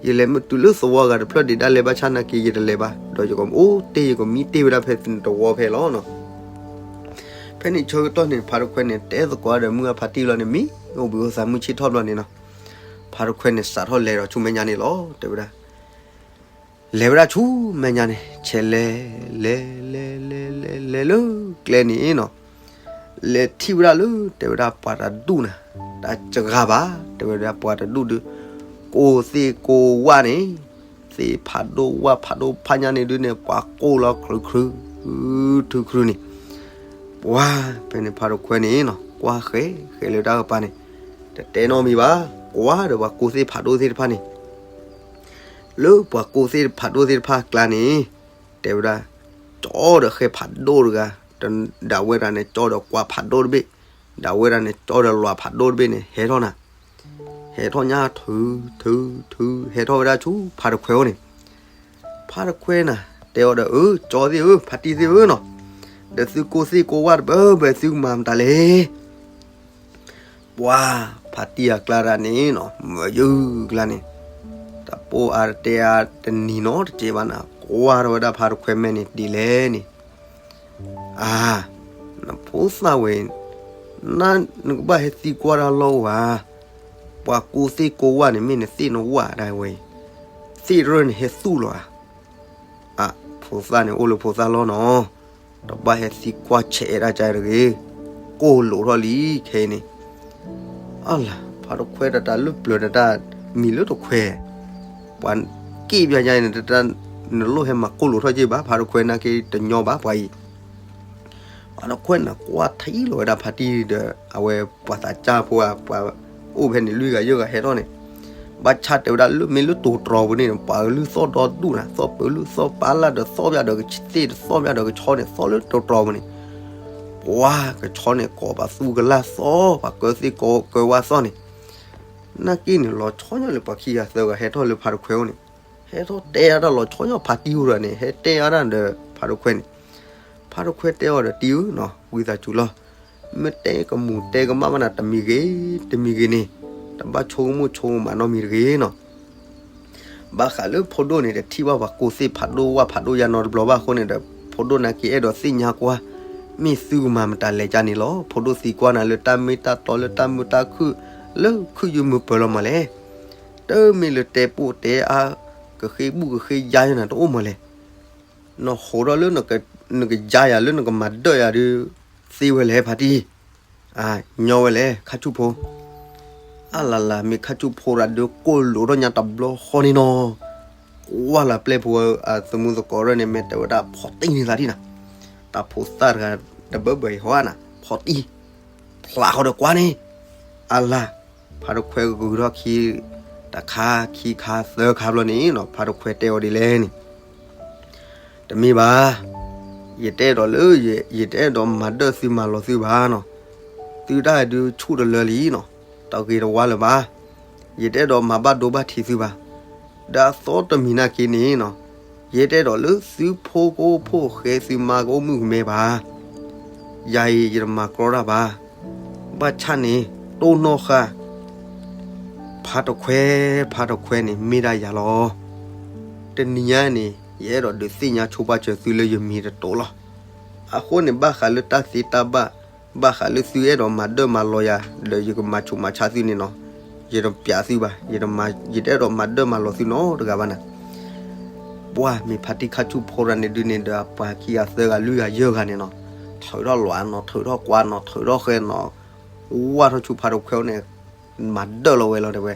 ယလဲၤမ့ၢ်တုၤလၢသဝီဂၤတဖျၢၣ်ဒံးဒၣ်လဲာ်ဘၣ်ဆၣ်နာ်က့ ယတလဲၤဘၣ် ဒီးယကအိၣ်တ့ၢ် ယကမံတ့ၢ်ဝဲဒၣ်ဖဲသဝီဖဲလီၤနီၤ. ဖဲန့ၣ်ဆၢကတီၢ်န့ၣ် ဖါတခွဲန့ၣ် တဲသကိးဒီးမုၢ်အဖါတံၢ်လီၤန့ၣ် မံအိၣ်ဘှံးအိၣ်သးမုၢ်ဆ့ၣ်ထီၣ်ဘျီန့ၣ်နီၤ, ဖါတခွဲန့ၣ် စးထီၣ်လဲၤဒီးဆူမဲာ်ညါန့ၣ်လီၤ တဲဝဲဒၣ် လဲၤဝဲဒၣ်ဆူမဲာ်ညါန့ၣ် ဆဲးလဲၤ လဲၤ လဲၤ လဲၤ လဲၤ လဲၤလၢကျဲန့ၣ်နီၤ, လဲၤထံၣ်ဝဲဒၣ်လၢ တဲဝဲဒၣ်ပှၤတဒူၣ်နၤ, တစှၤဘၣ် တဲဝဲဒၣ်ပှၤတဒူၣ်ဒုး, ကိၢ်သ့ၣ်ကိၢ်ဝၣ်န့ၣ်, သ့ၣ်ဖးဒိၣ်ဝၣ်ဖးဒိၣ်ဖးညါန့ၣ်ဒုးန့ၣ် ပှၤကိၢ်လီၤချုးချုး, ထုချုးန့ၣ်, ပှၤ ဖဲန့ၣ်ဖါတခွဲန့ၣ်နီၤ ကွၢ်ဃဲ ဃဲလၢတၢ်ကပၤန့ၣ်, တတဲနီတမံၤဘၣ်, ကွၢ်ဒီးပှၤကိၢ်သ့ၣ်ဖးဒိၣ်သ့ၣ်တဖၣ်န့ၣ် လၢပှၤကိၢ်သ့ၣ်ဖးဒိၣ်သ့ၣ်တဖၣ်အကျါန့ၣ်, တဲဝဲဒၣ်, ကၠီဒီးဃဲဖးဒိၣ်တဂၤ, ဒၣ်ဝဲဒၣ်န့ၣ် ကၠီဒီးကွၢ်ဖးဒိၣ်တဘ့ၣ်, ဒၣ်ဝဲဒၣ်န့ၣ် ကၠီဒီးလွးဖးဒိၣ်တဘ့ၣ်န့ၣ် ဟဲထီၣ်နၤ, ဟဲထီၣ်ညါထု ထု ထု ဟဲထီၣ်ဝဲဒၣ်ဆူဖါတခွဲအိၣ်န့ၣ်, ဖါတခွဲနၤ တဲအီၤဒီး အၢ ကၠီသ့ၣ်ဧၢ ဖါတံၢ်သ့ၣ်ဧၢနီၤ, ဒီးသုကိၢ်သ့ၣ်ကိၢ်ဝၣ်တဘၢဘၢသုကမၤမတၤလဲၣ် ပှၤဖါတံၢ်အကျါဒၣ်န့ၣ်နီၤ မၢယုၢ်ကျါန့ၣ်, တပိၢ်အါတတဲအါတနံၤနီတစဲးဘၣ်နၤ, ကွၢ်ထီၣ်ဝဲဒၣ်ဖါတခွဲမဲာ်န့ၣ်ဒ်လဲၣ်န့ၣ်, အါ, နဖိသၣ်ဝဲ, န, နကဘၣ်ဟဲသံကွၢ်တၢ်လီၢ်အိၣ်ဧါ, ပှၤကိးသ့ၣ်ကိးဝၣ်န့ၣ် မ့ၢ်နသ့ၣ်နဝၣ်ဒၣ်ဝဲ, သ့ၣ်ရၢၢ်န့ၣ်ဟဲသူၣ်လီၤဧါ. အါ, ဖိသၣ်န့ၣ်အိၣ်လၢဖိသၣ်လီၢ်နီၤ, တဘၣ်ဟဲသံကွၢ်ဆဲးဒၣ်ကါတဂ့ၤ, ကိၢ်လိာ်ထီၣ်လံခဲအံၤန့ၣ်. အလၤ, ဖါတခွဲတတၢ်လၢပျၢၤတတၢ်မံၤလၢတခွဲ, ပှၤက့ၣ်ပျၢ်ယါန့ၣ် တတၢ်, နလိၣ်ဟဲမၤကိၢ်လိာ်ထီၣ်က့ၤဘၣ်, ဖါတခွဲနာ်က့တညီဘၣ်ပှၤအံၤ. ဖါတခွဲန့ၣ်ကွၢ်ထံလီၤဝဲဒၣ်ဖါတံၢ်ဒီး အဝဲပှၤသးစၢ်ဖိဧါ, ပှၤအိၣ်ဖဲန့ၣ်လွံၢ်ဂၤယဲၢ်ဂၤဟဲထီၣ်န့ၣ်, ဘၣ်ဆၣ်တဲဝဲဒၣ်လၢမ့ၢ်လၢတိၤတြီၤပူၤန့ၣ် ပှၤကလုၢ်သီၣ်ဒီဒူၣ်နၤ, သီၣ်ပၢၤလုၢ်သီၣ်ပာ်လၢ်ဒီးသီၣ်ပျၢ်ဒီးကသ့ၣ်ဒီးသီၣ်ပျၢ်ဒီးကဆီန့ၣ် သီၣ်လၢတိၤတြီၤပူၤန့ၣ်, ပှၤကဆီန့ၣ်ကိးပသူကလၢ်သီၣ်, ပှၤကၢသ့ၣ်ကိးကၢဝါသီၣ်န့ၣ်, နာ်က့န့ၣ် လီၤဆီညီလၢပှၤခံဂၤသၢဂၤဟဲထီၣ်လၢဖါတခွဲအိၣ်န့ၣ်, ဟဲထီၣ်တဲအါတၢ်လီၤဆီညီဖါတံၢ်အိၣ်ဒီးန့ၣ် ဟဲတဲအါတၢ်ဒီးဖါတခွဲန့ၣ်, ဖါတခွဲတဲအီၤဒီးတံၢ်ဧၢနီၤ, ဝံသးစူၤလီၤ, မ့ၢ်တဲကမူၤတဲကမၣ်ဘၣ်နၤတမံၤဂ့ၤ, တမံၤဂ့ၤန့ၣ်, တဘၣ်ဆိကမိၣ်ဆိကမးနီတမံၤတဂ့ၤနီၤ. ဘၣ်ဃးလၢဖိဒိၣ်န့ၣ် တထံၣ်ဘၣ်ပှၤကိးသ့ၣ်ဖးဒိၣ်ဝၣ်ဖးဒိၣ်ယါနီတဘျီဘၣ်အဃိန့ၣ်ဒီး ဖိဒိၣ်နာ်က့အဲၣ်ဒိးသ့ၣ်ညါကွၢ်, မ့ၢ်သုကမၤမတၤလဲၣ်ကန့ၣ်လီၤ. ဖိဒိၣ်သံကွၢ်နၤလၢတၢ်မ့ၢ်တၢ်တီလၢတၢ်မုာ်တၢ်ခုၣ်, လၢခုၣ်ယုၢ်မုာ်ပၢၤလီၤမးလဲၣ်. တမ့ၢ်လၢတဲပိာ်တဲအါ, ကဃ့ဘူၣ်ကဃ့ယါယါနၤတအိၣ်မးလဲၣ်. နဟိးထီၣ်လၢ နကယါယၤလၢနကမၤဒၢၣ်ယၤဒုး, သ့ဝဲလဲၣ်ဖါတံၢ်, ညီဝဲလဲၣ် ခါဆူၣ်ဖိ. အလၤလၤ မ့ၢ်ခါဆူၣ်ဖိတဂၤဒုးကိၢ်လိာ်ထီၣ်ညါတဘျီဃီန့ၣ်နီၤ, ကွၢ်လၢပျဲၢ်ဖိသမူသကိးရဲၣ်န့ၣ် မ့ၢ်တဲဝဲဒၣ်ဖီၣ်တံၢ်န့ၢ်သးဒံးနၤ, တၢ်ဖိသၣ်တဂၤတဘၢဘၢအံၤဟီဧါနၤ ဖီၣ်တံၢ်, ဖျးဃီဒီးကွၢ်န့ၣ်, အလၤ, ဖါတခွဲဂုာ်ထီၣ်ခံ, တခါခံခါသၢခါဘျီန့ၣ်နီၤ ဖါတခွဲတဲအီၤဒ်လဲၣ်န့ၣ် တမ့ၢ်ဘၣ်, ယတအဲၣ်ဒိးလၢ, ယတအဲၣ်ဒိးမၤဒၢၣ်သုမၤလီၤသုဘၣ်နီၤ, သုတၢ်ဒုးဆူၣ်တလၢလံနီၤ, တဂ့ၤတဝါလၢၤဘၣ်, ယတအဲၣ်ဒိးမၤဘၣ်ဒိဘၣ်ထံးသုဘၣ်, ဒီးအသီတမံၤနာ်က့န့ၣ်နီၤ, ယတအဲၣ်ဒိးလၢသုဖိကအိၣ်ဖှိၣ်ဃဲသုမါကအိၣ်မုၣ်ကမဲဘၣ်, ယၤအံၤယတမၤကြီတၢ်ဘၣ်, ဘၣ်ဆၣ်န့ၣ်, တိၢ်နီၣ်ဃာ် ဖါတခွဲ, ဖါတခွဲန့ၣ်မ့ၢ်ဒၣ်ယၤလီၤ. တနံၤညါန့ၣ် ယအဲၣ်ဒိးဒုးသ့ၣ်ညါဆိပာ်စၢၤသုလၢယမံၤတတိၤလီၤ. အဃိန့ၣ် ဘၣ်ဃးလၢတၢ်သ့တၢ်ဘၣ်, ဘၣ်ဃးလၢသုအဲၣ်ဒိးမၤဒၢၣ်မၤလီၤယၤ, ဒီးယကမၤဆူးမၤဆါသုန့ၣ်နီၤ, ယတပျးသုဘၣ်, ယတအဲၣ်ဒိးမၤဒၢၣ်မၤလီၤသုနီတဂၤဘၣ်နၤ. ပှၤမ့ၢ်ဖါတံၢ်ခါဆူၣ်ဖိတဂၤန့ၣ်ဒုးန့ၣ်ဒီး ပှၤခံဂၤသၢဂၤလွံၢ်ဂၤယဲၢ်ဂၤန့ၣ်နီၤ, ထုးထီၣ်လွးနီၤ, ထုးထီၣ်ကွၢ်နီၤ, ထုးထီၣ်ဃဲနီၤ, ဝၢ်ထီၣ်ဆူဖါတခွဲန့ၣ်, မၤဒၢၣ်လီၤဝဲလီၤတဲဝဲ.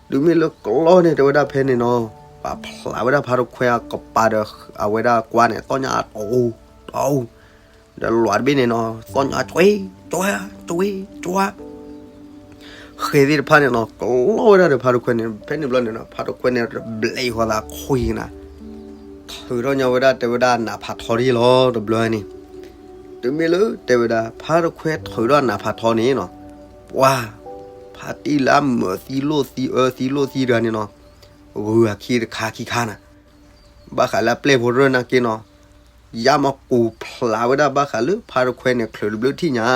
တုၤမ့ၢ်လၢကျီန့ၣ် တဲဝဲဒၣ်ဖဲန့ၣ်နီၤ, ပာ်ဖျါဝဲဒၣ်ဖါတခွဲအကပၤဒီး အဝဲဒၣ်ကွၢ်န့ၣ် သီၣ်ညါအတီအူ, တီအူ, ဒီးလွးတဘ့ၣ်န့ၣ်နီၤ သီၣ်ညါကွ့, ကွ့, ကွ့, ကွ့ ဃဲသ့ၣ်တဖၣ်န့ၣ်နီၤ ကျီဝဲဒၣ်ဒီးဖါတခွဲန့ၣ်, ဖဲန့ၣ်ဘျီန့ၣ်နီၤ ဖါတခွဲန့ၣ်တဘျဲးဃီသးခွံကနၤ, ထုးထီၣ်ညီဝဲဒၣ်တဲဝဲဒၣ်နးဖးထီဒ်လီၤတဘျီန့ၣ်. တုၤမ့ၢ်လၢတဲဝဲဒၣ် ဖါတခွဲထုးထီၣ်နးဖးထီန့ၣ်နီၤ, ပှၤ, ဖါတံၢ်လၢအမၢသံလိၣ်သံအၢသံလိၣ်သံတဂၤန့ၣ်နီၤ, ဂုာ်အခံတခါခံခါနၤ, ဘၣ်ဃးလၢအပျဲၢ်ဖိရၢၢ်နာ်က့နီၤ, ယါမၤကူးဖျးဝဲဒၣ်ဘၣ်ဃးလၢဖါတခွဲန့ၣ် ချုးတဘျုးထံၣ်ညါ,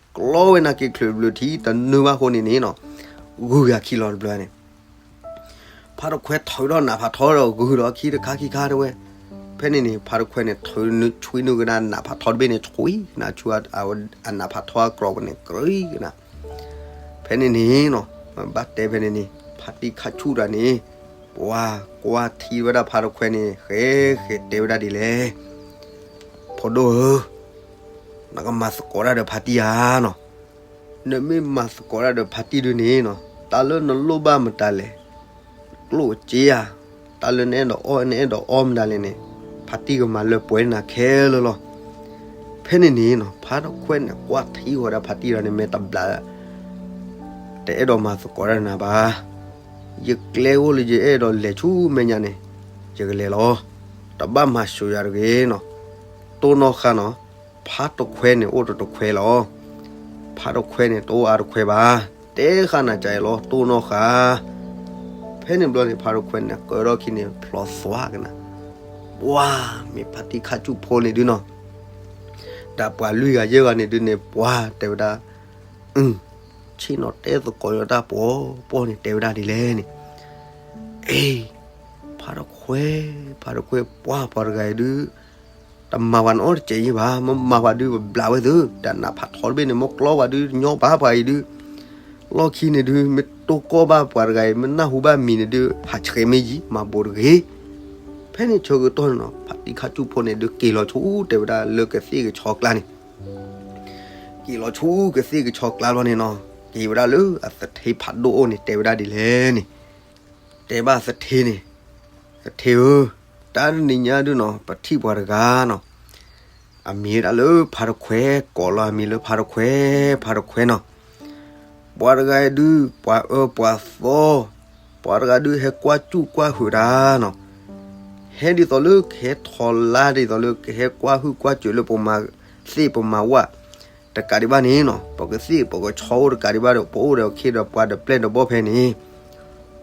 ကျီဝဲနာ်က့ချုးတဘျုးထံၣ် တနုာ်ဘၣ်ဃိန့ၣ်န့ၣ်နီၤ, ဂုာ်ဂၤခံလီၤတဘျီန့ၣ်. ဖါတခွဲထုးထီၣ်နးဖးထီဒီးဂုာ်ဒီးအခံတခါခံခါတဲဝဲ, ဖဲန့ၣ်န့ၣ် ဖါတခွဲန့ၣ် ထုးနုာ်ဆွံနုာ်ကနၤနးဖးထီတဘ့ၣ်န့ၣ် ဆွံ, နၤဆူအနးဖးထီအကြီပူၤန့ၣ် ကြံကနၤ. ဖဲန့ၣ်န့ၣ်နီၤ, ဘၣ်တဲဖဲန့ၣ်န့ၣ် ဖါတံၢ်ခါဆူၣ်တဂၤန့ၣ်, ပှၤကွၢ်ထံဝဲဒၣ်ဖါတခွဲန့ၣ် ဃဲဃဲတဲဝဲဒၣ်ဒ်လဲၣ်. ဖိဒိၣ်ဧၢ, နကမၤသကိးတၢ်ဒီးဖါတံၢ်ဧါနီၤ. နမ့ၢ်မၤသကိးတၢ်ဒီးဖါတံၢ်ဒုန့ၣ်နီၤ, တၢ်လၢနလိၣ်ဘၣ်မတၤလဲၣ်, ကျိၣ်စ့ဧါ, တၢ်လၢနအဲၣ်ဒိးအီၣ်နအဲၣ်ဒိးအီမတၤလဲၣ်န့ၣ်, ဖါတံၢ်ကမၤလၢပှဲၤနၤခဲလၢာ်လီၤ. ဖဲန့ၣ်န့ၣ်နီၤ ဖါတခွဲန့ၣ်ကွၢ်ထံဃီၤဒၣ်ဖါတံၢ်ဒီးန့ၣ် မ့ၢ်တဘျး တအဲၣ်ဒိးမၤသကိးတၢ်နၤဘၣ်. ယကျဲအိၣ်လၢယအဲၣ်ဒိးလဲၤဆူမဲာ်ညါန့ၣ်, ယကလဲၤလီၤ. တဘၣ်မၤစၢၤယၤတဂ့ၤနီၤ. တိၢ်နီၣ်ဃာ်နီၤ, ဖါတခွဲန့ၣ်အိၣ်တတခွဲလီၤ. ဖါတခွဲန့ၣ်တအိၣ်အါတခွဲဘၣ်. တဲဃာ်နၤကအဲၣ်လီၤ တိၢ်နီၣ်ဃာ်. ဖဲန့ၣ်ဘျီန့ၣ် ဖါတခွဲန့ၣ် ကၢထီၣ်ခံန့ၣ် ဖျီသွါကနၤ. ပှၤမ့ၢ်ဖါတံၢ်ခါဆူၣ်ဖိန့ၣ်ဒုနီၤ, ဒီးပှၤလွံၢ်ဂၤယဲၢ်ဂၤန့ၣ်ဒုန့ၣ် ပှၤတဲဝဲဒၣ်, ဆ့ၣ်နီၤတဲသကိးယတၢ်ပှီၤပှီၢ်န့ၣ် တဲဝဲဒၣ်ဒ်လဲၣ်န့ၣ်, အ့, ဖ ဖါတခွဲ, ဖါတခွဲ ပှၤ ပှၤတဂၤအံၤဒုး တမၤပှၤနီတစဲးယံၤဘၣ်, မ့ၢ်မၤပှၤဒုးပဘျးဝဲသု, တၢ်နးဖးထီတဘ့ၣ်န့ၣ် မ့ၢ်ကျီပှၤဒုးညီပှၤ ပှၤအံၤဒုး, လီၢ်ခံန့ၣ်ဒုး မ့ၢ်တိၢ်ကီၢ်ဘၣ်ပှၤတဂၤအံၤ မ့ၢ်နၢ်ဟူဘၣ်မံၤန့ၣ်ဒုး ဟးဆှဲးမ့ၢ်ယံၤ မၤဘူးတဂ့ၤ. ဖဲန့ၣ်ဆၢကတီၢ်န့ၣ်နီၤ ဖါတံၢ်ခါဆူၣ်ဖိန့ၣ်ဒုး က့ၤလီၤဆူတဲဝဲဒၣ်လၢကသ့ၣ်ကဆီကျါန့ၣ် က့ၤလီၤဆူကသ့ၣ်ကဆီကျါလီၤန့ၣ်နီၤ, က့ၤဝဲဒၣ်လၢအသထ့ဖးဒိၣ်အိၣ်န့ၣ် တဲဝဲဒၣ်ဒ်လဲၣ်န့ၣ်, တဲဘၣ်သထ့န့ၣ်, သထ့ဧၢ, တၢ်တနံၤညါဒုးနီၤ ပထံၣ်ပှၤတဂၤနီၤ, အမံၤဝဲဒၣ်လၢဖါတခွဲ, ကိးလီၤအမံၤလၢဖါတခွဲ, ဖါတခွဲနီၤ, ပှၤတဂၤဒုး ပှၤအၢပှၤသီ, ပှၤတဂၤဒုးဟဲကွၢ်စူၣ်ကွၢ်ဟုးတၢ်နီၤ, ဟဲဒ်သိးလၢကဟဲထီၣ်လါ ဒ်သိးလၢကဟဲကွၢ်ဟုၣ်ကွၢ်စူၣ်လၢပမၤသ့ၣ်ပမၤဝၣ် တကးဒံးဘၣ်န့ၣ်နီၤ ပကသ့ၣ်ပကဆီအိၣ်တကးဒံးဘၣ်ဒီး ပအိၣ်ဒီးခ့ဒီးပှၤဒီးပျဲၢ်ဒီးဘီၣ်ဖဲန့ၣ်,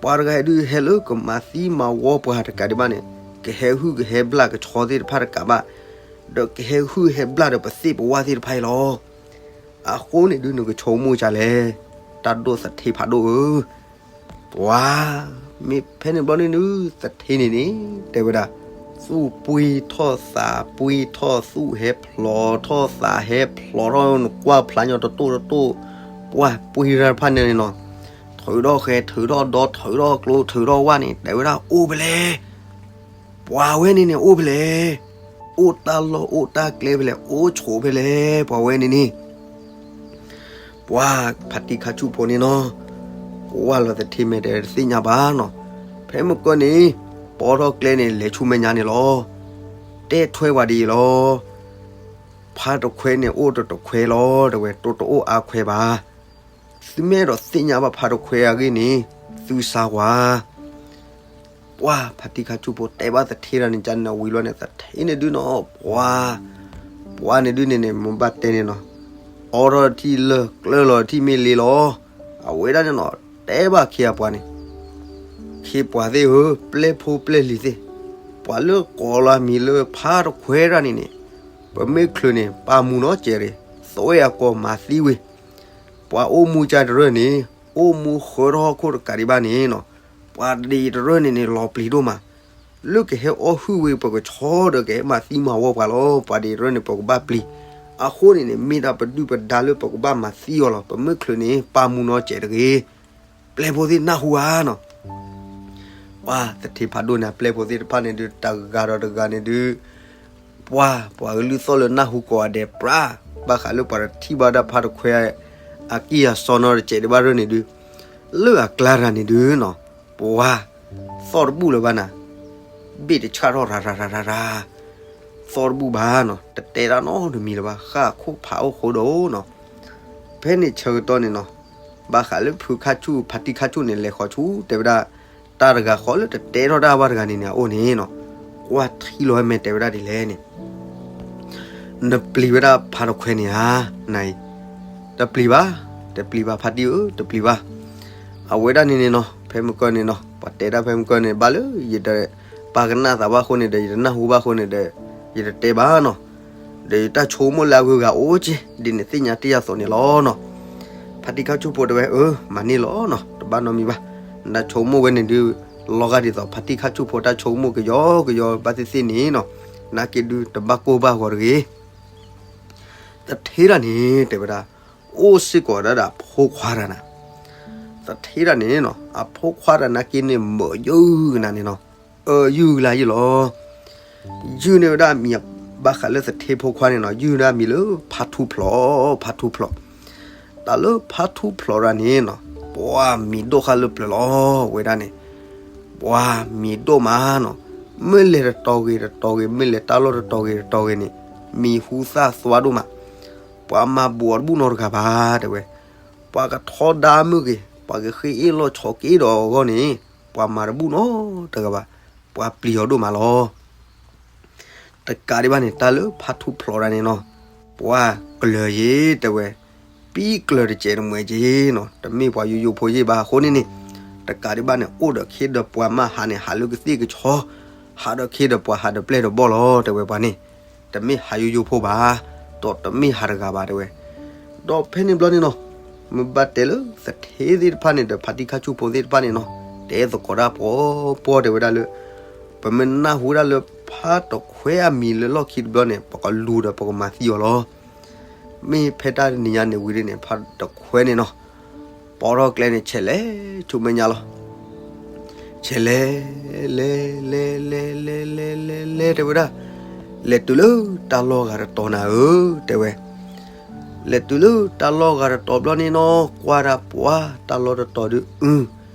ပှၤတဂၤဒုးဟဲလၢကမၤသံမၤဝီပှၤတကးဒံးဘၣ်န့ၣ်, ကဟဲဟုၣ်ကဟဲဘျၣ်ကဆီသ့ၣ်တဖၣ်တကးဘၣ်, ဒီးကဟဲဟုၣ်ဟဲဘျၣ်ဒီးပသ့ၣ်ပဝၣ်သ့ၣ်တဖၣ်အံၤလီၤ. အဃိန့ၣ်ဒုးနကဆိကမိၣ်ဒ်လဲၣ်, တၢ်ဒိၣ်သထ့ဖးဒိၣ်ဧၢ ပှၤ, မ့ၢ်ဖဲန့ၣ်ဘျီန့ၣ်ဒုး သထ့န့ၣ်န့ၣ် တဲဝဲဒၣ်, သူၣ်ပှ့ၤထီၣ်သးပှ့ၤထီၣ် သူၣ်ဟဲဖျိးထီၣ်သးဟဲဖျိးထီၣ် နကွၢ်ဖျါညီတတိၢ်တတိၢ်, ပှၤပှ့ၤတၢ်တဖၣ်န့ၣ်န့ၣ်နီၤ, ထုးထီၣ်ဃဲ ထုးထီၣ်ဒီ ထုးထီၣ်ကျိ ထုးထီၣ်ဝၣ်န့ၣ် တဲဝဲဒၣ်အိၣ်ဖဲလဲၣ်, ပှၤဝဲန့ၣ်န့ၣ်အိၣ်ဖဲလဲၣ်, အိၣ်တၢ်လီၢ်အိၣ်တၢ်ကျဲဖဲလဲၣ် အိၣ်ဆိးဖဲလဲၣ် ပှၤဝဲန့ၣ်န့ၣ် ပှၤဖါတံၢ်ခါဆူၣ်ဖိန့ၣ်နီၤ, ကွၢ်လီၤသထ့မဲာ်တဲတသ့ၣ်ညါဘၣ်နီၤ, ဖဲမုၢ်ကၢၢ်န့ၣ် ပိာ်ထီၣ်ကျဲန့ၣ် လဲၤဆူမဲာ်ညါန့ၣ်လီၤ, တဲထွဲပှၤဒ်အံၤလီၤ, ဖါတခွဲန့ၣ်အိၣ်တတခွဲလီၤ တဲဝဲ တတအိၣ်အါခွဲဘၣ်, သုမ့ၢ်အဲၣ်ဒိးသ့ၣ်ညါဘၣ်ဖါတခွဲအဂ့ၢ်န့ၣ် သုစါကွၢ် ပှၤဖါတံၢ်ခါဆူၣ်ဖိတဲဘၣ်သထ့တၢ်န့ၣ် ကန့ၣ်ဝံၤလီၤန့ၣ် သထ့န့ၣ်ဒုးနီၤ ပှၤ, ပှၤန့ၣ်ဒုးန့ၣ်န့ၣ် မ့ၢ်ဘၣ်တဲန့ၣ်နီၤ, အိးထီၣ်ထံၣ်လၢၢ်ကျၢၢ်လီၤထံၣ်မ့ၢ်လ့လီၤ, အဝဲဒၣ်န့ၣ်နီၤ တဲဘၣ်ခ့အပှၤန့ၣ်, ခ့ပှၤသ့ၣ်ဧၢ ပျဲၢ်ဖိပျဲၢ်လံၤသ့ၣ်, ပှၤလၢကိးလီၤမံၤလၢဖါတခွဲတၢ်န့ၣ်န့ၣ်, ပမ့ၢ်ချုးန့ၣ် ပာ်မူနီတစဲးရ့ၣ်, သွဲၣ်အကိာ်မၤသံဝံၤ ပှၤအိၣ်မူကတရၢၢ်န့ၣ်, အိၣ်မူဃၢထီၣ်ဟီၣ်ခိၣ်တကးဒံးဘၣ်န့ၣ်နီၤ, ပှၤဒံးတရၢၢ်န့ၣ်န့ၣ် လီၤပျံၤဒိၣ်မး, လၢကဟဲအီၣ်ဟုၣ်ဝဲပကဆီဒီးကဟဲမၤသံမၤဝီပှၤလီၤ, ပှၤဒံးတရၢၢ်န့ၣ် ပကဘၣ်ပျံၤ, အဃိန့ၣ်န့ၣ် မ့ၢ်ဒၣ်ပဒုၣ်ပဒါလၢပကဘၣ်မၤသံအီၤလီၤ, ပမ့ၢ်ချုးန့ၣ် ပာ်မူနီစဲးတဂ့ၤ, ပျဲၢ်ဖိသ့ၣ်နၢ်ဟူဧါနီၤ ပှၤသထ့ဖးဒိၣ်န့ၣ် ပျဲၢ်ဖိသ့ၣ်တဖၣ်န့ၣ်ဒုး တဂၤဒီးတဂၤန့ၣ်ဒုး, ပှၤ ပှၤကလုၢ်သီၣ်လၢနၢ်ဟူကိးဂၤဒဲးပြး, ဘၣ်ဃးလၢပှၤတထံၣ်ဘၣ်ဒၣ်ဖါတခွဲ အကံၢ်အစီနီတစဲးဒံးဘၣ်ရၢၢ်န့ၣ်ဒုး, လၢအကျါတဂၤန့ၣ်ဒုးနီၤ, ပှၤ သီၣ်တဘူၣ်လၢၤဘၣ်နၤ, ဘ့ၣ်တဆၣ်ထီၣ်ရၤရၤရၤရၤရၤ, သီၣ်တဘူၣ်ဘၣ်နီၤ, တတဲတၢ်နီတမံၤလၢၤဘၣ်, ဃၣ်ခိၣ်ဖးအိၣ်ဃိဒီးနီၤ, ဖဲန့ၣ်ဆၢကတီၢ်န့ၣ်နီၤ, ဘၣ်ဃးလၢဖုခါဆူၣ် ဖါတံၢ်ခါဆူၣ်န့ၣ် လဲၤဃီၤဆူ တဲဝဲဒၣ်, တၢ်တဂၤဃီလၢတတဲထီၣ်တၢ်ဘၣ်တဂၤန့ၣ်န့ၣ် အအိၣ်န့ၣ်နီၤ, ကွၢ်ထံလီၤဝဲမဲာ်တဲဝဲဒၣ်ဒ်လဲၣ်န့ၣ် နပျံၤဝဲဒၣ်ဖါတခွဲန့ၣ်ဧါ, နအံၤ, တပျံၤဘၣ်, တပျံၤဘၣ်ဖါတံၢ်ဧၢ တပျံၤဘၣ်, အဝဲဒၣ်န့ၣ်န့ၣ်နီၤ ဖဲမုၢ်ကၢၢ်န့ၣ်နီၤ ပှၤတဲဒၣ်ဖဲမုၢ်ကၢၢ်န့ၣ် ဘၣ်လၢယတပာ်ကနၣ်သးဘၣ်အဃိန့ၣ်ဒီး ယတနၢ်ဟူဘၣ်အဃိန့ၣ်ဒီး ယတတဲဘၣ်နီၤ, ဒီးယတၢ်ဆိကမိၣ်လၢအဂုၤအဂၤအိၣ်က့ၤ ဒ်န့ၣ်သ့ၣ်ညါတ့ၢ်ယၤသိးန့ၣ်လီၤနီၤ, ဖါတံၢ်ခါဆူၣ်ဖိတဲဝဲ အၢ မၤန့ၢ်လီၤနီၤ တဘၣ်နီတမံၤဘၣ်, နတၢ်ဆိကမိၣ်ဝဲန့ၣ်ဒုး လီၤဂာ်ဒ်သိး ဖါတံၢ်ခါဆူၣ်ဖိတၢ်ဆိကမိၣ်ကယီကယီဘၣ်သ့ၣ်သ့ၣ်န့ၣ်နီၤ, နာ်က့ဒုး တဘၣ်ကိၢ်ဘၣ်ဂီၤတဂ့ၤ သထ့တၢ်န့ၣ် တဲဝဲဒၣ်, အိၣ်စ့ၢ်ကီးဒၣ်ဒီးအဖိခွါတၢ်နၤ, သထ့တၢ်န့ၣ်နီၤ အဖိခွါတၢ်နာ်က့န့ၣ် မၢယုၢ်ကနၤန့ၣ်နီၤ, အၢ ယုၢ်ကလါယုၢ်လီၤ, ယုၢ်န့ၢ်ဝဲဒၣ်မံၤ ဘၣ်ဃးလၢသထ့ဖိခွါန့ၣ်နီၤ ယုၢ်န့ၢ်မံၤလၢဖါထူဖျိး, ဖါထူဖျိး, တၢ်လၢဖါထူဖျိးတၢ်န့ၣ်နီၤ ပှၤမံၤဒိၣ်ဃာ်လၢပျၢၤလီၤ ဝဲဒၣ်န့ၣ် ပှၤမံၤဒိၣ်မးနီၤ, မ့ၢ်လဲၤတတီၤဂ့ၤတတီၤဂ့ၤ မ့ၢ်လဲၤတၢ်လီၢ်တတီၤဂ့ၤတတီၤဂ့ၤန့ၣ် မံၤဟူသၣ်သွါဒိၣ်မး, ပှၤမၤဘူးအီၤတဘူၣ်နီတဂၤဘၣ် တဲဝဲ, ပှၤကထီဒါမုၢ်ဂ့ၤ ပှၤကဃ့အ့ၣ်လီၤဆီက့ဒီးအဂီၢ်န့ၣ် ပှၤမၤတဘူၣ်နီတဂၤဘၣ်, ပှၤပျံၤအီၤဒိၣ်မးလီၤ. တကးဒံးဘၣ်န့ၣ် တၢ်လၢဖါထူဖျိးတၢ်န့ၣ်နီၤ, ပှၤကျၢၤယ့ၤတဲဝဲ, ပံကျၢၤတစဲးတမှဲးက့ၤနီၤ, တမ့ၢ်ပှၤယိယိဖိယ့ၤဘၣ်အဃိန့ၣ်န့ၣ်, တကးဒံးဘၣ်န့ၣ် အိၣ်ဒီးခ့ဒီးပှၤမး ဟးန့ၣ်ဟးလၢကသ့ၣ်ကဆီ, ဟးဒီးခ့ဒီးပှၤဟးဒီးပျဲၢ်ဒီးဘီၣ်လီၤ တဲဝဲပှၤန့ၣ်, တမ့ၢ်ဟးယိယိဖိဘၣ်, ဒီးတမ့ၢ်ဟးတဂၤဘၣ်တဲဝဲ. ဒီးဖဲန့ၣ်ဘျီန့ၣ်နီၤ, မ့ၢ်ဘၣ်တဲလၢသထ့သ့ၣ်တဖၣ်န့ၣ်ဒီး ဖါတံၢ်ခါဆူၣ်ဖိသ့ၣ်တဖၣ်န့ၣ်နီၤ, တဲသကိးတၢ်ပှီၤပှီၤတဲဝဲဒၣ်လၢ ပမ့ၢ်နၢ်ဟူဒၣ်လၢဖးတခွဲအမံၤလၢလီၢ်ခံတဘျီန့ၣ် ပကလူၤဒီးပကမၤသံအီၤလီၤ. မ့ၢ်ဖဲတၢ်တနံၤညါန့ၣ်ဝံၤဒ်န့ၣ် ဖးတခွဲန့ၣ်နီၤ ပိာ်ထီၣ်ကျဲန့ၣ် ဆဲးလဲၤဆူမဲာ်ညါလီၤ. ဆဲးလဲၤ လဲၤ လဲၤ လဲၤ လဲၤ လဲၤ လဲၤ တဲဝဲဒၣ်, လဲၤတုၤလၢတၢ်လီၢ်ဂၤတတီၤနၤဧၢ, တဲဝဲ. လဲၤတုၤလၢတၢ်လီၢ်ဂၤတတီၤဘျီန့ၣ်နီၤ ကွၢ်ဒၣ်ပှၤတၢ်လီၢ်တတီၤဒုးအု,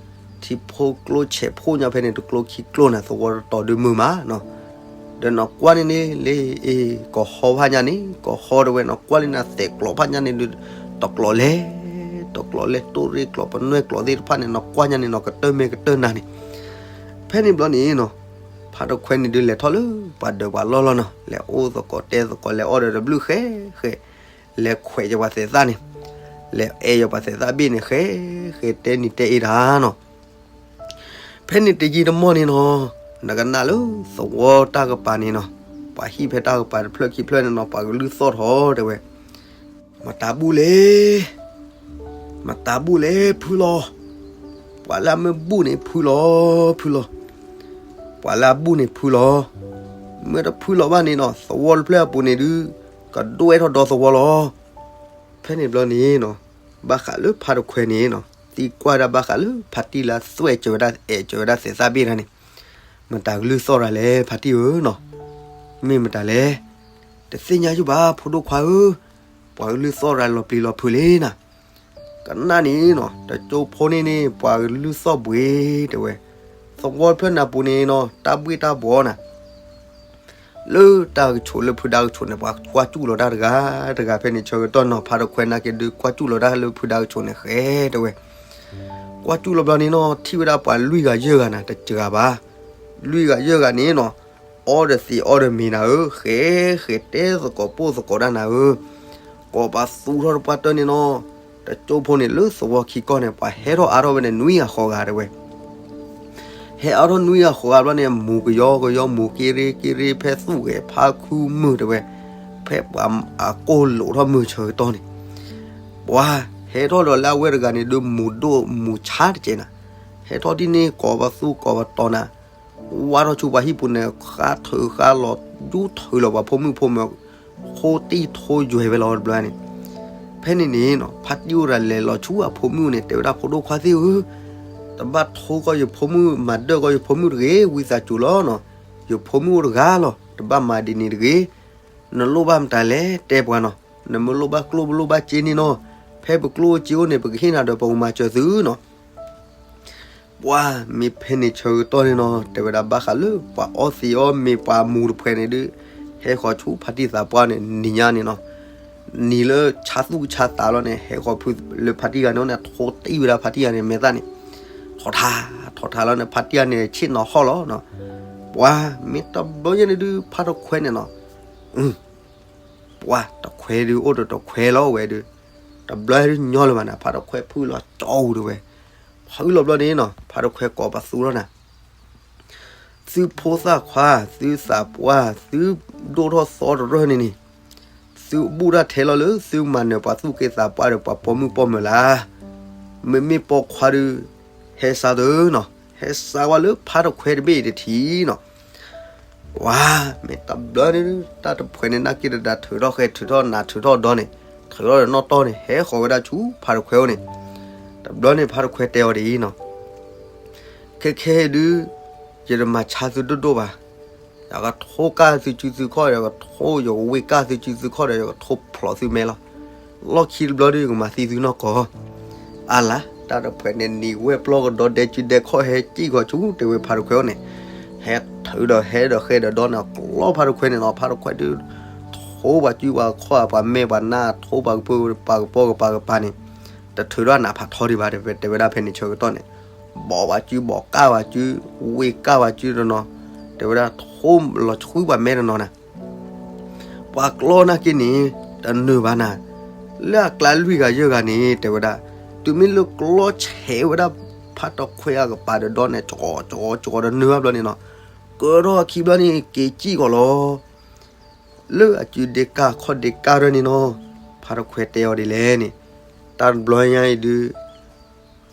ထံဖိကျိဆဲးဖိညါဖဲန့ၣ် တကျိခံကျိနၤ သဝီတတီၤဒုးမုာ်မးနီၤ. ဒီးနီၤကွၢ်န့ၣ်န့ၣ် လၢအ့ ကီၢ်ဟီဖးညါန့ၣ် ကီၢ်ဟီတဲဝဲ နီၤကွၢ်လံနၤသဲးကျိးဖးညါန့ၣ်ဒုး တကျိးလဲၤ တကျိးလဲၤ တိၣ်ရ့ၣ်ကျိး ပနွဲၣ်ကျိးသ့ၣ်တဖၣ်န့ၣ် နီၤကွၢ်ညါန့ၣ်နီၤ ကတၢၢ်မဲာ်ကတၢၢ်နါန့ၣ်. ဖဲန့ၣ်ဘျီန့ၣ်နီၤ ဖးတခွဲန့ၣ်ဒုးလဲၤထီၣ်လၢပှၤဒၢးပှၤလီၢ်လီၤနီၤ လဲၤအိၣ်သကိးတဲသကိး လဲၤအီၣ်ဒီးတဘျုးဃဲဃဲ လဲၤခွဲးယပှၤသဲးသၣ်န့ၣ် လဲၤအဲၣ်ယပှၤသဲးသၣ်ဘ့ၣ်န့ၣ် ဃဲဃဲတဲနံၤတဲအ့တၢ်နီၤ. ဖဲန့ၣ်တယံာ်တမီၢ်န့ၣ်နီၤ နကနၣ်လၢသဝီတၢ်ကပၤန့ၣ်နီၤ ပှၤဟံၣ်ဖဲတၢ်ကပၤတဖျၢၣ်ခံဖျၢၣ်န့ၣ်နီၤ ပှၤကလုၢ်သီၣ်ထီၣ်တဲဝဲ မတၤဘူၣ်လဲၣ် မတၤဘူၣ်လဲၣ် ဖုလီၤ. ပှၤလၢအမ့ၢ်ဘူၣ်န့ၣ်ဖုလီၤ ဖုလီၤ. ပှၤလၢအဘူၣ်န့ၣ်ဖုလီၤ. မ့ၢ်တဖုလီၤဘၣ်န့ၣ်နီၤ သဝီတဖျၢၣ်အပူၤန့ၣ်ဒုး ကဒွဲၣ်ထီၣ်ဒီသဝီလီၤ. ဖဲန့ၣ်ဘျီန့ၣ်နီၤ ဘၣ်ဃးလၢဖးတခွဲန့ၣ်နီၤ သံကွၢ်ဒၣ်ဘၣ်ဃးလၢဖးတံၢ်လၢအသွဲၣ်စၢၤဝဲဒၣ်အဲၣ်စၢၤဝဲဒၣ်သဲးသၣ်ဘ့ၣ်တၢ်န့ၣ် မတၤကလုၢ်သီၣ်ရၤလဲၣ် ဖးတံၢ်ဧၢနီၤ. မ့ၢ်မတၤလဲၣ် တသ့ၣ်ညါယုၢ်ဘၣ် ဖိဒိၣ်ခွါဧၢ, ပှၤကလုၢ်သီၣ်ရၤလီၤပျံၤလီၤဖုးလံနၤ. ကနၣ်န့ၣ်နီၤ တကၠိဖိန့ၣ်န့ၣ် ပှၤကလုၢ်သီၣ်ဘှံးတဲဝဲ, သဝီဖျၢၣ်နၤပူၤန့ၣ်နီၤ တၢ်ဘှ့ၣ်တၢ်ဘှီနၤ လၢတၢ်ကဆိးလၢဖုဒါကဆိးန့ၣ် ပှၤကွၢ်စူၣ်လီၤတၢ်တဂၤတဂၤ ဖဲန့ၣ်ဆၢကတီၢ်နီၤ ဖးတခွဲနာ်က့ဒုး ကွၢ်စူၣ်လီၤတၢ်လၢဖုဒါကဆိးန့ၣ်ဃဲတဲဝဲ. ကွၢ်စူၣ်လီၤဘျီန့ၣ်နီၤ ထံၣ်ဝဲဒၣ်ပှၤလွံၢ်ဂၤယဲၢ်ဂၤနၤ တစှၤဘၣ်. လွံၢ်ဂၤယဲၢ်ဂၤန့ၣ်နီၤ အီၣ်ဒီးသံးအီၣ်ဒီးမ့ၤနၤဧၢ, ဃဲဃဲတဲသကိးပိၢ်သကိးဒၣ်နၤဧၢ. ကိးပသူထီၣ်တပှၢ်တၢၢ်န့ၣ်နီၤ, တကၠိဖိန့ၣ်လၢသဝီခံကီၢ်န့ၣ် ပှၤဟဲထီၣ်အါထီၣ်ဝဲန့ၣ် နွံဂၤဃိးဂၤတဲဝဲ. ဟဲအါထီၣ်နွံဂၤဃိးဂၤဘျီန့ၣ် မူၤကယီကယီ မူၤက့ရ့က့ရ့ ဖဲသူၣ်ဂဲၤဖးခုမုၢ်တဲဝဲ, ဖဲပှၤအကိၢ်လိာ်ထီၣ်မုၢ်ဆၢကတီၢ်န့ၣ်, ပှၤဟဲထီၣ်ဒီးလၢအဝဲတဂၤန့ၣ် ဒုးမူၤဒိၣ်မူၤဆါတကဲးနၤ, ဟဲထီၣ်ဒ်န့ၣ် ကိးပသူကိးပတီၤနၤ ဝါထီၣ်ဆူပှၤဟံၣ်ပူၤန့ၣ် ဃါထုးဃါလီၤ ယူၢ်ထုးလီၤပှၤဖိမုၣ်ဖိမ့ၢ် ဃိတံၢ်ထိယွဲၤဝဲလီၤတဘျီန့ၣ်. ဖဲန့ၣ်န့ၣ်နီၤ ဖါတံၢ်အိၣ်တဂၤလဲၤလီၤဆူအဖိမုၣ်န့ၣ် တဲဝဲဒၣ် ဖိဒိၣ်ခွါသ့ၣ်ဧၢ, တဘၣ်ထိကီၢ်ယဖိမုၣ် မၤဒၢၣ်ကီၢ်ယဖိမုၣ်တဂ့ၤ, ဝံသးစူၤလီၤနီၤ, ယဖိမုၣ်အိၣ်တဂၤလီၤ, တဘၣ်မၤဒ်န့ၣ်တဂ့ၤ. နလိၣ်ဘၣ်မတၤလဲၣ် တဲပှၤနီၤ, နမ့ၢ်လိၣ်ဘၣ်ကျိၣ်ပလိၣ်ဘၣ်စ့န့ၣ်နီၤ, ဖဲပကျိၣ်စ့အိၣ်န့ၣ် ပကဟ့ၣ်နၤဒီးပကမၤစၢၤသုနီၤ. ပှၤမ့ၢ်ဖဲန့ၣ်ဆၢကတီၢ်န့ၣ်နီၤ တဲဝဲဒၣ်ဘၣ်ဃးလၢပှၤအီသံးအီမ့ၤ ပှၤမူၤတဖှဲးန့ၣ်ဒုး ဟဲဃီၤဆူဖါတံၢ်သးပှၢ်န့ၣ် နံၤညါန့ၣ်နီၤ, နံၤလၢဆါသူၣ်ဆါသးလီၤန့ၣ် ဟဲဃီၤဖုလၢဖါတံၢ်ဂၤန့ၣ်န့ၣ် ထိတံၢ်ဝဲဒၣ်ဖါတံၢ်ဂၤန့ၣ် မဲာ်သၣ်န့ၣ် ထီၣ်ထါ ထီၣ်ထါလီၤန့ၣ် ဖါတံၢ်ဂၤန့ၣ် ဆ့ၣ်နီၤဟီၣ်လီၤနီၤ. ပှၤမ့ၢ်တဘျီညါန့ၣ်ဒုး ဖါတခွဲန့ၣ်နီၤ ပှၤတခွဲဒုး အိၣ်ဒီးတခွဲလီၤဝဲဒုး, တဘျီဒုးညီလၢၤဘၣ်နၤ ဖါတခွဲဖုလီၤကၠီဧူၤတဲဝဲ. ဖုလီၤဘျီန့ၣ်နီၤ ဖါတခွဲကိးပသူထီၣ်နၤ, သုဖိသၣ်ခွါ သုသးပှၢ် သုဒိၣ်ထီၣ်သီတရၢၢ်န့ၣ်န့ၣ်, သုဘူၣ်တၢ်ထဲလီၤလၢ သုမၤနၢၤပှၤသူၣ်က့သးပှၢ်ဒီးပှၤပိာ်မုၣ်ပိာ်မၢၤလၢ်. မ့မ့ၢ်ပိာ်ခွါဒုး ဟဲစါသုနီၤ, ဟဲစါကွၢ်လၢဖါတခွဲတဘ့ၣ်အံၤတထံၣ်နီၤ. ပှၤမ့ၢ်တဘျီန့ၣ် တၢ်တဖှဲးန့ၣ် နာ်က့တဒၣ်ထုးထီၣ်ဃဲ ထုးထီၣ်နး ထုးထီၣ်ဒီန့ၣ်, ထုးထီၣ်ဒီးနီၣ်တီၢ်န့ၣ် ဟဲဃီၤဝဲဒၣ်ဆူဖါတခွဲအိၣ်န့ၣ်. တဘျီန့ၣ် ဖါတခွဲတဲအီၤဒ်အံၤနီၤ, ခဲခဲအံၤဒုး ယတမၤဆါသုဒိၣ်ဒိၣ်ဘၣ်. ယကထိကၢ်သုစုသုခီၣ်ဒီး ယကထိယဝ့ၢ်ကၢ်သုစုသုခီၣ်ဒီး ယကထိဖျိးသုမဲလီၤ. လီၢ်ခံတဘျီဒုး ယကမၤသံသုနီၢ်ကီၢ်. အါလါ တၢ်တဖှဲးန့ၣ် နံၤဝဲပျီကဒီးဒဲစုဒဲခီၣ် ဟဲစံၣ်ဃီၤဆူတဲဝဲဖါတခွဲအိၣ်န့ၣ်, ဟဲထုးဒီးဟဲဒီးဃဲဒီးဒီန့ၣ် ကျီဖါတခွဲန့ၣ်နီၤ. ဖါတခွဲဒုး ထိပှၤစုပှၤခီၣ်ပှၤမဲာ်ပှၤနါ ထိပှၤကပၢၢ်ပှၤကပၤကပီၤကပၤကပၤန့ၣ်, တထုးထီၣ်နးဖးထီဒံးဘၣ် တဲဝဲဒၣ်ဖဲန့ၣ်ဆၢကတီၢ်န့ၣ်, ဘီးပှၤစုဘီးကၢ်ပှၤစု, ဝ့ၢ်ကၢ်ပှၤစုတနီၤ, တဲဝဲဒၣ်ထိလီၤဆှုပှၤမဲာ်တနီၤနၤ. ပှၤကျီနာ်က့န့ၣ် တနၢၤဘၣ်နၤ, လၢအကျါလွံၢ်ဂၤယဲၢ်ဂၤန့ၣ် တဲဝဲဒၣ်, တုၤမ့ၢ်လၢကျီဆဲးဝဲဒၣ်ဖါတခွဲအကပၤဒီးဒီန့ၣ် ကီကီကီတနၢၤဘၣ်ဘျီန့ၣ်နီၤ, ကၢထီၣ်အခံဘျီန့ၣ် က့ၤစံၣ်ကီးလီၤ. လၢအစုဒ့ကၢ်ခီၣ်ဒ့ကၢ်ဒၣ်န့ၣ်နီၤ, ဖါတခွဲတဲအီၤဒ်လဲၣ်န့ၣ်, တၢ်တဘျီညါအံၤဒုး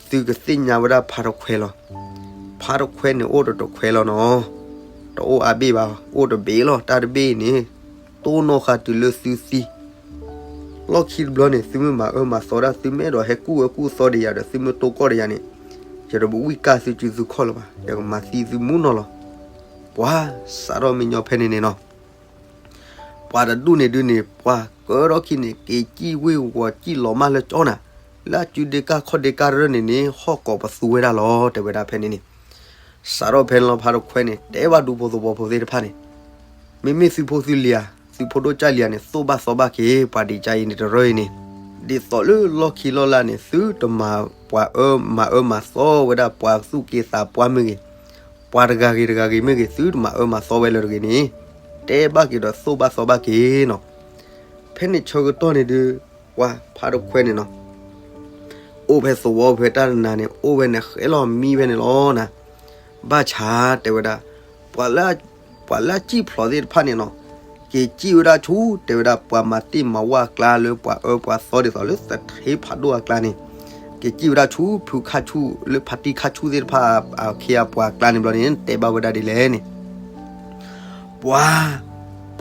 သုကသ့ၣ်ညါဝဲဒၣ်ဖါတခွဲလီၤ. ဖါတခွဲန့ၣ်အိၣ်ဒီးတခွဲလီၤနီၤ. တအိၣ်အါဘ့ၣ်ဘၣ်, အိၣ်တဘ့ၣ်လီၤ. တၢ်တဘ့ၣ်အံၤန့ၣ် တိၢ်နီၣ်ဃာ်တုၤလၢသုသံ လီၢ်ခံတဘျီန့ၣ် သုမ့ၢ်မၤအၢမၤသီဒၣ် သုမ့ၢ်အဲၣ်ဒိးဟဲကူၣ်အၢကူၣ်သီဒီးယၤဒီး သုမ့ၢ်တိၢ်ကီၢ်ဒီးယၤန့ၣ် ယတဝံၣ်ကၢ်သုစုသုခီၣ်လၢၤဘၣ်, ယကမၤသံသုမူနီၢ်လီၤ. ပှၤစးထီၣ်မ့ၢ်ညီဖဲန့ၣ်န့ၣ်နီၤ ပှၤတဒူၣ်န့ၣ်ဒုးန့ၣ် ပှၤကၢထီၣ်ခံန့ၣ် က့ၤစံၣ်ဝ့ၢ်ဝီၤစံၣ်လီၤမၢ်လၢကၠီနၤ, လၢအစုဒ့ကၢ်ခီၣ်ဒ့ကၢ်ရၢၢ်န့ၣ်န့ၣ် ဟီၣ်ကိးပသူဝဲဒၣ်လီၤ တဲဝဲဒၣ်ဖဲန့ၣ်န့ၣ်. စးထီၣ်ဖဲန့ၣ်လီၤ ဖါတခွဲန့ၣ် တဲဘၣ်ဒူဖိသဝီဖိသ့ၣ်တဖၣ်န့ၣ် မ့မ့ၢ်သုဖိသုလံၤဧါ, သုဖိဒိၣ်ကၢ်လံၤဧါန့ၣ် သိၣ်ဘၣ်သီဘၣ်က့ၤ ပှၤဒံးကၢ်အံၤန့ၣ်တရၢအံၤန့ၣ်, ဒ်သိးလၢလီၢ်ခံလီၢ်လၢ်န့ၣ် သုတမၤပှၤအၢမၤအၢမၤသီဝဲဒၣ် ပှၤသူၣ်က့သးပှၢ်မ့ၢ်ဂ့ၤ, ပှၤတဂၤဂ့ၤတဂၤဂ့ၤမ့ၢ်ဂ့ၤ သုတမၤအၢမၤသီဝဲလၢၤတဂ့ၤန့ၣ် တဲဘၣ်က့ၤဒီးသိၣ်ဘၣ်သီဘၣ်က့ၤနီၤ. ဖဲန့ၣ်ဆၢကတီၢ်န့ၣ်ဒုး ပှၤဖါတခွဲန့ၣ်နီၤ အိၣ်ဖဲသဝီဖဲတၢ်တနၤန့ၣ် အိၣ်ဝဲန့ၣ်ဃဲလီၤမံဖဲန့ၣ်လီၤနၤ. ဘၣ်ဆၣ်တဲဝဲဒၣ် ပှၤလၢအစံၣ်ဖျိးသ့ၣ်တဖၣ်န့ၣ်နီၤ က့ၤစံၣ်ဝဲဒၣ်ဆူ တဲဝဲဒၣ်ပှၤမၤသ့ၣ်မၤဝၣ်အကျါ လၢပှၤအၢပှၤသီဒ်သိးလၢသထ့ဖးဒိၣ်အကျါန့ၣ် က့ၤစံၣ်ဝဲဒၣ်ဆူဖုခါဆူၣ် လၢဖါတံၢ်ခါဆူၣ်သ့ၣ်တဖၣ်အခ့အပှၤအကျါန့ၣ်ဘျီန့ၣ် တဲဘၣ်ဝဲဒၣ်ဒ်လဲၣ်န့ၣ် ပှၤ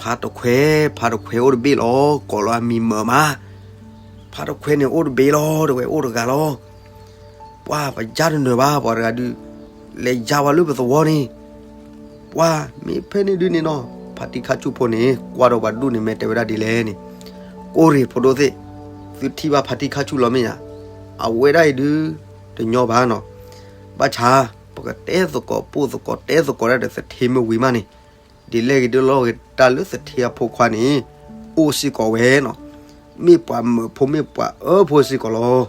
ဖါတခွဲ ဖါတခွဲအိၣ်တဘ့ၣ်လီၤ ကိးလီၤအမံၤမၢာ်မး, ဖါတခွဲန့ၣ်အိၣ်တဘ့ၣ်လီၤ တဲဝဲအိၣ်တဂၤလီၤ. ပှၤပယါတနၢၤဘၣ် ပှၤတဂၤဒုး လဲၤယါဝဲလၢပသဝီန့ၣ် ပှၤမ့ၢ်ဖဲန့ၣ်ဒုးန့ၣ်နီၤ ဖါတံၢ်ခါဆူၣ်ဖိန့ၣ် ကွၢ်ဒီးပှၤဒူၣ်န့ၣ်မ့ၢ်တဲဝဲဒၣ်ဒ်လဲၣ်န့ၣ်, ကိးရ့ၣ်ဖိဒိၣ်သ့ၣ်, သုထံၣ်ဘၣ်ဖါတံၢ်ခါဆူၣ်လီၤမ့ၢ်ဧါ, အဝဲဒၣ်အံၤဒုး တညီဘၣ်နီၤ, ဘၣ်ဆၣ် ပကတဲသကိးပိၢ်သကိးတဲသကိးတၢ်ဒီးသထ့မ့ၢ်ဝံၤမးန့ၣ်, ဒ်လဲၣ်ဂ့ၤဒ်လဲၣ်ဂ့ၤ တၢ်လၢသထ့အဖိခွါန့ၣ် အိၣ်စ့ၢ်ကီးဝဲနီၤ, မ့ၢ်ပှၤမၢာ်ဖိမ့ၢ်ပှၤအၢဖိစ့ၢ်ကီးလီၤ,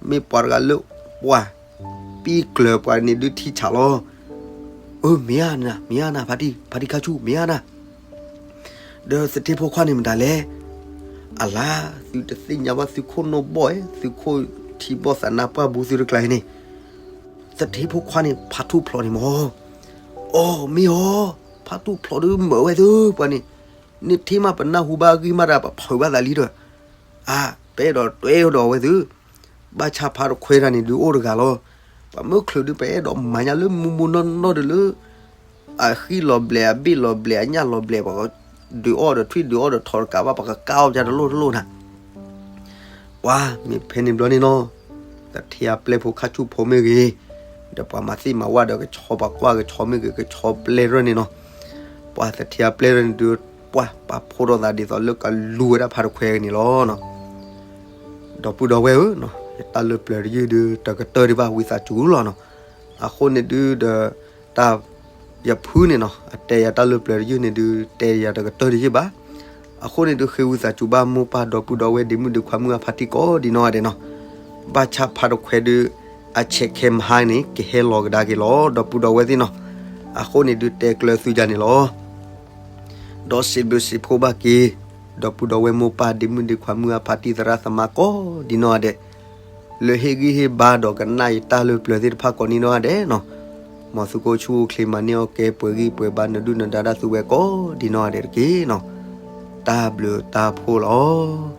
မ့ၢ်ပှၤတဂၤလၢပှၤ ပံၢ်ကျၢၤပှၤန့ၣ်ဒုးထံဆးလီၤ. အၢ မ့ၢ်ဧါနၤ မ့ၢ်ဧါနၤ ဖါတံၢ် ဖါတံၢ်ခါဆူၣ် မ့ၢ်ဧါနၤ, ဒီးသထ့ဖိခွါန့ၣ်မတၤလဲၣ်. အလါ သုတသ့ၣ်ညါဘၣ် သုခိၣ်နူာ်ဘီၣ် သုခိၣ်ထံဘီၣ်သးနါပှၢ်ဘူးသုတကျါအံၤန့ၣ်, သထ့ဖိခွါန့ၣ် ဖါထူၣ်ဖျိးန့ၣ်မၢ်. အိ မ့ၢ်ဧါ, ဖါထူၣ်ဖျိးဒုးမၢာ်ဝဲသု ပှၤန့ၣ်, နထံၣ်မးပနၢ်ဟူဘၣ်အဂံၢ်မးဒီး ပဖုးဘၣ်သးလံဒီး, အါ ပအဲၣ်ဒိးတွဲဒီးဝဲသု, ဘၣ်ဆၣ်ဖါတခွဲတၢ်န့ၣ်ဒုးအိၣ်တဂၤလီၤ. ပှၤမုၢ်ချုးဒုး ပအဲၣ်ဒိးမၤညါလၢမူမူနီၢ်နီၢ်ဒီးလၢ အဃံလီၤဘျဲး အဘ့ၣ်လီၤဘျဲး အညၣ်လီၤဘျဲး ပှၤဒုးအီၣ်ဒီးထွံၣ်ဒုးအီၣ်ဒီးထိးတကးဘၣ် ပကကၢ်အီၣ်ပတလိၣ်တလိၣ်နၤ. ပှၤမ့ၢ်ဖဲန့ၣ်ဘျီန့ၣ်နီၤ, သထ့အပျဲၢ်ဖိခါဆူၣ်ဖိမ့ၢ်ဂ့ၤ, ဒီးပှၤမၤသ့ၣ်မၤဝၣ်ဒီးကဆီပှၤကွၢ်ကဆီမ့ၢ်ဂ့ၤ ကဆီပျဲၢ်ရၢၢ်န့ၣ်နီၤ, ပှၤသထ့အပျဲၢ်ရၢၢ်န့ၣ်ဒုး ပှၤပာ်ဖှိၣ်ထီၣ်သးဒ်သိးလၢကလူၤဝဲဒၣ်ဖါတခွဲန့ၣ်လီၤ. ဒီပုၢ်ဒီဝဲၢ်ဧၢ, ယတၢ်လၢပျၢၤတယုၢ်ဒုး တကတၢၢ်ဒံးဘၣ် ဝံသးစူၤလီၤနီၤ. အဃိန့ၣ်ဒုးဒီး တၢ် ယဖုန့ၣ်နီၤ အတဲယၤတၢ်လၢပျၢၤတယုၢ်န့ၣ်ဒုး တဲယၤတကတၢၢ်တယုၢ်ဘၣ်. အဃိန့ၣ်ဒုး ဃ့ဝံသးစူၤဘၣ်မိၢ်ပၢ်ဒီပုၢ်ဒီဝဲၢ် ဒ့မုၣ်ဒ့ခွါ မုၢ်အါဖါတံၢ်ကိးဒံနီၢ်ဂၤဒဲးနီၤ. ဘၣ်ဆၣ်ဖါတခွဲဒုး အဆဲးခဲမဟါန့ၣ် ကဟဲလီၤကဒါက့ၤလီၤ ဒီပုၢ်ဒီဝဲၢ်သ့ၣ်နီၤ. အဃိန့ၣ်ဒုး တဲကျၢၤသုယၤန့ၣ်လီၤ. ဒီးစံးဘျုးစံးဖှိၣ်ဘၣ်က့ၤ ဒီပုၢ်ဒီဝဲၢ်မိၢ်ပၢ် ဒ့မုၣ်ဒ့ခွါ မုၢ်အါဖါတံၢ် သရၣ်သမါကိးဒံနီၢ်ဂၤဒဲး လၢဟ့ၣ်ဂံၢ်ဟ့ၣ်ဘါဒီးကနၣ်ယတၢ်လၢပျၢၤသ့ၣ်တဖၣ်ကိးဒံနီၢ်ဂၤဒဲးနီၤ. မ်သုကအိၣ်ဆူၣ်အိၣ်ချ့ မၤန့ၢ်အီၣ်ကဲ ပှဲၤဂံၢ်ပှဲၤဘါ နဒုၣ်နဒါတၢ်သုဝဲကိးဒံနီၢ်ဂၤဒဲးတက့ၢ်နီၤ. တၢ်ဘျုးတၢ်ဖှိၣ်လီၤ.